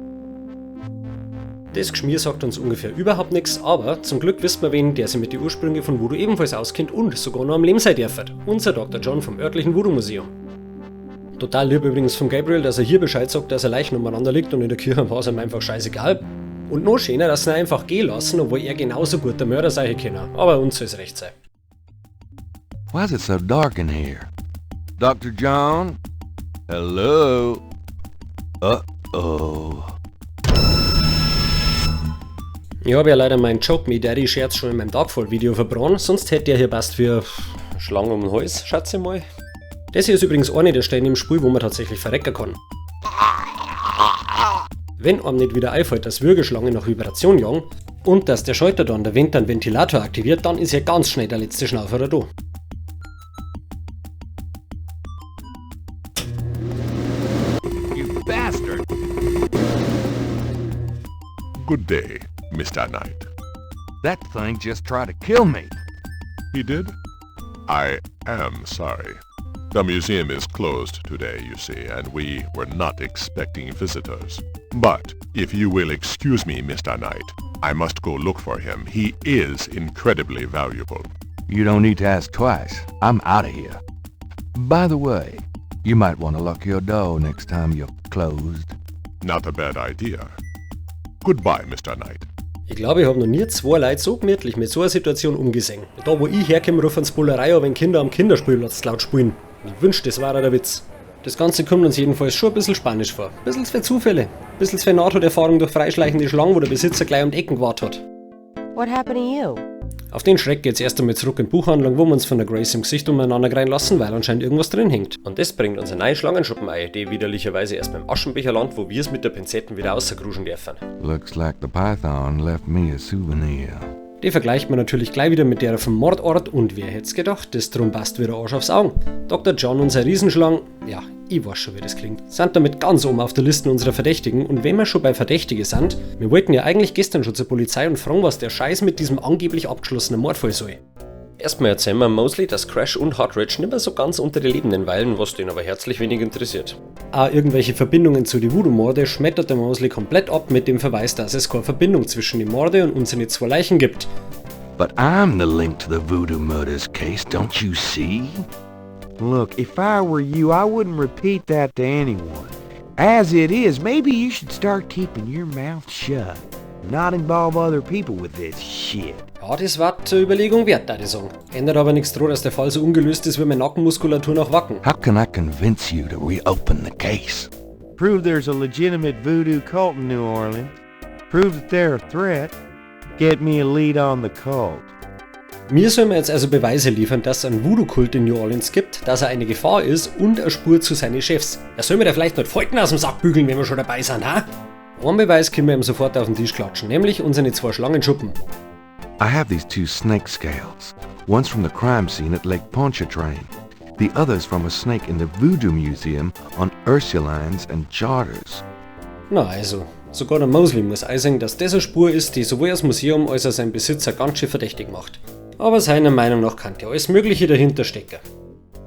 Das Geschmier sagt uns ungefähr überhaupt nichts, aber zum Glück wissen wir wen, der sich mit den Ursprüngen von Voodoo ebenfalls auskennt und sogar noch am Leben sein darf. Unser Dr. John vom örtlichen Voodoo-Museum. Total lieb übrigens von Gabriel, dass er hier Bescheid sagt, dass er Leichen umeinander liegt und in der Kirche war es ihm einfach scheißegal. Und noch schöner, dass sie ihn einfach gehen lassen, obwohl er genauso gut der Mörder sein kann. Aber uns soll's recht sein. Why is it so dark in here? Dr. John? Hello? Uh-oh. Ich habe ja leider meinen Choke Me Daddy Scherz schon in meinem Darkfall-Video verbrannt, sonst hätte der hier passt für Schlangen um den Hals, schätze ich mal. Das hier ist übrigens eine der Stellen im Spiel, wo man tatsächlich verrecken kann. Wenn einem nicht wieder einfällt, dass Würgeschlangen nach Vibration jagen und dass der Schalter dann der Wind einen Ventilator aktiviert, dann ist ja ganz schnell der letzte Schnaufer da. You bastard! Good day, Mr. Knight. That thing just tried to kill me. He did? I am sorry. The museum is closed today, you see, and we were not expecting visitors. But if you will excuse me, Mr. Knight, I must go look for him. He is incredibly valuable. You don't need to ask twice. I'm out of here. By the way, you might want to lock your door next time you're closed. Not a bad idea. Goodbye, Mr. Knight. Ich glaube, ich habe noch nie zwei Leute so gemütlich mit so einer Situation umgesehen. Da, wo ich herkomme, rufen sie Bullerei an, wenn Kinder am Kinderspielplatz laut spielen. Ich wünschte, das war der Witz. Das Ganze kommt uns jedenfalls schon ein bisschen spanisch vor. Ein bisschen zu viel Zufälle. Ein bisschen zu viel Nahtoderfahrung durch freischleichende Schlangen, wo der Besitzer gleich um die Ecken gewartet hat. What happened to you? Auf den Schreck geht's erst einmal zurück in die Buchhandlung, wo wir uns von der Grace im Gesicht umeinander rein lassen, weil anscheinend irgendwas drin hängt. Und das bringt uns eine neue Schlangenschuppen ein, die widerlicherweise erst beim Aschenbecherland, wo wir's mit der Pinzetten wieder rausgruschen dürfen. Looks like the python left me a souvenir. Die vergleicht man natürlich gleich wieder mit der vom Mordort und wer hätt's gedacht, das drum passt wieder Arsch aufs Augen. Dr. John und sein Riesenschlang, ja, ich weiß schon, wie das klingt, sind damit ganz oben auf der Liste unserer Verdächtigen und wenn wir schon bei Verdächtige sind, wir wollten ja eigentlich gestern schon zur Polizei und fragen, was der Scheiß mit diesem angeblich abgeschlossenen Mordfall soll. Erstmal erzählen wir Mosley, dass Crash und Hartridge nicht mehr so ganz unter die Lebenden weilen, was den aber herzlich wenig interessiert. Auch irgendwelche Verbindungen zu die Voodoo-Morde schmettert der Mosley komplett ab mit dem Verweis, dass es keine Verbindung zwischen den Morde und unseren zwei Leichen gibt. But I'm the link to the voodoo murders case, don't you see? Look, if I were you, I wouldn't repeat that to anyone. As it is, maybe you should start keeping your mouth shut. Not involve other people with this shit. Ja, das war zur Überlegung wert, da ich sagen. Ändert aber nichts dran, dass der Fall so ungelöst ist wie meine Nackenmuskulatur nach Wacken. How can I convince you to reopen the case? Prove there's a legitimate voodoo cult in New Orleans. Prove that they're a threat. Get me a lead on the cult. Mir soll man jetzt also Beweise liefern, dass es einen Voodoo-Kult in New Orleans gibt, dass er eine Gefahr ist und eine Spur zu seinen Chefs. Er soll mir da vielleicht nicht Falten aus dem Sack bügeln, wenn wir schon dabei sind, ha? Einen Beweis können wir ihm sofort auf den Tisch klatschen, nämlich unsere zwei Schlangenschuppen. I have these two snake scales. One's from the crime scene at Lake Pontchartrain. The other's from a snake in the Voodoo Museum on Ursulines and Charters. Na also, sogar der Mosley muss einsehen, dass das eine Spur ist, die sowohl das Museum als auch seinen Besitzer ganz schön verdächtig macht. Aber seiner Meinung nach kann ja alles Mögliche dahinter stecken.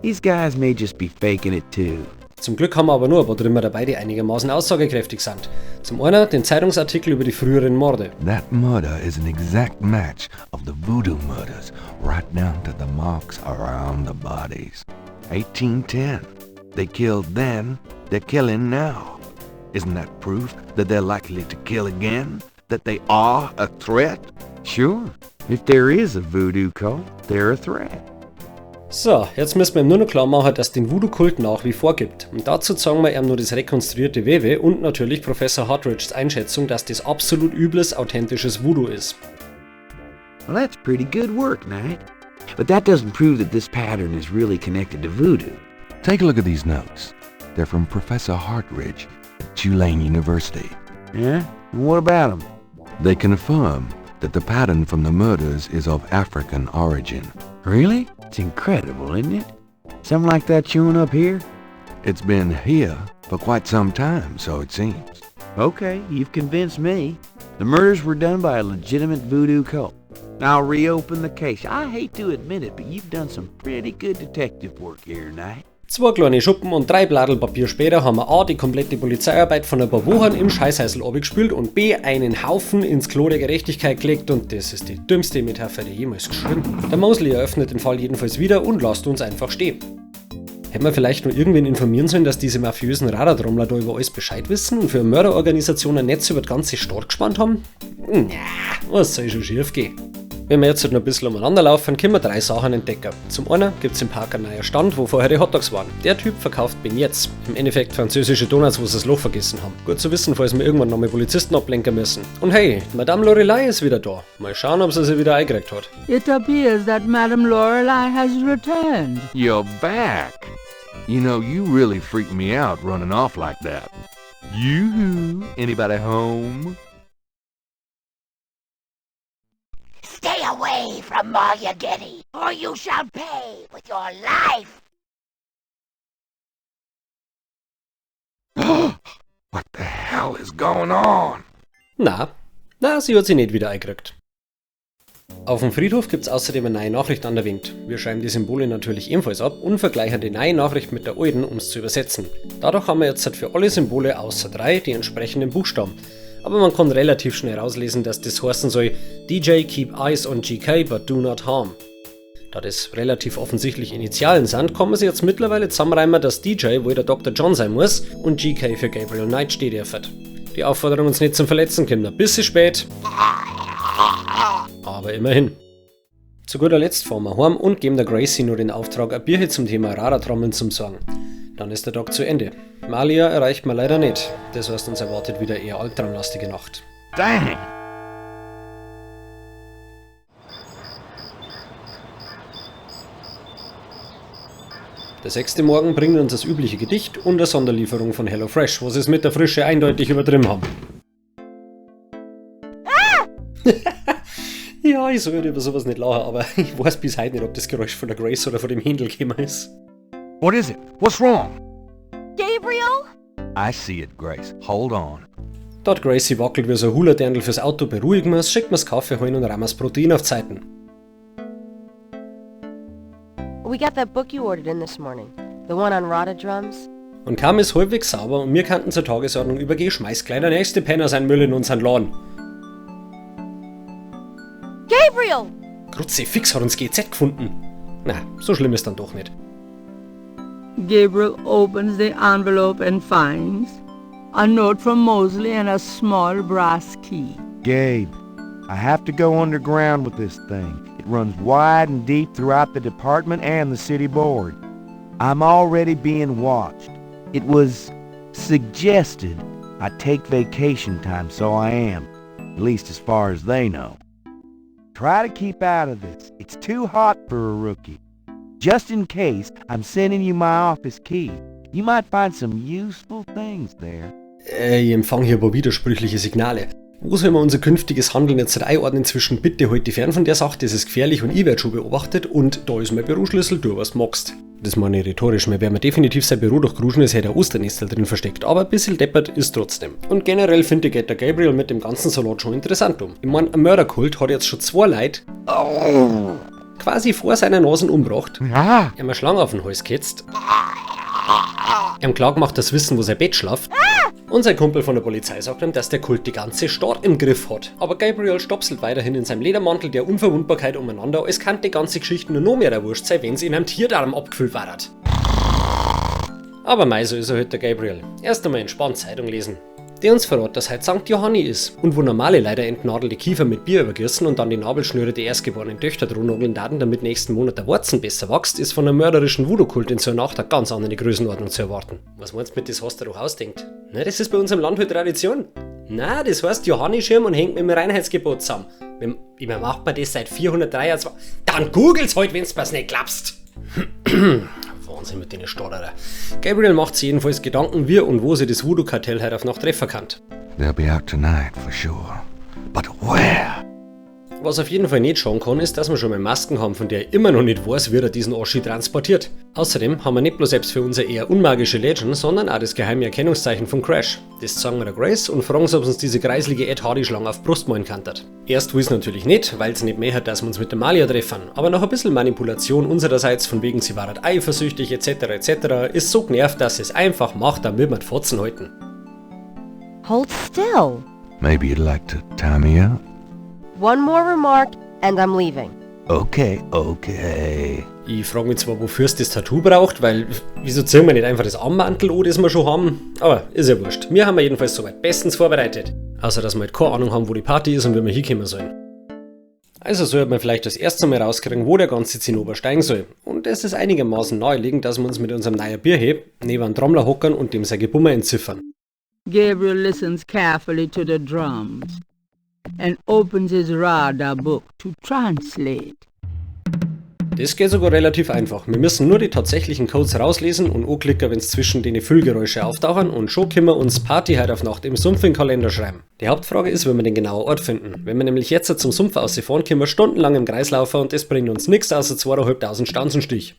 These guys may just be faking it too. Zum Glück haben wir aber nur ein paar Trümmer dabei, die einigermaßen aussagekräftig sind. Zum einen den Zeitungsartikel über die früheren Morde. That murder is an exact match of the voodoo murders, right down to the marks around the bodies. 1810. They killed then, they're killing now. Isn't that proof that they're likely to kill again? That they are a threat? Sure. If there is a voodoo cult, they're a threat. So, jetzt müssen wir ihm nur noch klar machen, dass es den Voodoo-Kult nach wie vor gibt. Und dazu zeigen wir ihm nur das rekonstruierte Wewe und natürlich Professor Hartridges Einschätzung, dass das absolut übles, authentisches Voodoo ist. Well, that's pretty good work, Knight. But that doesn't prove that this pattern is really connected to voodoo. Take a look at these notes. They're from Professor Hartridge at Tulane University. Yeah? And what about them? They confirm that the pattern from the murders is of African origin. Really? It's incredible, isn't it? Something like that showing up here? It's been here for quite some time, so it seems. Okay, you've convinced me. The murders were done by a legitimate voodoo cult. I'll reopen the case. I hate to admit it, but you've done some pretty good detective work here, Knight. Zwei kleine Schuppen und drei Bladel Papier später haben wir A. die komplette Polizeiarbeit von ein paar Wochen im Scheißhäusl abgespült und B. einen Haufen ins Klo der Gerechtigkeit gelegt und das ist die dümmste Metapher, die jemals geschrieben. Der Mosley eröffnet den Fall jedenfalls wieder und lasst uns einfach stehen. Hätten wir vielleicht nur irgendwen informieren sollen, dass diese mafiösen Radartrommler da über alles Bescheid wissen und für eine Mörderorganisation ein Netz über die ganze Stadt gespannt haben? Na, was soll schon schief gehen? Wenn wir jetzt halt noch ein bisschen umeinander laufen, können wir drei Sachen entdecken. Zum einen gibt es im Park einen neuen Stand, wo vorher die Hotdogs waren. Der Typ verkauft Beignets. Im Endeffekt französische Donuts, wo sie das Loch vergessen haben. Gut zu wissen, falls wir irgendwann nochmal Polizisten ablenken müssen. Und hey, Madame Lorelei ist wieder da. Mal schauen, ob sie sich wieder eingekriegt hat. It appears that Madame Lorelei has returned. You're back. You know, you really freaked me out running off like that. Yoo-hoo. Anybody home? Stay away from Malia Getty, or you shall pay with your life. What the hell is going on? Na, na, sie hat sich nicht wieder eingekriegt. Auf dem Friedhof gibt's außerdem eine neue Nachricht an der Wind. Wir schreiben die Symbole natürlich ebenfalls ab und vergleichen die neue Nachricht mit der alten, um's zu übersetzen. Dadurch haben wir jetzt halt für alle Symbole außer drei die entsprechenden Buchstaben. Aber man kann relativ schnell rauslesen, dass das heißen soll DJ keep eyes on GK but do not harm. Da das relativ offensichtlich Initialen sind, kann man sich jetzt mittlerweile zusammenreimen, dass DJ wohl der Dr. John sein muss und GK für Gabriel Knight steht dürfen. Die Aufforderung, uns nicht zum Verletzen, kommt ein bisschen spät. Aber immerhin. Zu guter Letzt fahren wir heim und geben der Gracie nur den Auftrag, ein Bierchen zum Thema Radatrommeln zu sorgen. Dann ist der Tag zu Ende. Malia erreicht man leider nicht. Das heißt, uns erwartet wieder eher albtraumlastige Nacht. Dang! Der sechste Morgen bringt uns das übliche Gedicht und eine Sonderlieferung von HelloFresh, wo sie es mit der Frische eindeutig übertrieben haben. Ja, ich soll über sowas nicht lachen, aber ich weiß bis heute nicht, ob das Geräusch von der Grace oder von dem Händel gekommen ist. What is it? What's wrong? Gabriel? I see it, Grace. Hold on. Dort Gracie wackelt wie so ein Hula-Dirndl fürs Auto, beruhigen wir's, schicken wir's Kaffee holen und rammen's Protein auf Zeiten. We got that book you ordered in this morning. The one on Rada drums. Und kaum ist halbwegs sauber und wir könnten zur Tagesordnung übergehen, schmeißt gleich der nächste Penner sein Müll in unseren Laden. Gabriel! Kruzifix hat uns GZ gefunden. Na, so schlimm ist dann doch nicht. Gabriel opens the envelope and finds a note from Mosley and a small brass key. Gabe, I have to go underground with this thing. It runs wide and deep throughout the department and the city board. I'm already being watched. It was suggested I take vacation time, so I am, at least as far as they know. Try to keep out of this. It's too hot for a rookie. Just in case, I'm sending you my office key. You might find some useful things there. Ich empfange hier aber widersprüchliche Signale. Wo soll man unser künftiges Handeln jetzt einordnen zwischen bitte halt dich fern von der Sache, das ist gefährlich und ich werd schon beobachtet und da ist mein Büroschlüssel, du was magst. Das meine ich rhetorisch, wir werden definitiv sein Büro durchgruschen, es hätte ein Osternestel drin versteckt, aber ein bisschen deppert ist trotzdem. Und generell finde ich, geht der Gabriel mit dem ganzen Salat schon interessant um. Ich mein, ein Mörderkult hat jetzt schon zwei Leute quasi vor seiner Nase umgebracht, ja. Ihm eine Schlange auf den Hals gehetzt, ihm klar gemacht, dass wissen, wo sein Bett schlaft. Und sein Kumpel von der Polizei sagt ihm, dass der Kult die ganze Stadt im Griff hat. Aber Gabriel stopselt weiterhin in seinem Ledermantel der Unverwundbarkeit umeinander, als kann die ganze Geschichte nur noch mehr der Wurscht sein, wenn's in einem Tierdarm abgefüllt war. Aber mei, so ist er halt der Gabriel. Erst einmal entspannt Zeitung lesen. Die uns verrät, dass heute St. Johanni ist und wo normale Leider entnadelte Kiefer mit Bier übergießen und dann die Nabelschnüre der erstgeborenen Töchter drohnogeln daten, damit nächsten Monat der Warzen besser wächst, ist von einem mörderischen Voodoo-Kult in so einer Nacht eine ganz andere Größenordnung zu erwarten. Was meinst du mit das hast du doch ausdenkt? Na, das ist bei uns im Land halt Tradition. Na, das heißt Johanni-Schirm und hängt mit dem Reinheitsgebot zusammen. Wie man macht man das seit 423? Dann googelt's halt, wenn's mir's nicht glaubst. Wahnsinn mit den Stotterer. Gabriel macht sich jedenfalls Gedanken, wie und wo sie das Voodoo-Kartell heute auf Nacht treffen kann. They'll be out tonight for sure. But where? Was auf jeden Fall nicht schauen kann, ist, dass wir schon mal Masken haben, von der ich immer noch nicht weiß, wie er diesen Oschi transportiert. Außerdem haben wir nicht bloß selbst für unsere eher unmagische Legend, sondern auch das geheime Erkennungszeichen von Crash. Das zeigen wir der Grace und fragen sie, ob uns diese kreislige Ed Hardy-Schlange auf Brust malen kann. Erst will's natürlich nicht, weil's nicht mehr hat, dass wir uns mit der Malia treffen. Aber nach ein bisschen Manipulation unsererseits, von wegen sie war halt eifersüchtig etc. etc., ist so genervt, dass sie es einfach macht, damit wir die Fotzen halten. Hold still. Maybe you'd like to tie me up? One more remark and I'm leaving. Okay, okay. Ich frage mich zwar, wofür es das Tattoo braucht, weil wieso ziehen wir nicht einfach das Armmantel an, das wir schon haben? Aber ist ja wurscht. Wir haben jedenfalls soweit bestens vorbereitet. Außer, dass wir halt keine Ahnung haben, wo die Party ist und wie wir hinkommen sollen. Also sollte man vielleicht das erste Mal rauskriegen, wo der ganze Zinnober steigen soll. Und es ist einigermaßen naheliegend, dass wir uns mit unserem neuen Bierheb neben einem Trommler hockern und dem sein Gebummer entziffern. Gabriel listens carefully to the drums and opens his radar book to translate. Das geht sogar relativ einfach. Wir müssen nur die tatsächlichen Codes rauslesen und anklicken, wenn's zwischen den Füllgeräusche auftauchen und schon können wir uns Party heute auf Nacht im Sumpf in den Kalender schreiben. Die Hauptfrage ist, wie wir den genauen Ort finden. Wenn wir nämlich jetzt zum Sumpf rausfahren, können wir stundenlang im Kreis laufen und das bringt uns nix außer 2500 Stanzenstich.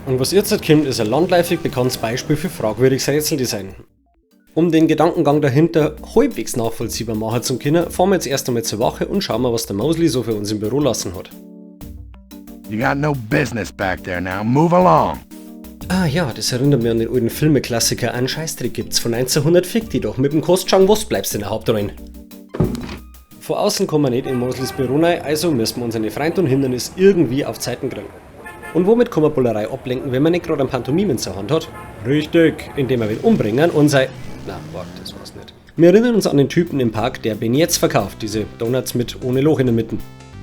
Und was jetzt kommt, ist ein landläufig bekanntes Beispiel für fragwürdiges Rätseldesign. Um den Gedankengang dahinter halbwegs nachvollziehbar machen zu können, fahren wir jetzt erst einmal zur Wache und schauen mal, was der Mosley so für uns im Büro lassen hat. You got no business back there now. Move along. Ah ja, das erinnert mich an den alten Filmeklassiker Ein Scheißdreck gibt's von 1900 Fick die doch mit dem Kostschang was bleibst in der Hauptrolle. Von außen kommen wir nicht in Mosleys Büro rein, also müssen wir unsere Freund und Hindernis irgendwie auf Zeiten kriegen. Und womit kann man Bullerei ablenken, wenn man nicht gerade ein Pantomime in der Hand hat? Richtig, indem wir ihn umbringen und sei... Na, warte, das war's nicht. Wir erinnern uns an den Typen im Park, der Beignets verkauft, diese Donuts mit ohne Loch in der Mitte.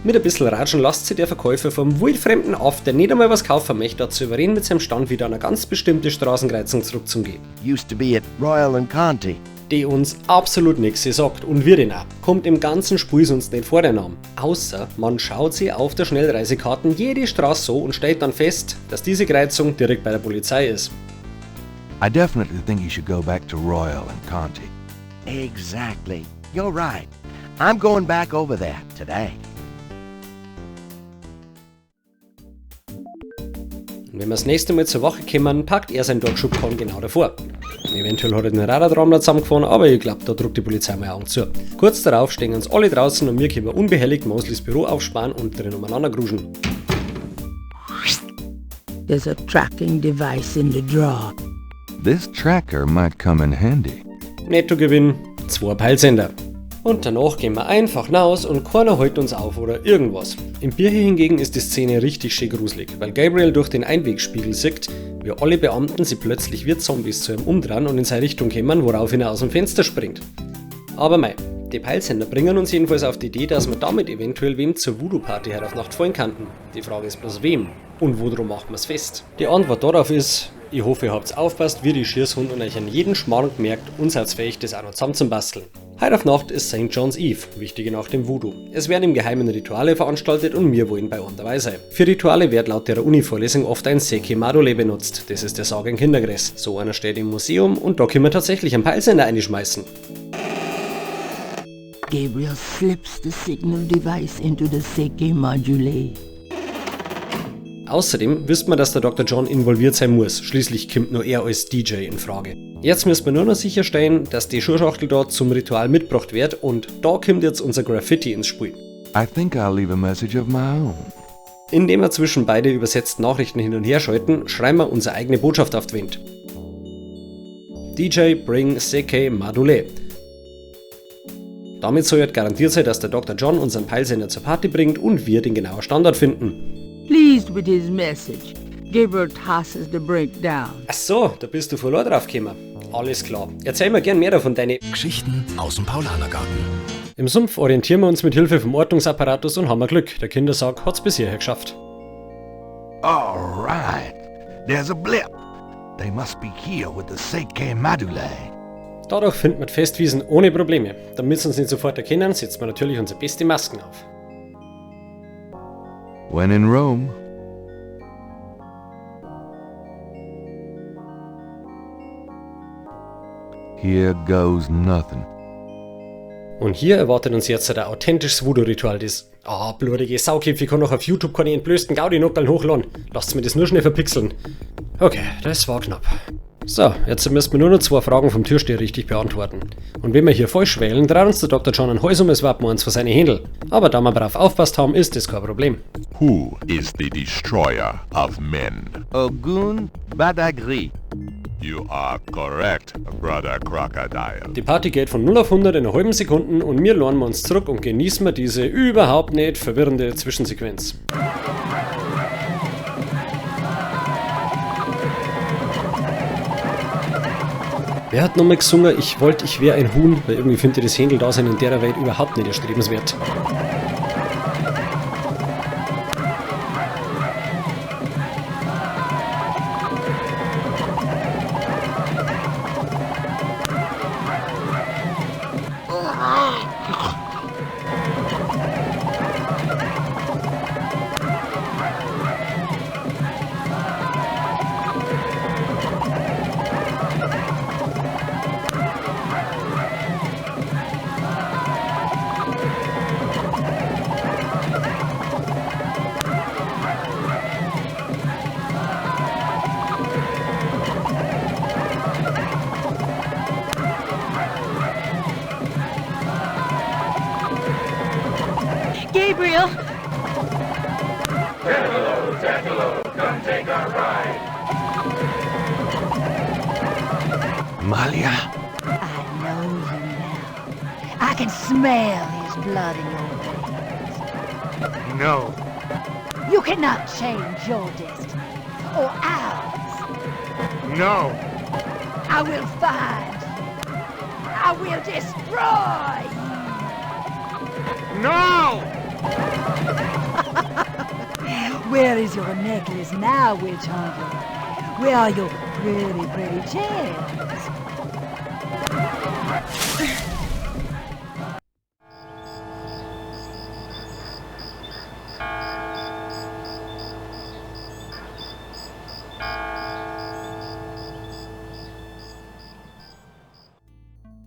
Mit ein bisschen Ratschen lässt sich der Verkäufer vom wildfremden Aff, der nicht einmal was kaufen möchte, dazu überreden, mit seinem Stand wieder an eine ganz bestimmte Straßenkreuzung zurückzugehen. Used to be at Royal and Conti. Die uns absolut nichts sagt und wir den auch. Kommt im ganzen Spiel sonst nicht vor der Name. Außer man schaut sich auf der Schnellreisekarte jede Straße so und stellt dann fest, dass diese Kreuzung direkt bei der Polizei ist. I definitely think you should go back to Royal and Conti. Exactly. You're right. I'm going back over there today. Und wenn wir das nächste Mal zur Wache kommen, packt er sein Dog-Schubkarren genau davor. Eventuell hat er den Radarraum zusammengefahren, aber ich glaub, da druckt die Polizei mal Augen zu. Kurz darauf stehen uns alle draußen und wir können unbehelligt Mosleys Büro aufsparen und drin umeinander gruschen. There's a tracking device in the drawer. This tracker might come in handy. Nettogewinn, 2 Peilsender. Und danach gehen wir einfach raus und keiner hält uns auf oder irgendwas. Im Bier hier hingegen ist die Szene richtig schön gruselig, weil Gabriel durch den Einwegspiegel sieht, wie alle Beamten sie plötzlich wie Zombies zu ihm umdrehen und in seine Richtung kommen, woraufhin er aus dem Fenster springt. Aber mei, die Peilsender bringen uns jedenfalls auf die Idee, dass wir damit eventuell wem zur Voodoo-Party heute auf Nacht fallen könnten. Die Frage ist bloß wem und worum macht man's fest? Die Antwort darauf ist, ich hoffe ihr habt's aufpasst, wie die Schießhund und euch an jeden Schmarrn gemerkt und seid fähig, das auch noch zusammen zu basteln. Heute auf Nacht ist St. John's Eve, wichtige Nacht im Voodoo. Es werden im Geheimen Rituale veranstaltet und wir wollen bei einem dabei sein. Für Rituale wird laut der Uni-Vorlesung oft ein Seke Madole benutzt, das ist der Sarg in Kindergräs. So einer steht im Museum und da können wir tatsächlich einen Peilsender einschmeißen. Gabriel slips the signal device into the Seke Module. Außerdem wisst man, dass der Dr. John involviert sein muss, schließlich kommt nur er als DJ in Frage. Jetzt müssen wir nur noch sicherstellen, dass die Schuhschachtel dort zum Ritual mitgebracht wird und da kommt jetzt unser Graffiti ins Spiel. I think I'll leave a message of my own. Indem wir zwischen beide übersetzten Nachrichten hin und her schalten, schreiben wir unsere eigene Botschaft auf die Wand. DJ bring Seke Madule. Damit soll jetzt garantiert sein, dass der Dr. John unseren Peilsender zur Party bringt und wir den genauen Standort finden. Pleased with his message, Gabriel tosses the breakdown. Ach so, da bist du verloren drauf gekommen. Alles klar. Erzähl mir gern mehr davon, deine Geschichten aus dem Paulanergarten. Im Sumpf orientieren wir uns mit Hilfe vom Ortungsapparatus und haben wir Glück. Der Kindersarg hat's bis hierher geschafft. Alright, there's a blip. They must be here with the Seke Madule. Dadurch finden wir die Festwiesen ohne Probleme. Damit sie uns nicht sofort erkennen, setzen wir natürlich unsere beste Masken auf. When in Rome. Here goes nothing. Und hier erwartet uns jetzt ein authentisches Voodoo-Ritual, das... Ah, blutige Saukäpfe, ich kann noch auf YouTube keine entblößten Gaudi-Nockerln hochladen. Lasst mir das nur schnell verpixeln. Okay, das war knapp. So, jetzt müssen wir nur noch 2 Fragen vom Türsteher richtig beantworten. Und wenn wir hier falsch wählen, traut uns der Dr. John ein Hals um das Wappen eins vor seine Händel. Aber da wir brav aufpasst haben, ist das kein Problem. Who is the destroyer of men? Ogun Badagri. You are correct, Brother Crocodile. Die Party geht von 0 auf 100 in einer halben Sekunde und wir lohnen uns zurück und genießen wir diese überhaupt nicht verwirrende Zwischensequenz. Wer hat nochmal gesungen, ich wollte, ich wär ein Huhn, weil irgendwie finde ich das Händel-Dasein in der Welt überhaupt nicht erstrebenswert. Gabriel! Tantalo, Tantalo, come take our ride! Malia? I know you now. I can smell his blood in your veins. No. You cannot change your destiny, or ours. No. I will find you. I will destroy you! No! Where is your necklace now, witch hunter? Where are your pretty, pretty gems?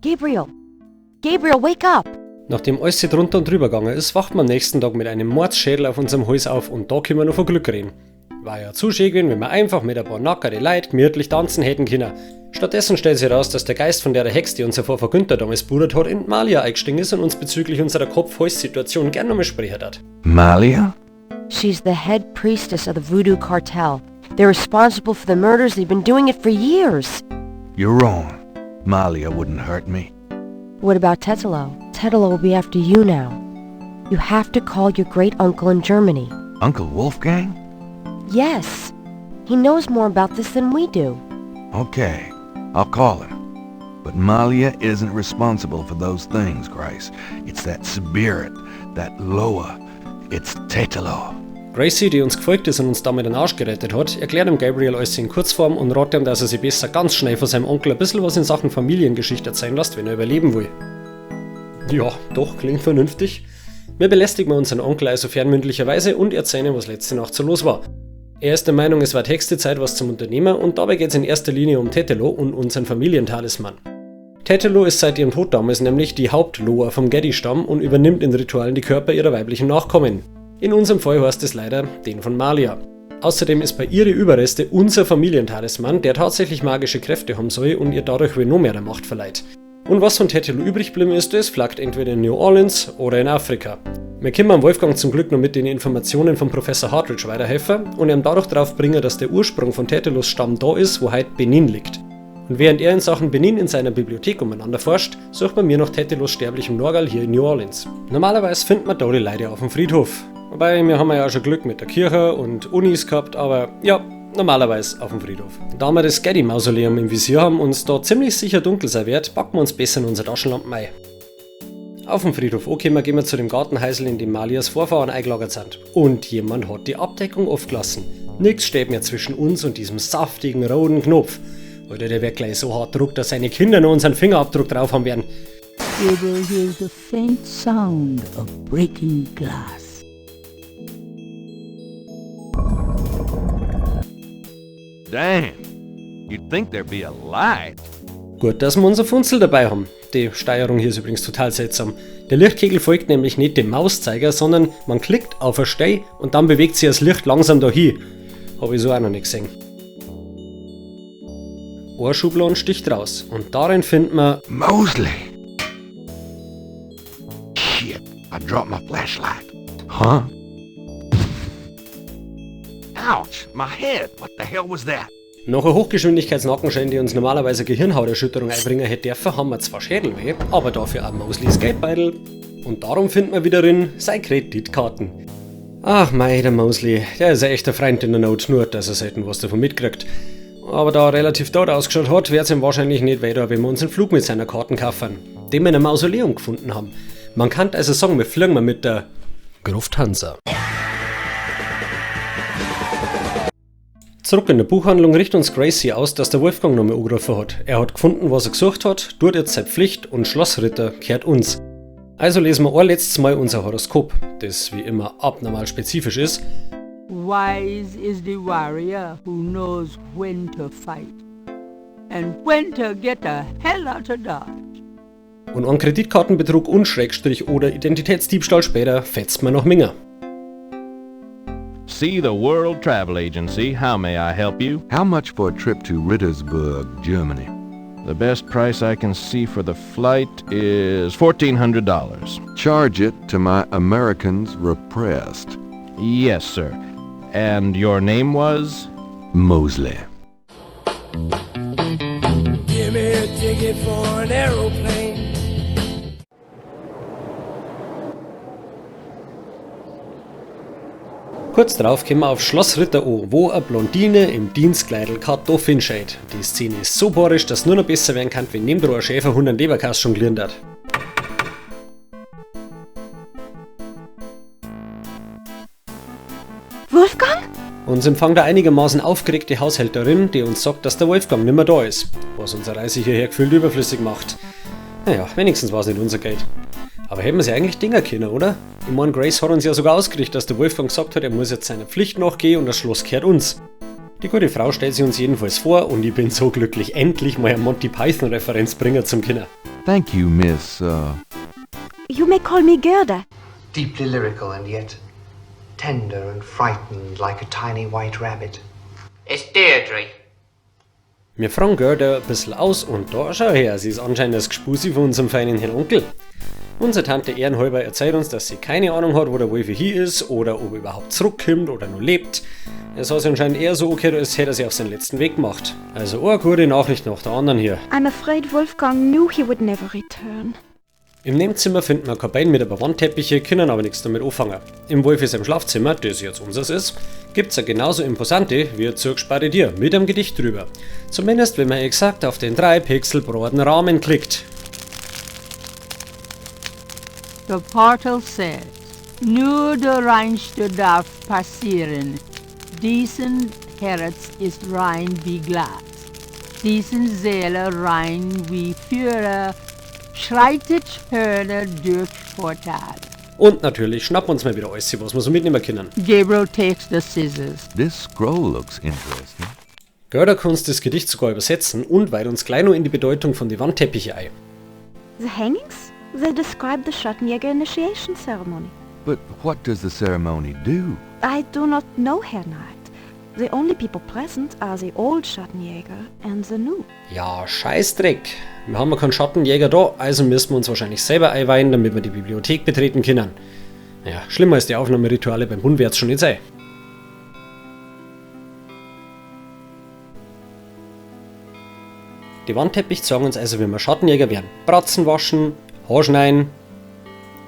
Gabriel! Gabriel, wake up! Nachdem alles drunter und drüber gegangen ist, wacht man am nächsten Tag mit einem Mordsschädel auf unserem Hals auf und da können wir noch von Glück reden. War ja zu schön gewesen, wenn wir einfach mit ein paar nackere Leute gemütlich tanzen hätten können. Stattdessen stellt sich raus, dass der Geist von der Hex, die unser Vorfahr Günther damals budert hat, in Malia eingestiegen ist und uns bezüglich unserer Kopf-Hals-Situation gern nochmal sprechen hat. Malia? She's the head priestess of the Voodoo Cartel. They're responsible for the murders. They've been doing it for years. You're wrong. Malia wouldn't hurt me. What about Tetelo? Tetelo will be after you now. You have to call your great-uncle in Germany. Uncle Wolfgang? Yes. He knows more about this than we do. Okay, I'll call him. But Malia isn't responsible for those things, Grace. It's that spirit, that Loa. It's Tetelo. Gracie, die uns gefolgt ist und uns damit den Arsch gerettet hat, erklärt ihm Gabriel alles in Kurzform und rät ihm, dass er sich besser ganz schnell von seinem Onkel ein bisschen was in Sachen Familiengeschichte erzählen lässt, wenn er überleben will. Ja, doch, klingt vernünftig. Wir belästigen unseren Onkel also fernmündlicherweise und erzählen ihm, was letzte Nacht so los war. Er ist der Meinung, es war höchste Zeit was zum Unternehmer und dabei geht's in erster Linie um Tetelo und unseren Familientalisman. Tetelo ist seit ihrem Tod damals nämlich die Hauptloa vom Geddy-Stamm und übernimmt in Ritualen die Körper ihrer weiblichen Nachkommen. In unserem Fall heißt es leider den von Malia. Außerdem ist bei ihre Überreste unser Familientalisman, der tatsächlich magische Kräfte haben soll und ihr dadurch wohl noch mehr Macht verleiht. Und was von Tetelo übrig geblieben ist, das flackt entweder in New Orleans oder in Afrika. Wir können am Wolfgang zum Glück noch mit den Informationen von Professor Hartridge weiterhelfen und ihm dadurch drauf bringen, dass der Ursprung von Tetelos Stamm da ist, wo heute Benin liegt. Und während er in Sachen Benin in seiner Bibliothek umeinander forscht, sucht man mir noch Tetelos sterblichem Norgal hier in New Orleans. Normalerweise findet man da die Leute auf dem Friedhof. Wobei, wir haben ja auch schon Glück mit der Kirche und Unis gehabt, aber ja, normalerweise auf dem Friedhof. Da wir das Getty-Mausoleum im Visier haben und es da ziemlich sicher dunkel sein wird, packen wir uns besser in unsere Taschenlampen ein. Auf dem Friedhof angekommen, gehen wir zu dem Gartenhäusl, in dem Malias Vorfahren eingelagert sind. Und jemand hat die Abdeckung aufgelassen. Nichts steht mehr zwischen uns und diesem saftigen roten Knopf. Oder der wird gleich so hart druckt, dass seine Kinder noch unseren Fingerabdruck drauf haben werden. Gabriel hears the faint sound of breaking glass. Damn. You'd think there'd be a light. Gut, dass wir unser Funzel dabei haben. Die Steuerung hier ist übrigens total seltsam. Der Lichtkegel folgt nämlich nicht dem Mauszeiger, sondern man klickt auf eine Stelle und dann bewegt sich das Licht langsam dahin. Hab ich so auch noch nicht gesehen. Eine Schublade sticht raus und darin finden wir Mosley! Shit, I dropped my flashlight. Huh? Ouch, my head. What the hell was that? Nach einer Hochgeschwindigkeitsnackenschein, die uns normalerweise Gehirnhauterschütterung einbringen hätte dürfen, haben wir zwar Schädelweh, aber dafür auch Mosleys Geldbeutel. Und darum finden wir wieder drin seine Kreditkarten. Ach mei, der Mosley, der ist ein echter Freund in der Not, nur dass er selten was davon mitkriegt. Aber da er relativ tot ausgeschaut hat, wird's ihm wahrscheinlich nicht weiter, wenn wir uns einen Flug mit seiner Karten kaufen, den wir in einem Mausoleum gefunden haben. Man kann also sagen, wir fliegen mal mit der Lufthansa. Zurück in der Buchhandlung richtet uns Gracie aus, dass der Wolfgang nochmal angerufen hat. Er hat gefunden, was er gesucht hat, tut jetzt seine Pflicht und Schlossritter kehrt uns. Also lesen wir ein letztes Mal unser Horoskop, das wie immer abnormal spezifisch ist. Wise is the warrior who knows when to fight and when to get the hell out of Dodge. Und an Kreditkartenbetrug und Schrägstrich oder Identitätsdiebstahl später fetzt man noch Minger. See the World Travel Agency. How may I help you? How much for a trip to Rittersburg, Germany? The best price I can see for the flight is $1,400. Charge it to my Americans Repressed. Yes, sir. And your name was? Mosley. Give me a ticket for an aeroplane. Kurz darauf kommen wir auf Schloss Ritter an, wo eine Blondine im Dienstkleidel Kartoffeln schält. Die Szene ist so bohrisch, dass nur noch besser werden kann, wenn neben ein Schäferhund einen Leberkass jonglieren hat. Wolfgang? Uns empfängt eine einigermaßen aufgeregte Haushälterin, die uns sagt, dass der Wolfgang nimmer da ist, was unsere Reise hierher gefühlt überflüssig macht. Naja, wenigstens war es nicht unser Geld. Aber hätten wir sie eigentlich dingen können, oder? Ich mein, Grace hat uns ja sogar ausgerichtet, dass der Wolfgang gesagt hat, er muss jetzt seiner Pflicht nachgehen und das Schloss kehrt uns. Die gute Frau stellt sie uns jedenfalls vor und ich bin so glücklich, endlich mal eine Monty Python-Referenz bringen zum Kinder. Thank you, Miss, You may call me Gerda. Deeply lyrical and yet tender and frightened like a tiny white rabbit. It's Deirdre. Wir fragen Gerda ein bisschen aus und da schau her, sie ist anscheinend das Gespusi von unserem feinen Herrn Onkel. Unsere Tante ehrenhalber erzählt uns, dass sie keine Ahnung hat, wo der Wolfi hier ist oder ob er überhaupt zurückkommt oder nur lebt. Es hat sich anscheinend eher so angehört, als hätte er sich auf seinen letzten Weg gemacht. Also eine gute Nachricht nach der anderen hier. I'm afraid Wolfgang knew he would never return. Im Nebenzimmer finden wir Kabinen mit ein paar Wandteppiche, können aber nichts damit anfangen. Im Wolfi seinem Schlafzimmer, das jetzt unseres ist, gibt's eine genauso imposante wie eine zugesperrte Tür mit einem Gedicht drüber. Zumindest wenn man exakt auf den 3 Pixel breiten Rahmen klickt. The portal says, nur der Reinste darf passieren. Diesen Herz ist rein wie Glas. Diesen Seele rein wie Führer. Schreitet Hörner durch Portal. Und natürlich schnappen uns mal wieder alles, was wir so mitnehmen können. Gabriel takes the scissors. This scroll looks interesting. Gerda kann uns das Gedicht sogar übersetzen und weiht uns gleich noch in die Bedeutung von den Wandteppichen ein. The hangings? They describe the Schattenjäger initiation ceremony. But what does the ceremony do? I do not know, Herr Knight. The only people present are the old Schattenjäger and the new. Ja, Scheißdreck. Wir haben ja keinen Schattenjäger da, also müssen wir uns wahrscheinlich selber einweihen, damit wir die Bibliothek betreten können. Naja, schlimmer als die Aufnahmerituale beim Bund wird's schon nicht sein. Die Wandteppich zeigen uns also, wie wir Schattenjäger werden. Bratzen waschen, Haarschneiden,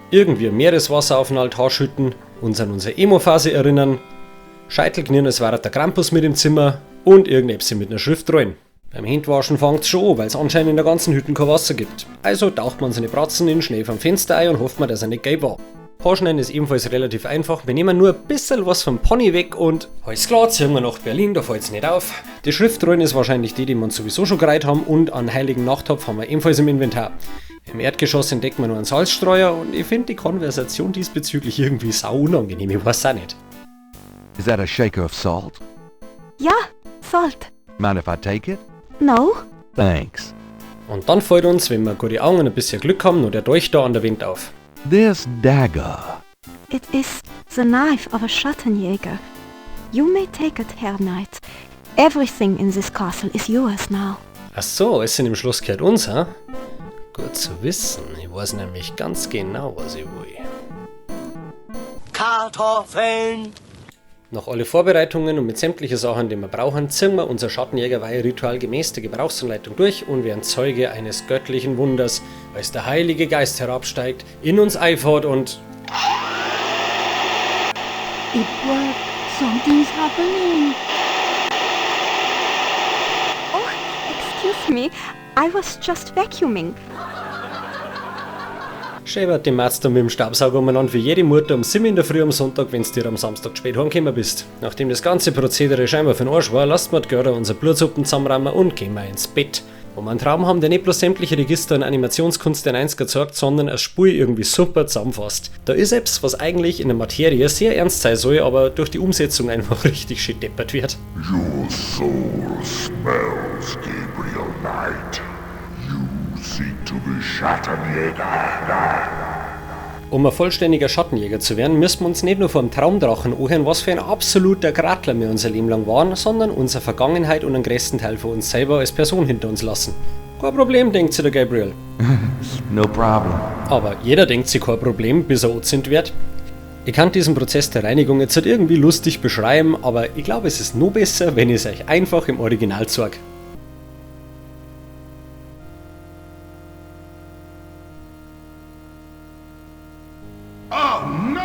irgendwie Meereswasser auf den Altar schütten, uns an unsere Emo-Phase erinnern, Scheitel knirren, als war der Krampus mit im Zimmer und irgendetwas mit einer Schrift rollen. Beim Händwaschen fängt's schon an, weil's anscheinend in der ganzen Hütte kein Wasser gibt. Also taucht man seine Bratzen in den Schnee vom Fenster ein und hofft man, dass er nicht gelb war. Haarschneiden ist ebenfalls relativ einfach, wir nehmen nur ein bisschen was vom Pony weg und alles klar, ziehen wir nach Berlin, da fällt's nicht auf. Die Schriftrollen ist wahrscheinlich die, die wir uns sowieso schon gereiht haben und einen heiligen Nachttopf haben wir ebenfalls im Inventar. Im Erdgeschoss entdecken wir nur einen Salzstreuer und ich finde die Konversation diesbezüglich irgendwie sau unangenehm, ich weiß auch nicht. Is that a shaker of salt? Ja, salt. Mind if I take it? No. Thanks. Und dann fällt uns, wenn wir gute Augen und ein bisschen Glück haben, noch der Dolch da an der Wand auf. This dagger. It is the knife of a Schattenjäger. You may take it, Herr Knight. Everything in this castle is yours now. Ach so, es sind im Schloss gehört uns, ha? Gut zu wissen. Ich weiß nämlich ganz genau, was ich will. Kartoffeln! Nach alle Vorbereitungen und mit sämtlichen Sachen, die wir brauchen, ziehen wir unser Schattenjägerweihe-Ritual gemäß der Gebrauchsanleitung durch und werden Zeuge eines göttlichen Wunders, als der Heilige Geist herabsteigt, in uns eifert und... It worked. Something's happening. Oh, excuse me. I was just vacuuming. Schäbert die Mazda mit dem Staubsauger umeinander wie jede Mutter um 7 in der Früh am Sonntag, wenn's dir am Samstag spät heimgekommen bist. Nachdem das ganze Prozedere scheinbar für den Arsch war, lasst mir die Gerda unser Blutsuppen zusammenräumen und gehen wir ins Bett. Wo wir einen Traum haben, der nicht bloß sämtliche Register und Animationskunst der 90er zeigt, sondern als Spur irgendwie super zusammenfasst. Da ist etwas, was eigentlich in der Materie sehr ernst sein soll, aber durch die Umsetzung einfach richtig schön deppert wird. Your soul smells, Gabriel Knight. You seek to be Schattenjäger. Um ein vollständiger Schattenjäger zu werden, müssen wir uns nicht nur vor dem Traumdrachen anhören, was für ein absoluter Gratler wir unser Leben lang waren, sondern unsere Vergangenheit und einen größten Teil von uns selber als Person hinter uns lassen. Kein Problem, denkt sich der Gabriel. No problem. Aber jeder denkt sich kein Problem, bis er angezündet wird. Ich kann diesen Prozess der Reinigung jetzt halt irgendwie lustig beschreiben, aber ich glaube, es ist nur besser, wenn ich es euch einfach im Original zeige. Oh, no!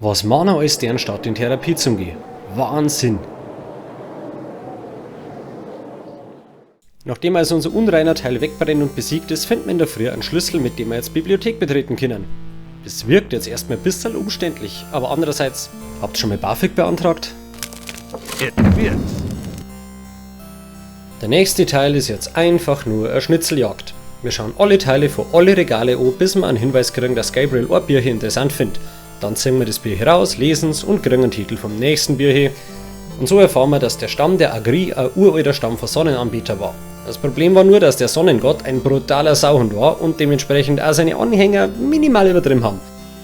Was machen alles deren statt in Therapie zum gehen? Wahnsinn! Nachdem also unser unreiner Teil wegbrennt und besiegt ist, finden wir in der Früh einen Schlüssel, mit dem wir jetzt Bibliothek betreten können. Das wirkt jetzt erstmal ein bisschen umständlich, aber andererseits, habt ihr schon mal BAföG beantragt? It fits. Der nächste Teil ist jetzt einfach nur eine Schnitzeljagd. Wir schauen alle Teile vor alle Regale an, bis wir einen Hinweis kriegen, dass Gabriel ein Bier hier interessant findet. Dann ziehen wir das Bier heraus, lesen's und kriegen einen Titel vom nächsten Bier hier. Und so erfahren wir, dass der Stamm der Agri ein uralter Stamm von Sonnenanbeter war. Das Problem war nur, dass der Sonnengott ein brutaler Sauhund war und dementsprechend auch seine Anhänger minimal übertrieben haben.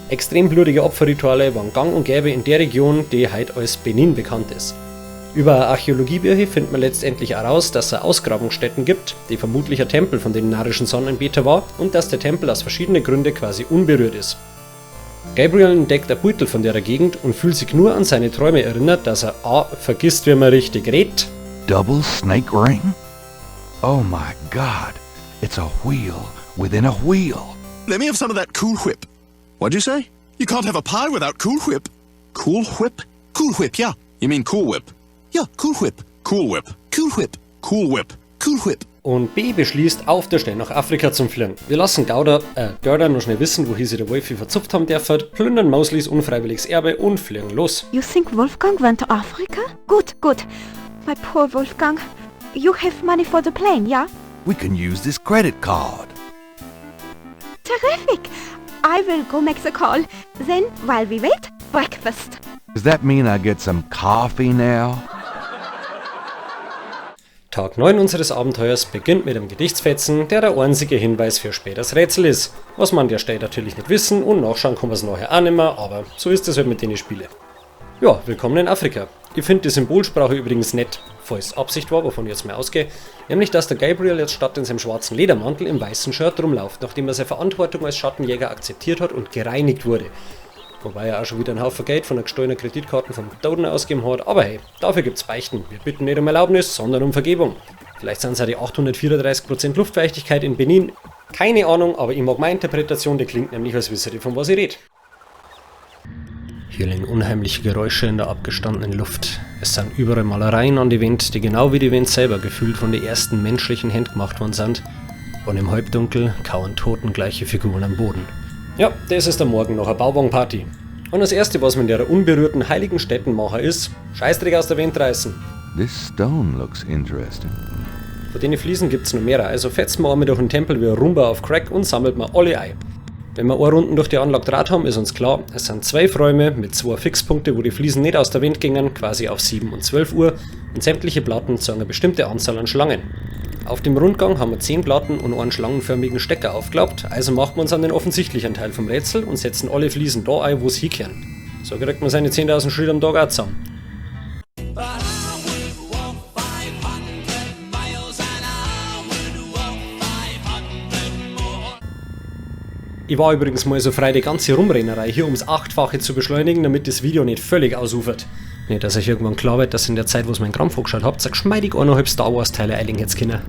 Extrem blutige Opferrituale waren gang und gäbe in der Region, die heute als Benin bekannt ist. Über Archäologiebücher findet man letztendlich auch raus, dass es Ausgrabungsstätten gibt, die vermutlich ein Tempel von den narischen Sonnenanbeter war und dass der Tempel aus verschiedenen Gründen quasi unberührt ist. Gabriel entdeckt ein Beutel von der Gegend und fühlt sich nur an seine Träume erinnert, dass er A. vergisst, wie man richtig redet. Double snake ring? Oh my God, it's a wheel within a wheel. Let me have some of that Cool Whip. What'd you say? You can't have a pie without Cool Whip. Cool Whip? Cool Whip, yeah. You mean Cool Whip? Yeah, Cool Whip. Cool Whip. Cool Whip. Cool Whip. Cool Whip. Und B beschließt, auf der Stelle nach Afrika zum Fliegen. Wir lassen Gerda noch schnell wissen, wohin sie der Wolfi verzupft haben dürfen, plündern Mosleys unfreiwilliges Erbe und fliegen los. You think Wolfgang went to Africa? Good, good. My poor Wolfgang. You have money for the plane, yeah? We can use this credit card. Terrific! I will go make the call. Then, while we wait, breakfast. Does that mean I get some coffee now? Tag 9 unseres Abenteuers beginnt mit einem Gedichtsfetzen, der der einzige Hinweis für späteres Rätsel ist. Was man an der Stelle natürlich nicht wissen und nachschauen kann man es nachher auch nicht mehr, aber so ist es halt mit den Spielen. Ja, willkommen in Afrika. Ich finde die Symbolsprache übrigens nett, falls Absicht war, wovon ich jetzt mal ausgehe, nämlich dass der Gabriel jetzt statt in seinem schwarzen Ledermantel im weißen Shirt rumläuft, nachdem er seine Verantwortung als Schattenjäger akzeptiert hat und gereinigt wurde. Wobei er auch schon wieder einen Haufen Geld von der gestohlenen Kreditkarte vom Toten ausgegeben hat, aber hey, dafür gibt's Beichten. Wir bitten nicht um Erlaubnis, sondern um Vergebung. Vielleicht sind's auch die 834% Luftfeuchtigkeit in Benin. Keine Ahnung, aber ich mag meine Interpretation, die klingt nämlich, als wüsste ich, von was ich red. Hier liegen unheimliche Geräusche in der abgestandenen Luft. Es sind überall Malereien an die Wand, die genau wie die Wand selber gefühlt von den ersten menschlichen Händen gemacht worden sind. Und im Halbdunkel kauern totengleiche Figuren am Boden. Ja, das ist der Morgen nach einer Bauwagenparty. Und das erste, was man in der unberührten heiligen Stätten machen ist, Scheißdreck aus der Wand reißen. This stone looks interesting. Von den Fliesen gibt's noch mehrere, also fetzt man einmal durch den Tempel wie ein Rumba auf Crack und sammelt man alle ein. Wenn wir eine Runden durch die Anlage draht haben, ist uns klar, es sind 12 Räume mit 2 Fixpunkte, wo die Fliesen nicht aus der Wand gingen, quasi auf 7 und 12 Uhr, und sämtliche Platten zeigen eine bestimmte Anzahl an Schlangen. Auf dem Rundgang haben wir 10 Platten und einen schlangenförmigen Stecker aufgeklappt, also machen wir uns an den offensichtlichen Teil vom Rätsel und setzen alle Fliesen da ein, wo sie hinkehren. So kriegt man seine 10.000 Schritte am Tag auch zusammen. Ich war übrigens mal so frei, die ganze Rumrennerei hier ums 8-fache zu beschleunigen, damit das Video nicht völlig ausufert. Nicht, dass euch irgendwann klar wird, dass in der Zeit, wo ihr meinen Krampf angeschaut habt, ein geschmeidig 1,5 Star Wars Teile einlegen hättet können.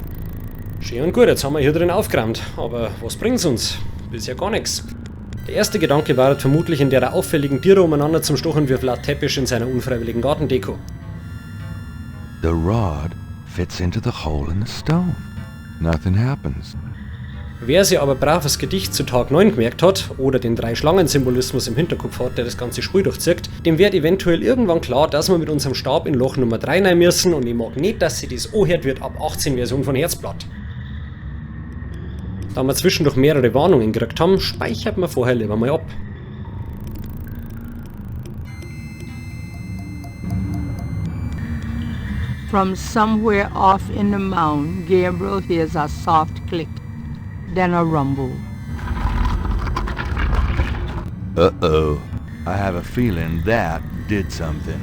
Schön und gut, jetzt haben wir hier drin aufgeräumt, aber was bringt's uns? Bisher gar nix. Der erste Gedanke war vermutlich in der auffälligen Tiere umeinander zum Stochen wie Vlad Tepes in seiner unfreiwilligen Gartendeko. The rod fits into the hole in the stone. Nothing happens. Wer sich aber brav das Gedicht zu Tag 9 gemerkt hat oder den 3-Schlangen-Symbolismus im Hinterkopf hat, der das ganze Spiel durchzieht, dem wird eventuell irgendwann klar, dass wir mit unserem Stab in Loch Nummer 3 rein müssen und ich mag nicht, dass sie das anhört wird ab 18 Version von Herzblatt. Da wir zwischendurch mehrere Warnungen gekriegt haben, speichert man vorher lieber mal ab. From somewhere off in the mound, Gabriel hears a soft click. Then a rumble. Uh-oh. I have a feeling that did something.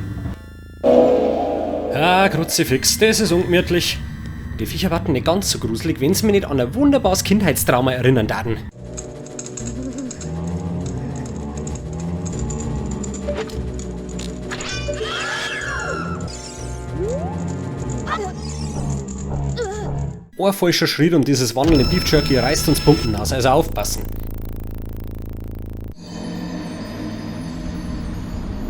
Ah, Kruzifix, das ist ungemütlich. Die Viecher warten nicht ganz so gruselig, wenn sie mich nicht an ein wunderbares Kindheitstrauma erinnern daten. Ein falscher Schritt und dieses wandelnde Beef Jerky reißt uns Pumpen aus, also aufpassen.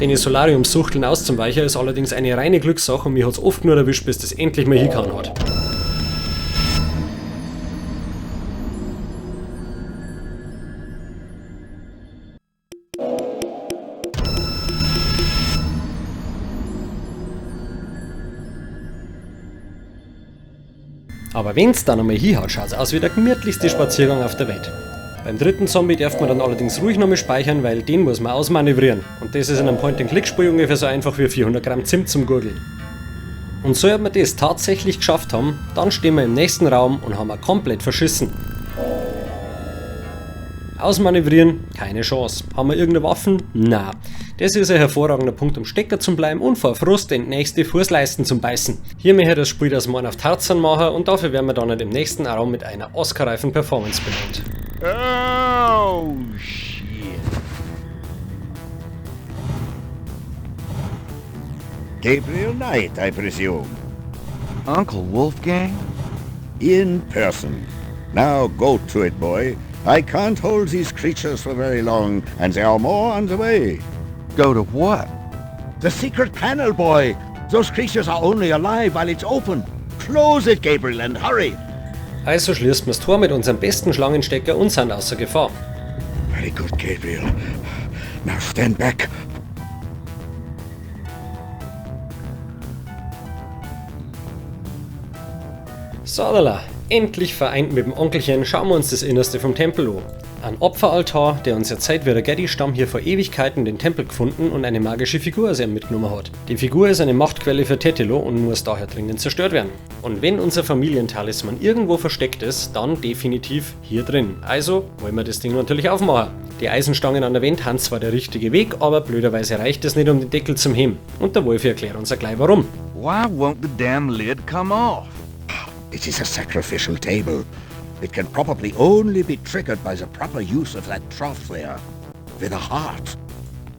Den Solariumsuchteln auszuweichen ist allerdings eine reine Glückssache und mir hat's oft nur erwischt, bis das endlich mal hingehauen hat. Aber wenn's dann einmal hinhaut, schaut's aus wie der gemütlichste Spaziergang auf der Welt. Beim dritten Zombie darf man dann allerdings ruhig nochmal speichern, weil den muss man ausmanövrieren. Und das ist in einem Point-and-Click-Spiel ungefähr so einfach wie 400 Gramm Zimt zum Gurgeln. Und so wir das tatsächlich geschafft haben, dann stehen wir im nächsten Raum und haben wir komplett verschissen. Ausmanövrieren? Keine Chance. Haben wir irgendeine Waffen? Na. Das ist ein hervorragender Punkt, um Stecker zu bleiben und vor Frust in die nächste Fußleisten zum Beißen. Hier möchte ich das Spiel das Morgen auf Tarzan machen und dafür werden wir dann im nächsten Raum mit einer Oscar-reifen Performance belohnt. Oh, shit. Gabriel Knight, I presume. Uncle Wolfgang? In person. Now go to it, boy. I can't hold these creatures for very long, and there are more on the way. Go to what? The secret panel, boy. Those creatures are only alive while it's open. Close it, Gabriel, and hurry. Also schließen wir das Tor mit unserem besten Schlangenstecker und sind außer Gefahr. Very good, Gabriel. Now stand back. Sodala, endlich vereint mit dem Onkelchen schauen wir uns das Innerste vom Tempel an. Ein Opferaltar, der uns erzählt, wie der Getty-Stamm hier vor Ewigkeiten den Tempel gefunden und eine magische Figur aus ihm mitgenommen hat. Die Figur ist eine Machtquelle für Tetelo und muss daher dringend zerstört werden. Und wenn unser Familientalisman irgendwo versteckt ist, dann definitiv hier drin. Also wollen wir das Ding natürlich aufmachen. Die Eisenstangen an der Wand haben zwar der richtige Weg, aber blöderweise reicht es nicht, um den Deckel zum Heben. Und der Wolfi erklärt uns ja gleich warum. Why won't the damn lid come off? It is a sacrificial table. It can probably only be triggered by the proper use of that trough there. With a heart.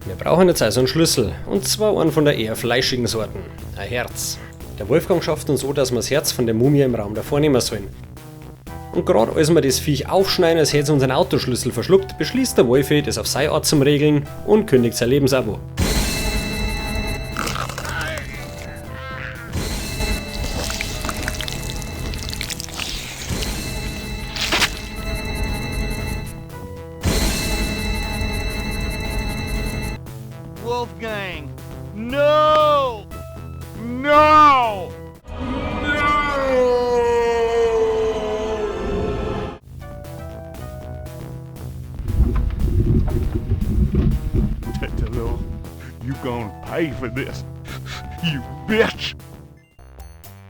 Wir brauchen jetzt also einen Schlüssel. Und zwar einen von der eher fleischigen Sorten. Ein Herz. Der Wolfgang schafft uns so, dass wir das Herz von der Mumie im Raum davor nehmen sollen. Und gerade als wir das Viech aufschneiden, als hätte es unseren Autoschlüssel verschluckt, beschließt der Wolfi, das auf seine Art zum Regeln und kündigt sein Lebensabo. Wolfgang! No! No! Tetelo, you gonna pay for this, you bitch!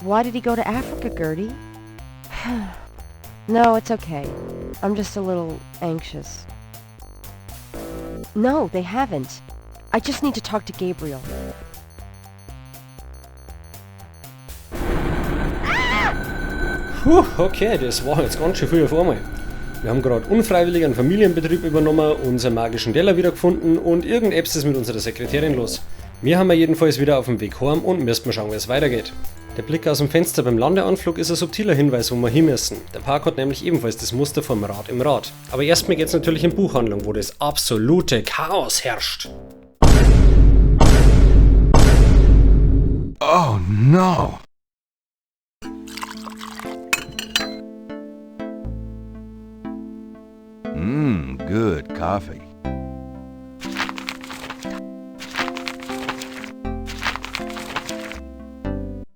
Why did he go to Africa, Gertie? No, it's okay. I'm just a little anxious. No, they haven't. I just need to talk to Gabriel. Puh, okay, das war jetzt ganz schön viel auf einmal. Wir haben gerade unfreiwillig einen Familienbetrieb übernommen, unseren magischen Teller wiedergefunden und irgendetwas ist mit unserer Sekretärin los. Wir haben ja jedenfalls wieder auf dem Weg heim und müssen mal schauen, wie es weitergeht. Der Blick aus dem Fenster beim Landeanflug ist ein subtiler Hinweis, wo wir hin müssen. Der Park hat nämlich ebenfalls das Muster vom Rad im Rad. Aber erstmal geht's natürlich in Buchhandlung, wo das absolute Chaos herrscht. Oh no! Mmm, good coffee.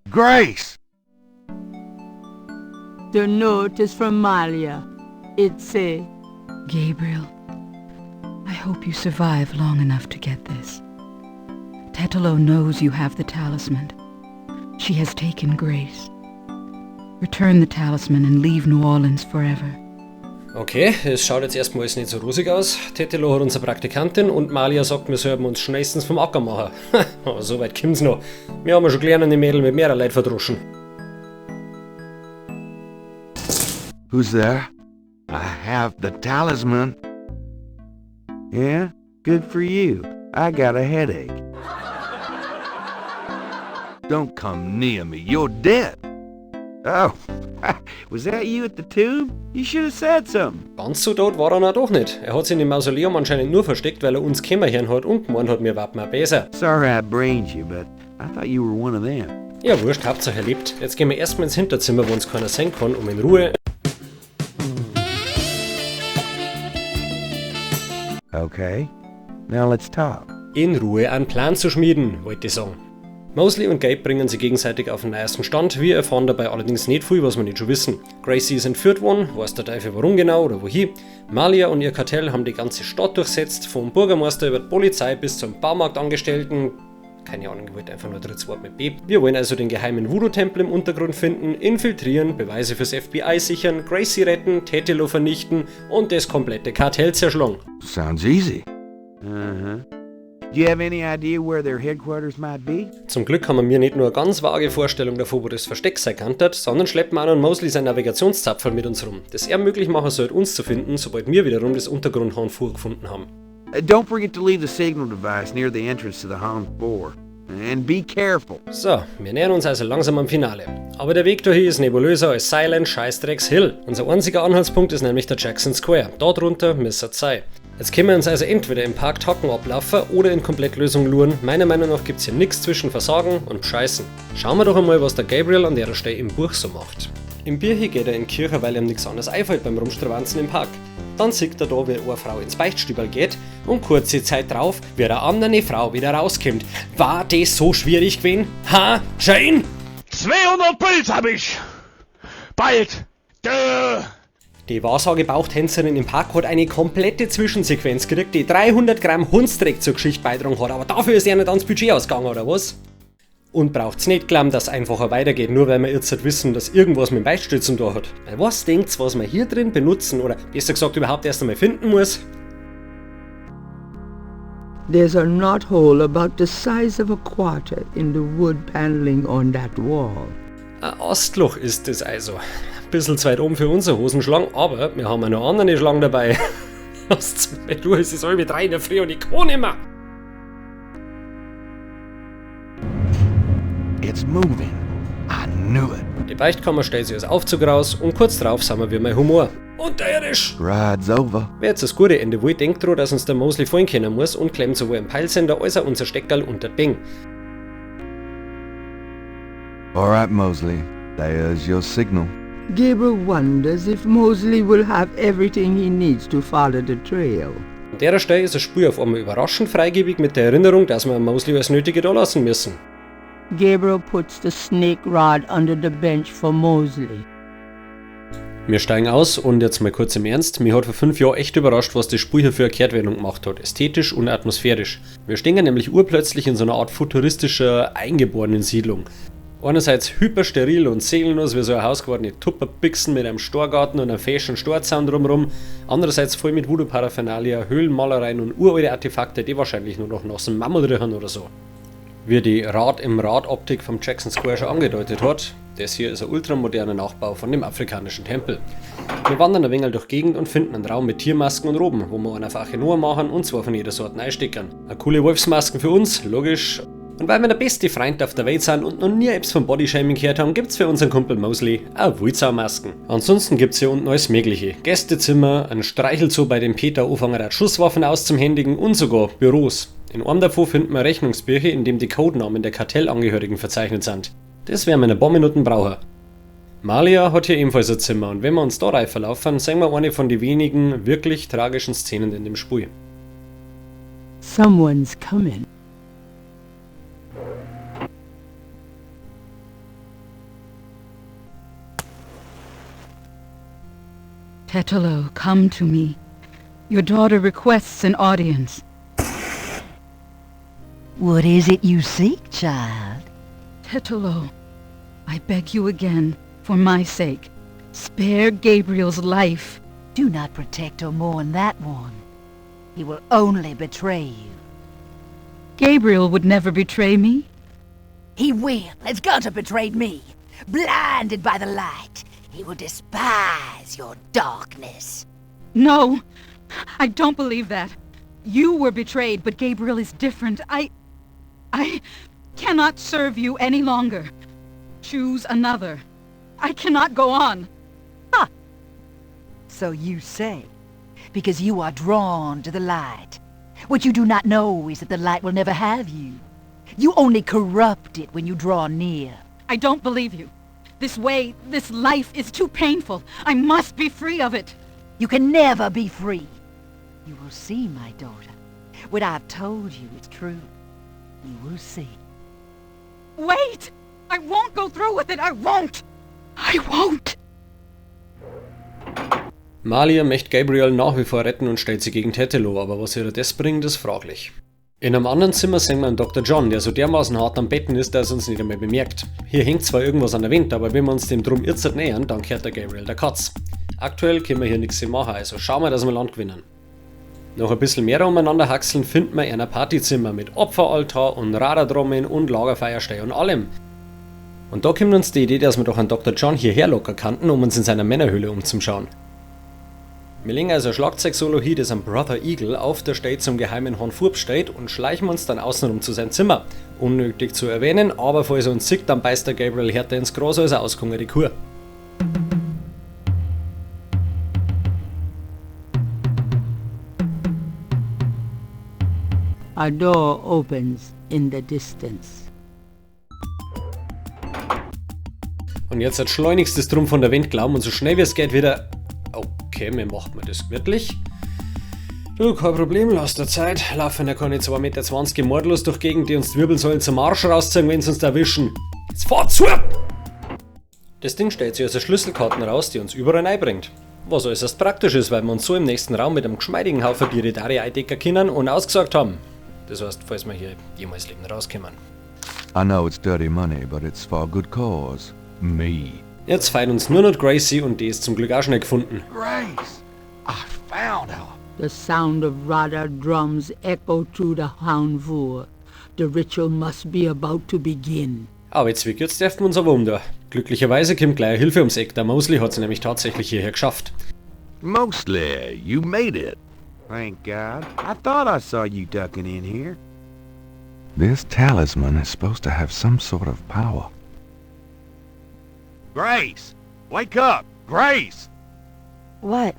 Grace! The note is from Malia. It say, Gabriel, I hope you survive long enough to get this. Tetelo knows you have the talisman. She has taken Grace. Return the talisman and leave New Orleans forever. Okay, es schaut jetzt erstmal alles nicht so rosig aus. Tetelo hat unsere Praktikantin und Malia sagt, wir sollten uns schnellstens vom Acker machen. Aber so weit kommt's noch. Wir haben ja schon gelernt, die Mädel mit mehrer Leid verdroschen. Who's there? I have the talisman. Yeah? Good for you. I got a headache. Don't come near me. You're dead. Oh, was that you at the tube? You should have said something. Ganz so tot war er noch doch nicht. Er hat sich in dem Mausoleum anscheinend nur versteckt, weil er uns kommen hören hat und gemeint hat, mir warten wir besser. Sorry I brained you, but I thought you were one of them. Ja, wurscht, Hauptsache er lebt. Jetzt gehen wir erstmal ins Hinterzimmer, wo uns keiner sehen kann, um in Ruhe Okay, now let's talk. In Ruhe einen Plan zu schmieden, wollte ich sagen. Mosley und Gabe bringen sie gegenseitig auf den neuesten Stand, wir erfahren dabei allerdings nicht viel, was wir nicht schon wissen. Gracie ist entführt worden, weiß der Teufel warum genau oder wohin. Malia und ihr Kartell haben die ganze Stadt durchsetzt, vom Bürgermeister über die Polizei bis zum Baumarktangestellten. Keine Ahnung, ich wollte einfach nur drittes Wort mit B. Wir wollen also den geheimen Voodoo-Tempel im Untergrund finden, infiltrieren, Beweise fürs FBI sichern, Gracie retten, Tetelo vernichten und das komplette Kartell zerschlagen. Sounds easy. Uh-huh. Do you have any idea where their headquarters might be? Zum Glück haben wir nicht nur eine ganz vage Vorstellung davon, wo das Versteck sein kann, sondern schleppen auch noch Mosley sein Navigationszapferl mit uns rum, das er möglich machen soll, uns zu finden, sobald wir wiederum das Untergrundhorn vorgefunden haben. Don't forget to leave the signal device near the entrance to the Home 4. And be careful. So, wir nähern uns also langsam am Finale. Aber der Weg dahin ist nebulöser als Silent Scheißdrecks Hill. Unser einziger Anhaltspunkt ist nämlich der Jackson Square. Dort runter müsste es sein. Jetzt können wir uns also entweder im Park Tacken ablaufen oder in Komplettlösung luren. Meiner Meinung nach gibt's hier nichts zwischen Versagen und Scheißen. Schauen wir doch einmal, was der Gabriel an der Stelle im Buch so macht. Im Birchi geht er in die Kirche, weil ihm nichts anderes einfällt beim Rumstravanzen im Park. Dann sieht er da, wie eine Frau ins Beichtstüberl geht und kurze Zeit drauf, wie eine andere Frau wieder rauskommt. War das so schwierig gewesen? Ha, Jane? 200 Puls hab ich! Bald! Dö. Die Wahrsagebauchtänzerin im Park hat eine komplette Zwischensequenz gekriegt, die 300 Gramm Hundsdreck zur Geschichte beitragen hat, aber dafür ist er nicht ans Budget ausgegangen, oder was? Und braucht's nicht glauben, dass einfacher weitergeht, nur weil wir jetzt halt wissen, dass irgendwas mit dem Beichtstuhl zum tun hat. Weil was denkt's, was man hier drin benutzen oder besser gesagt überhaupt erst einmal finden muss? There's a knothole about the size of a quarter in the wood paneling on that wall. Ein Astloch ist das also. Ein bisschen zu weit oben für unsere Hosenschlangen, aber wir haben ja noch andere Schlangen dabei. Lasst's mich durch, es ist 2:30 in der Früh und ich kann nicht mehr. It's moving. I knew it. Die Beichtkammer stellt sich als Aufzug raus und kurz drauf sind wir wie mein Humor. Unterirdisch! Ride's over. Wer jetzt das gute Ende will, denkt dran, dass uns der Mosley fallen können muss und klemmt sowohl im Peilsender als auch unser Steckerl unter Bing. All right, Mosley. There's your signal. Gabriel wonders if Mosley will have everything he needs to follow the trail. An der Stelle ist das Spiel auf einmal überraschend freigebig mit der Erinnerung, dass wir Mosley alles Nötige da lassen müssen. Gabriel puts the snake rod under the bench for Mosley. Wir steigen aus und jetzt mal kurz im Ernst, mich hat vor 5 Jahren echt überrascht, was das Spiel hier für eine Kehrtwendung gemacht hat, ästhetisch und atmosphärisch. Wir stehen ja nämlich urplötzlich in so einer Art futuristischer Eingeborenen-Siedlung. Einerseits hypersteril und seelenlos wie so ein hausgewordene Tupperbixen mit einem Storgarten und einem feschen Storzaun drumherum, andererseits voll mit Voodoo-Paraphernalia, Höhlenmalereien und uralte Artefakte, die wahrscheinlich nur noch nassen Mammut riechen oder so. Wie die Rad im Rad-Optik vom Jackson Square schon angedeutet hat, das hier ist ein ultramoderner Nachbau von dem afrikanischen Tempel. Wir wandern ein wenig durch Gegend und finden einen Raum mit Tiermasken und Roben, wo wir einen auf Arche Noah machen und zwar von jeder Sorte einsteckern. Eine coole Wolfsmasken für uns, logisch. Und weil wir der beste Freund auf der Welt sind und noch nie etwas von Bodyshaming gehört haben, gibt's für unseren Kumpel Mosley auch Wulzaumasken. Ansonsten gibt's hier unten alles Mögliche. Gästezimmer, ein Streichelzoo, bei dem Peter anfangen hat, Schusswaffen auszuhändigen und sogar Büros. In einem davon finden wir Rechnungsbücher, in dem die Codenamen der Kartellangehörigen verzeichnet sind. Das werden wir in ein paar Minuten brauchen. Malia hat hier ebenfalls ein Zimmer und wenn wir uns da rein verlaufen, sehen wir eine von den wenigen wirklich tragischen Szenen in dem Spiel. Someone's coming. Tetelo, come to me. Your daughter requests an audience. What is it you seek, child? Tetelo, I beg you again, for my sake, spare Gabriel's life. Do not protect or mourn that one. He will only betray you. Gabriel would never betray me. He will, as Gunter betrayed me. Blinded by the light, he will despise your darkness. No, I don't believe that. You were betrayed, but Gabriel is different. I cannot serve you any longer. Choose another. I cannot go on. Ha! So you say, because you are drawn to the light. What you do not know is that the light will never have you. You only corrupt it when you draw near. I don't believe you. This way, this life is too painful. I must be free of it. You can never be free. You will see, my daughter. What I've told you is true. You will see. Wait! I won't go through with it! I won't! I won't! Malia möchte Gabriel nach wie vor retten und stellt sie gegen Tetelo, aber was ihr das bringt, ist fraglich. In einem anderen Zimmer sehen wir einen Dr. John, der so dermaßen hart am Betten ist, dass er uns nicht einmal bemerkt. Hier hängt zwar irgendwas an der Wand, aber wenn wir uns dem drum jetzt nähern, dann kehrt der Gabriel der Katz. Aktuell können wir hier nichts machen, also schauen wir, dass wir Land gewinnen. Noch ein bisschen mehr umeinander haxeln finden wir in einem Partyzimmer mit Opferaltar und Radadrommen und Lagerfeuerstei und allem. Und da kommt uns die Idee, dass wir doch einen Dr. John hierher locker kannten, um uns in seiner Männerhöhle umzuschauen. Wir legen also ein Schlagzeug-Solo hin, das am Brother Eagle auf der Stelle zum geheimen Horn steht und schleichen uns dann außenrum zu seinem Zimmer. Unnötig zu erwähnen, aber falls er uns sieht, dann beißt der Gabriel härter ins Gras als eine ausgehungerte Kuh. A door opens in the distance. Und jetzt hat schleunigst das Drum von der Wand glauben und so schnell wie es geht wieder. Okay, mir macht man das gemütlich. Du, kein Problem, lass der Zeit. Laufen ja keine 2,20 Meter mordlos durch Gegend, die uns die Wirbelsäulen zum Arsch rausziehen, wenn sie uns da erwischen. Jetzt fahr zu! Das Ding stellt sich als Schlüsselkarten raus, die uns überall reinbringt. Was äußerst praktisch ist, weil wir uns so im nächsten Raum mit einem geschmeidigen Haufen Diridari eindecken können und ausgesagt haben. Das heißt, falls wir hier jemals lebend rauskommen. I know it's dirty money, but it's for a good cause. Me. Jetzt feiern uns nur noch Gracie und die ist zum Glück auch schnell gefunden. Grace, I found her. The sound of Rada drums echo through the Houndvur. The ritual must be about to begin. Aber jetzt, wie jetzt dürfen wir uns aber um da. Glücklicherweise kommt gleich Hilfe ums Eck. Der Mosley hat sie nämlich tatsächlich hierher geschafft. Mosley, you made it. Thank God. I thought I saw you ducking in here. This talisman is supposed to have some sort of power. Grace! Wake up! Grace! What?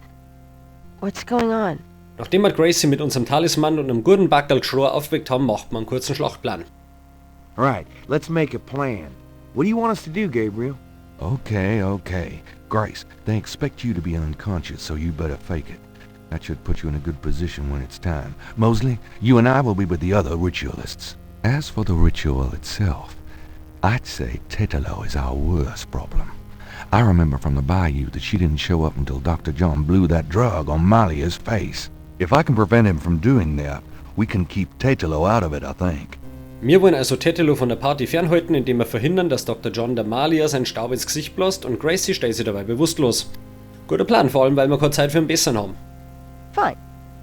What's going on? Nachdem wir Gracie mit unserem Talisman und einem guten Backerl Geschror aufgeweckt haben, macht man einen kurzen Schlachtplan. Right, let's make a plan. What do you want us to do, Gabriel? Okay, okay. Grace, they expect you to be unconscious, so you better fake it. That should put you in a good position when it's time. Mosley, you and I will be with the other ritualists. As for the ritual itself, I'd say Tetelo is our worst problem. I remember from the bayou that she didn't show up until Dr. John blew that drug on Malia's face. If I can prevent him from doing that, we can keep Tetelo out of it, I think. Wir wollen also Tetelo von der Party fernhalten, indem wir verhindern, dass Dr. John der Malia seinen Staub ins Gesicht bläst und Gracie stellt sie dabei bewusstlos. Guter Plan, vor allem, weil wir keine Zeit für einen besseren haben. Fine.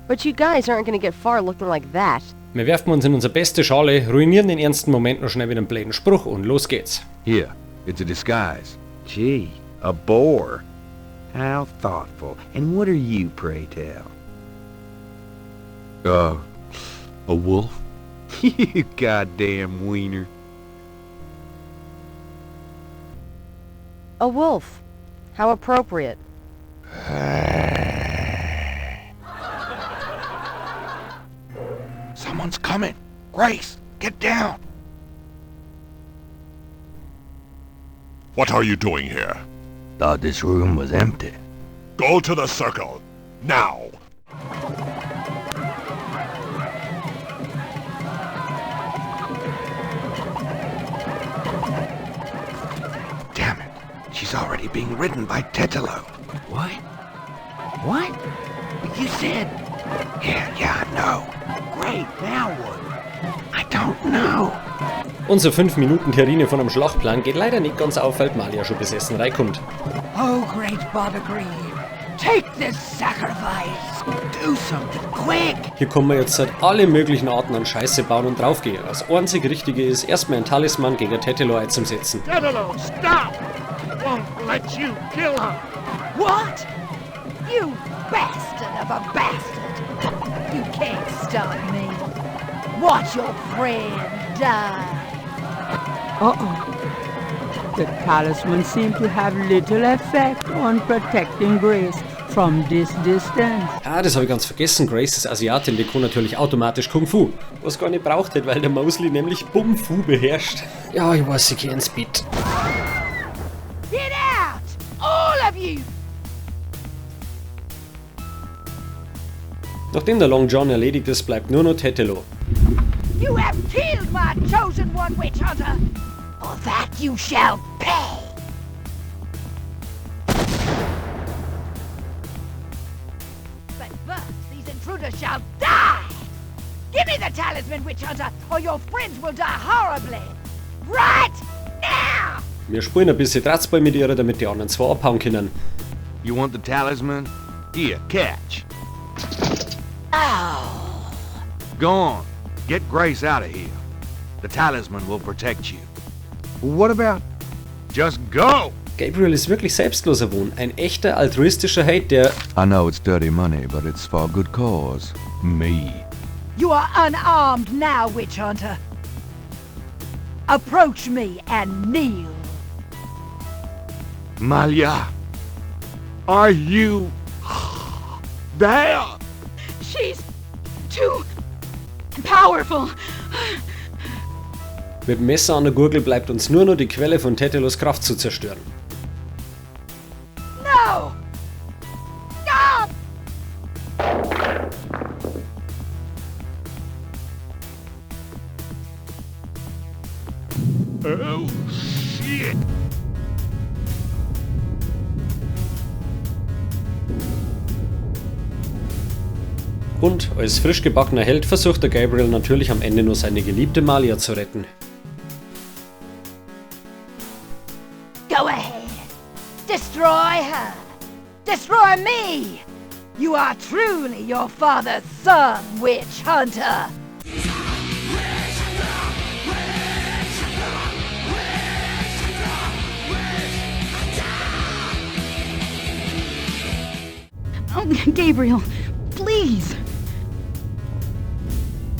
But you guys aren't gonna get far looking like that. Wir werfen uns in unsere beste Schale, ruinieren den ernsten Moment noch schnell mit einem blöden Spruch und los geht's. Here, it's a disguise. Gee, a boar. How thoughtful. And what are you, pray tell? A wolf? You goddamn wiener. A wolf. How appropriate. Someone's coming. Grace, get down. What are you doing here? Thought this room was empty. Go to the circle. Now. Damn it. She's already being ridden by Tetelo. What? What? But you said... Yeah, I know. Great, now what? I don't know. Unser 5-Minuten-Terrine von einem Schlachtplan geht leider nicht ganz auf, weil Malia schon besessen reinkommt. Oh, great Baba Green, take this sacrifice! Do something quick! Hier kommen wir jetzt seit alle möglichen Arten an Scheiße bauen und draufgehen. Das einzig Richtige ist, erstmal einen Talisman gegen Tetelo einzusetzen. Tetelo, stop! Won't let you kill her! What? You bastard of a bastard! You can't stop me. Watch your friend die. Uh-oh. The talisman seemed to have little effect on protecting Grace from this distance. Ah, das habe ich ganz vergessen. Grace ist Asiatin, die kann natürlich automatisch Kung Fu. Was gar nicht braucht hätte, weil der Mosley nämlich Bum Fu beherrscht. Ja, ich weiß, ich geh ins Bett. Get out! All of you! Nachdem der Long John erledigt ist, bleibt nur noch Tetelo. You have killed my chosen one, witch hunter! For that you shall pay! But first, these intruders shall die! Give me the talisman, witch hunter, or your friends will die horribly! Right now! Wir spielen ein bisschen Drahtsball mit ihr, damit die anderen zwei abhauen können. You want the talisman? Here, catch. Oh. Go on. Get Grace out of here. The talisman will protect you. What about... Just go! Gabriel ist wirklich selbstloser Wohn, ein echter altruistischer Hate, der... I know it's dirty money, but it's for a good cause. Me. You are unarmed now, witch hunter. Approach me and kneel. Malia, are you there? She's too powerful. Mit dem Messer an der Gurgel bleibt uns nur noch die Quelle von Tetelos Kraft zu zerstören. No! Stop! Oh, shit! Und als frisch gebackener Held versucht der Gabriel natürlich am Ende nur seine geliebte Malia zu retten. Go ahead. Destroy her. Destroy me. You are truly your father's son, witch hunter. Oh, Gabriel, please.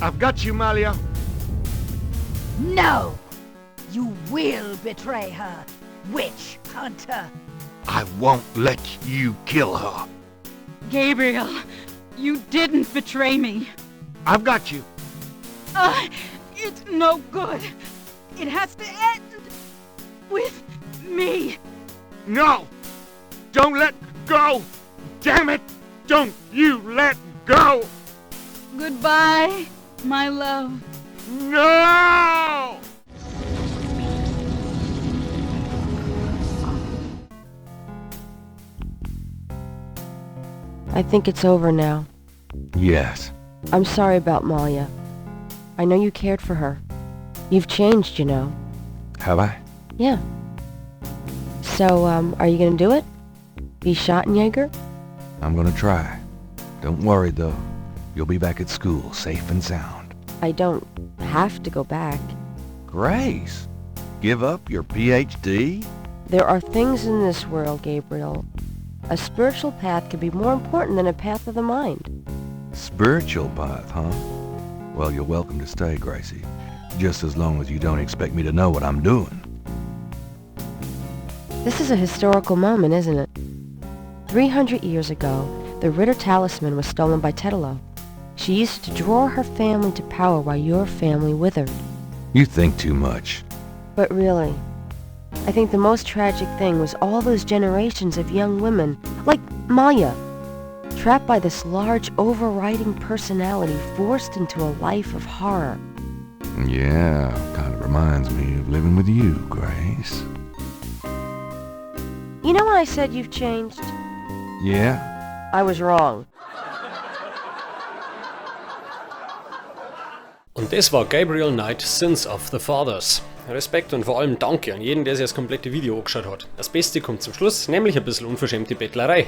I've got you, Malia. No! You will betray her, witch hunter. I won't let you kill her. Gabriel, you didn't betray me. I've got you. It's no good. It has to end with me. No! Don't let go! Damn it! Don't you let go! Goodbye, my love. No! I think it's over now. Yes. I'm sorry about Malia. I know you cared for her. You've changed, you know. Have I? Yeah. So, are you gonna do it? Be Schattenjäger? I'm gonna try. Don't worry, though. You'll be back at school, safe and sound. I don't have to go back. Grace, give up your PhD? There are things in this world, Gabriel. A spiritual path can be more important than a path of the mind. Spiritual path, huh? Well, you're welcome to stay, Gracie. Just as long as you don't expect me to know what I'm doing. This is a historical moment, isn't it? 300 years ago, the Ritter talisman was stolen by Tetelo. She used to draw her family to power while your family withered. You think too much. But really, I think the most tragic thing was all those generations of young women, like Maya, trapped by this large, overriding personality forced into a life of horror. Yeah, kind of reminds me of living with you, Grace. You know when I said you've changed? Yeah? I was wrong. Und das war Gabriel Knight, Sins of the Fathers. Respekt und vor allem Danke an jeden, der sich das komplette Video angeschaut hat. Das Beste kommt zum Schluss, nämlich ein bisschen unverschämte Bettlerei.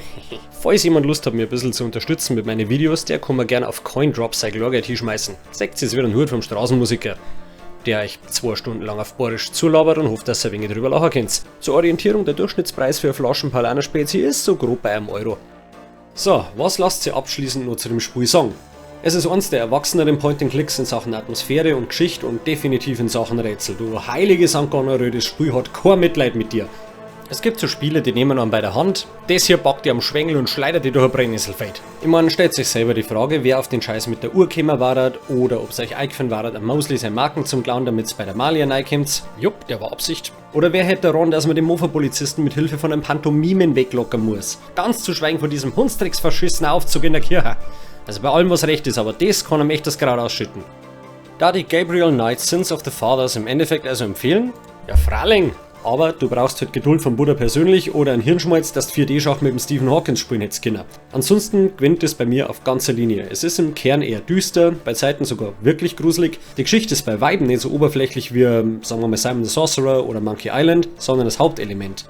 Falls jemand Lust hat, mir ein bisschen zu unterstützen mit meinen Videos, der kann mir gerne auf Coindrop sein Klargeld hinschmeißen. Seht es wieder ein Hut vom Straßenmusiker, der euch 2 Stunden lang auf Bayerisch zulabert und hofft, dass ihr ein wenig drüber lachen könnt. Zur Orientierung, der Durchschnittspreis für Flaschen Paulaner Spezi ist so grob bei 1 Euro. So, was lasst ihr abschließend noch zu dem Spiel sagen? Es ist eins der erwachseneren Point-and-Clicks in Sachen Atmosphäre und Geschichte und definitiv in Sachen Rätsel. Du heilige St. Gonorrhoe, das Spiel hat kein Mitleid mit dir. Es gibt so Spiele, die nehmen einen bei der Hand, das hier packt die am Schwengel und schleudert die durch ein Brennnesselfeld. Ich meine, stellt sich selber die Frage, wer auf den Scheiß mit der Uhr gekommen war oder ob's euch eingefallen war, am Mosley sein Marken zum Klauen, damit's bei der Malia reinkommt. Jupp, der war Absicht. Oder wer hätte daran, dass man den Mofa-Polizisten mit Hilfe von einem Pantomimen weglocken muss? Ganz zu schweigen von diesem Hundsdrecksverschissenen Aufzug in der Kirche. Also bei allem, was recht ist, aber das kann ihm echt das Kraut ausschütten. Da die Gabriel Knight Sins of the Fathers im Endeffekt also empfehlen? Ja, fralling! Aber du brauchst halt Geduld vom Buddha persönlich oder ein Hirnschmalz, dass du 4D-Schach mit dem Stephen Hawkins spielen hättest können. Ansonsten gewinnt es bei mir auf ganzer Linie. Es ist im Kern eher düster, bei Zeiten sogar wirklich gruselig. Die Geschichte ist bei Weitem nicht so oberflächlich wie, sagen wir mal, Simon the Sorcerer oder Monkey Island, sondern das Hauptelement.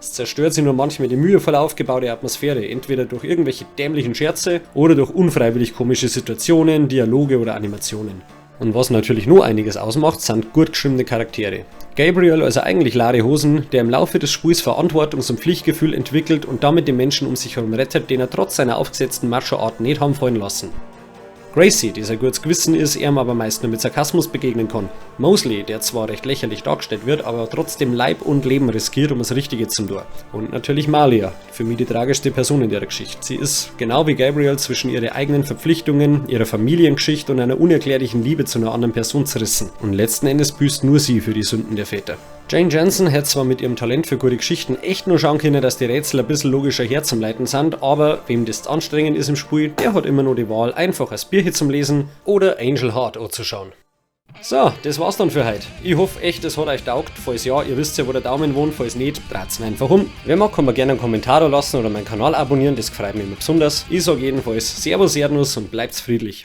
Es zerstört sich nur manchmal die mühevoll aufgebaute Atmosphäre, entweder durch irgendwelche dämlichen Scherze oder durch unfreiwillig komische Situationen, Dialoge oder Animationen. Und was natürlich nur einiges ausmacht, sind gut geschriebene Charaktere. Gabriel, also eigentlich Lare Hosen, der im Laufe des Spiels Verantwortungs- und Pflichtgefühl entwickelt und damit die Menschen um sich herum rettet, den er trotz seiner aufgesetzten Macho-Art nicht haben fallen lassen. Gracie, die sein gutes Gewissen ist, er ihm aber meist nur mit Sarkasmus begegnen kann. Mosley, der zwar recht lächerlich dargestellt wird, aber trotzdem Leib und Leben riskiert, um das Richtige zu tun. Und natürlich Malia, für mich die tragischste Person in der Geschichte. Sie ist, genau wie Gabriel, zwischen ihre eigenen Verpflichtungen, ihrer Familiengeschichte und einer unerklärlichen Liebe zu einer anderen Person zerrissen. Und letzten Endes büßt nur sie für die Sünden der Väter. Jane Jensen hätte zwar mit ihrem Talent für gute Geschichten echt nur schauen können, dass die Rätsel ein bisschen logischer herzuleiten sind, aber wem das anstrengend ist im Spiel, der hat immer nur die Wahl, einfach als Bierchen zum Lesen oder Angel Heart anzuschauen. So, das war's dann für heute. Ich hoffe echt, es hat euch taugt. Falls ja, ihr wisst ja, wo der Daumen wohnt. Falls nicht, draht's ihn einfach um. Wer mag, kann mir gerne einen Kommentar da lassen oder meinen Kanal abonnieren, das freut mich immer besonders. Ich sag jedenfalls Servus Erdnuss und bleibt's friedlich.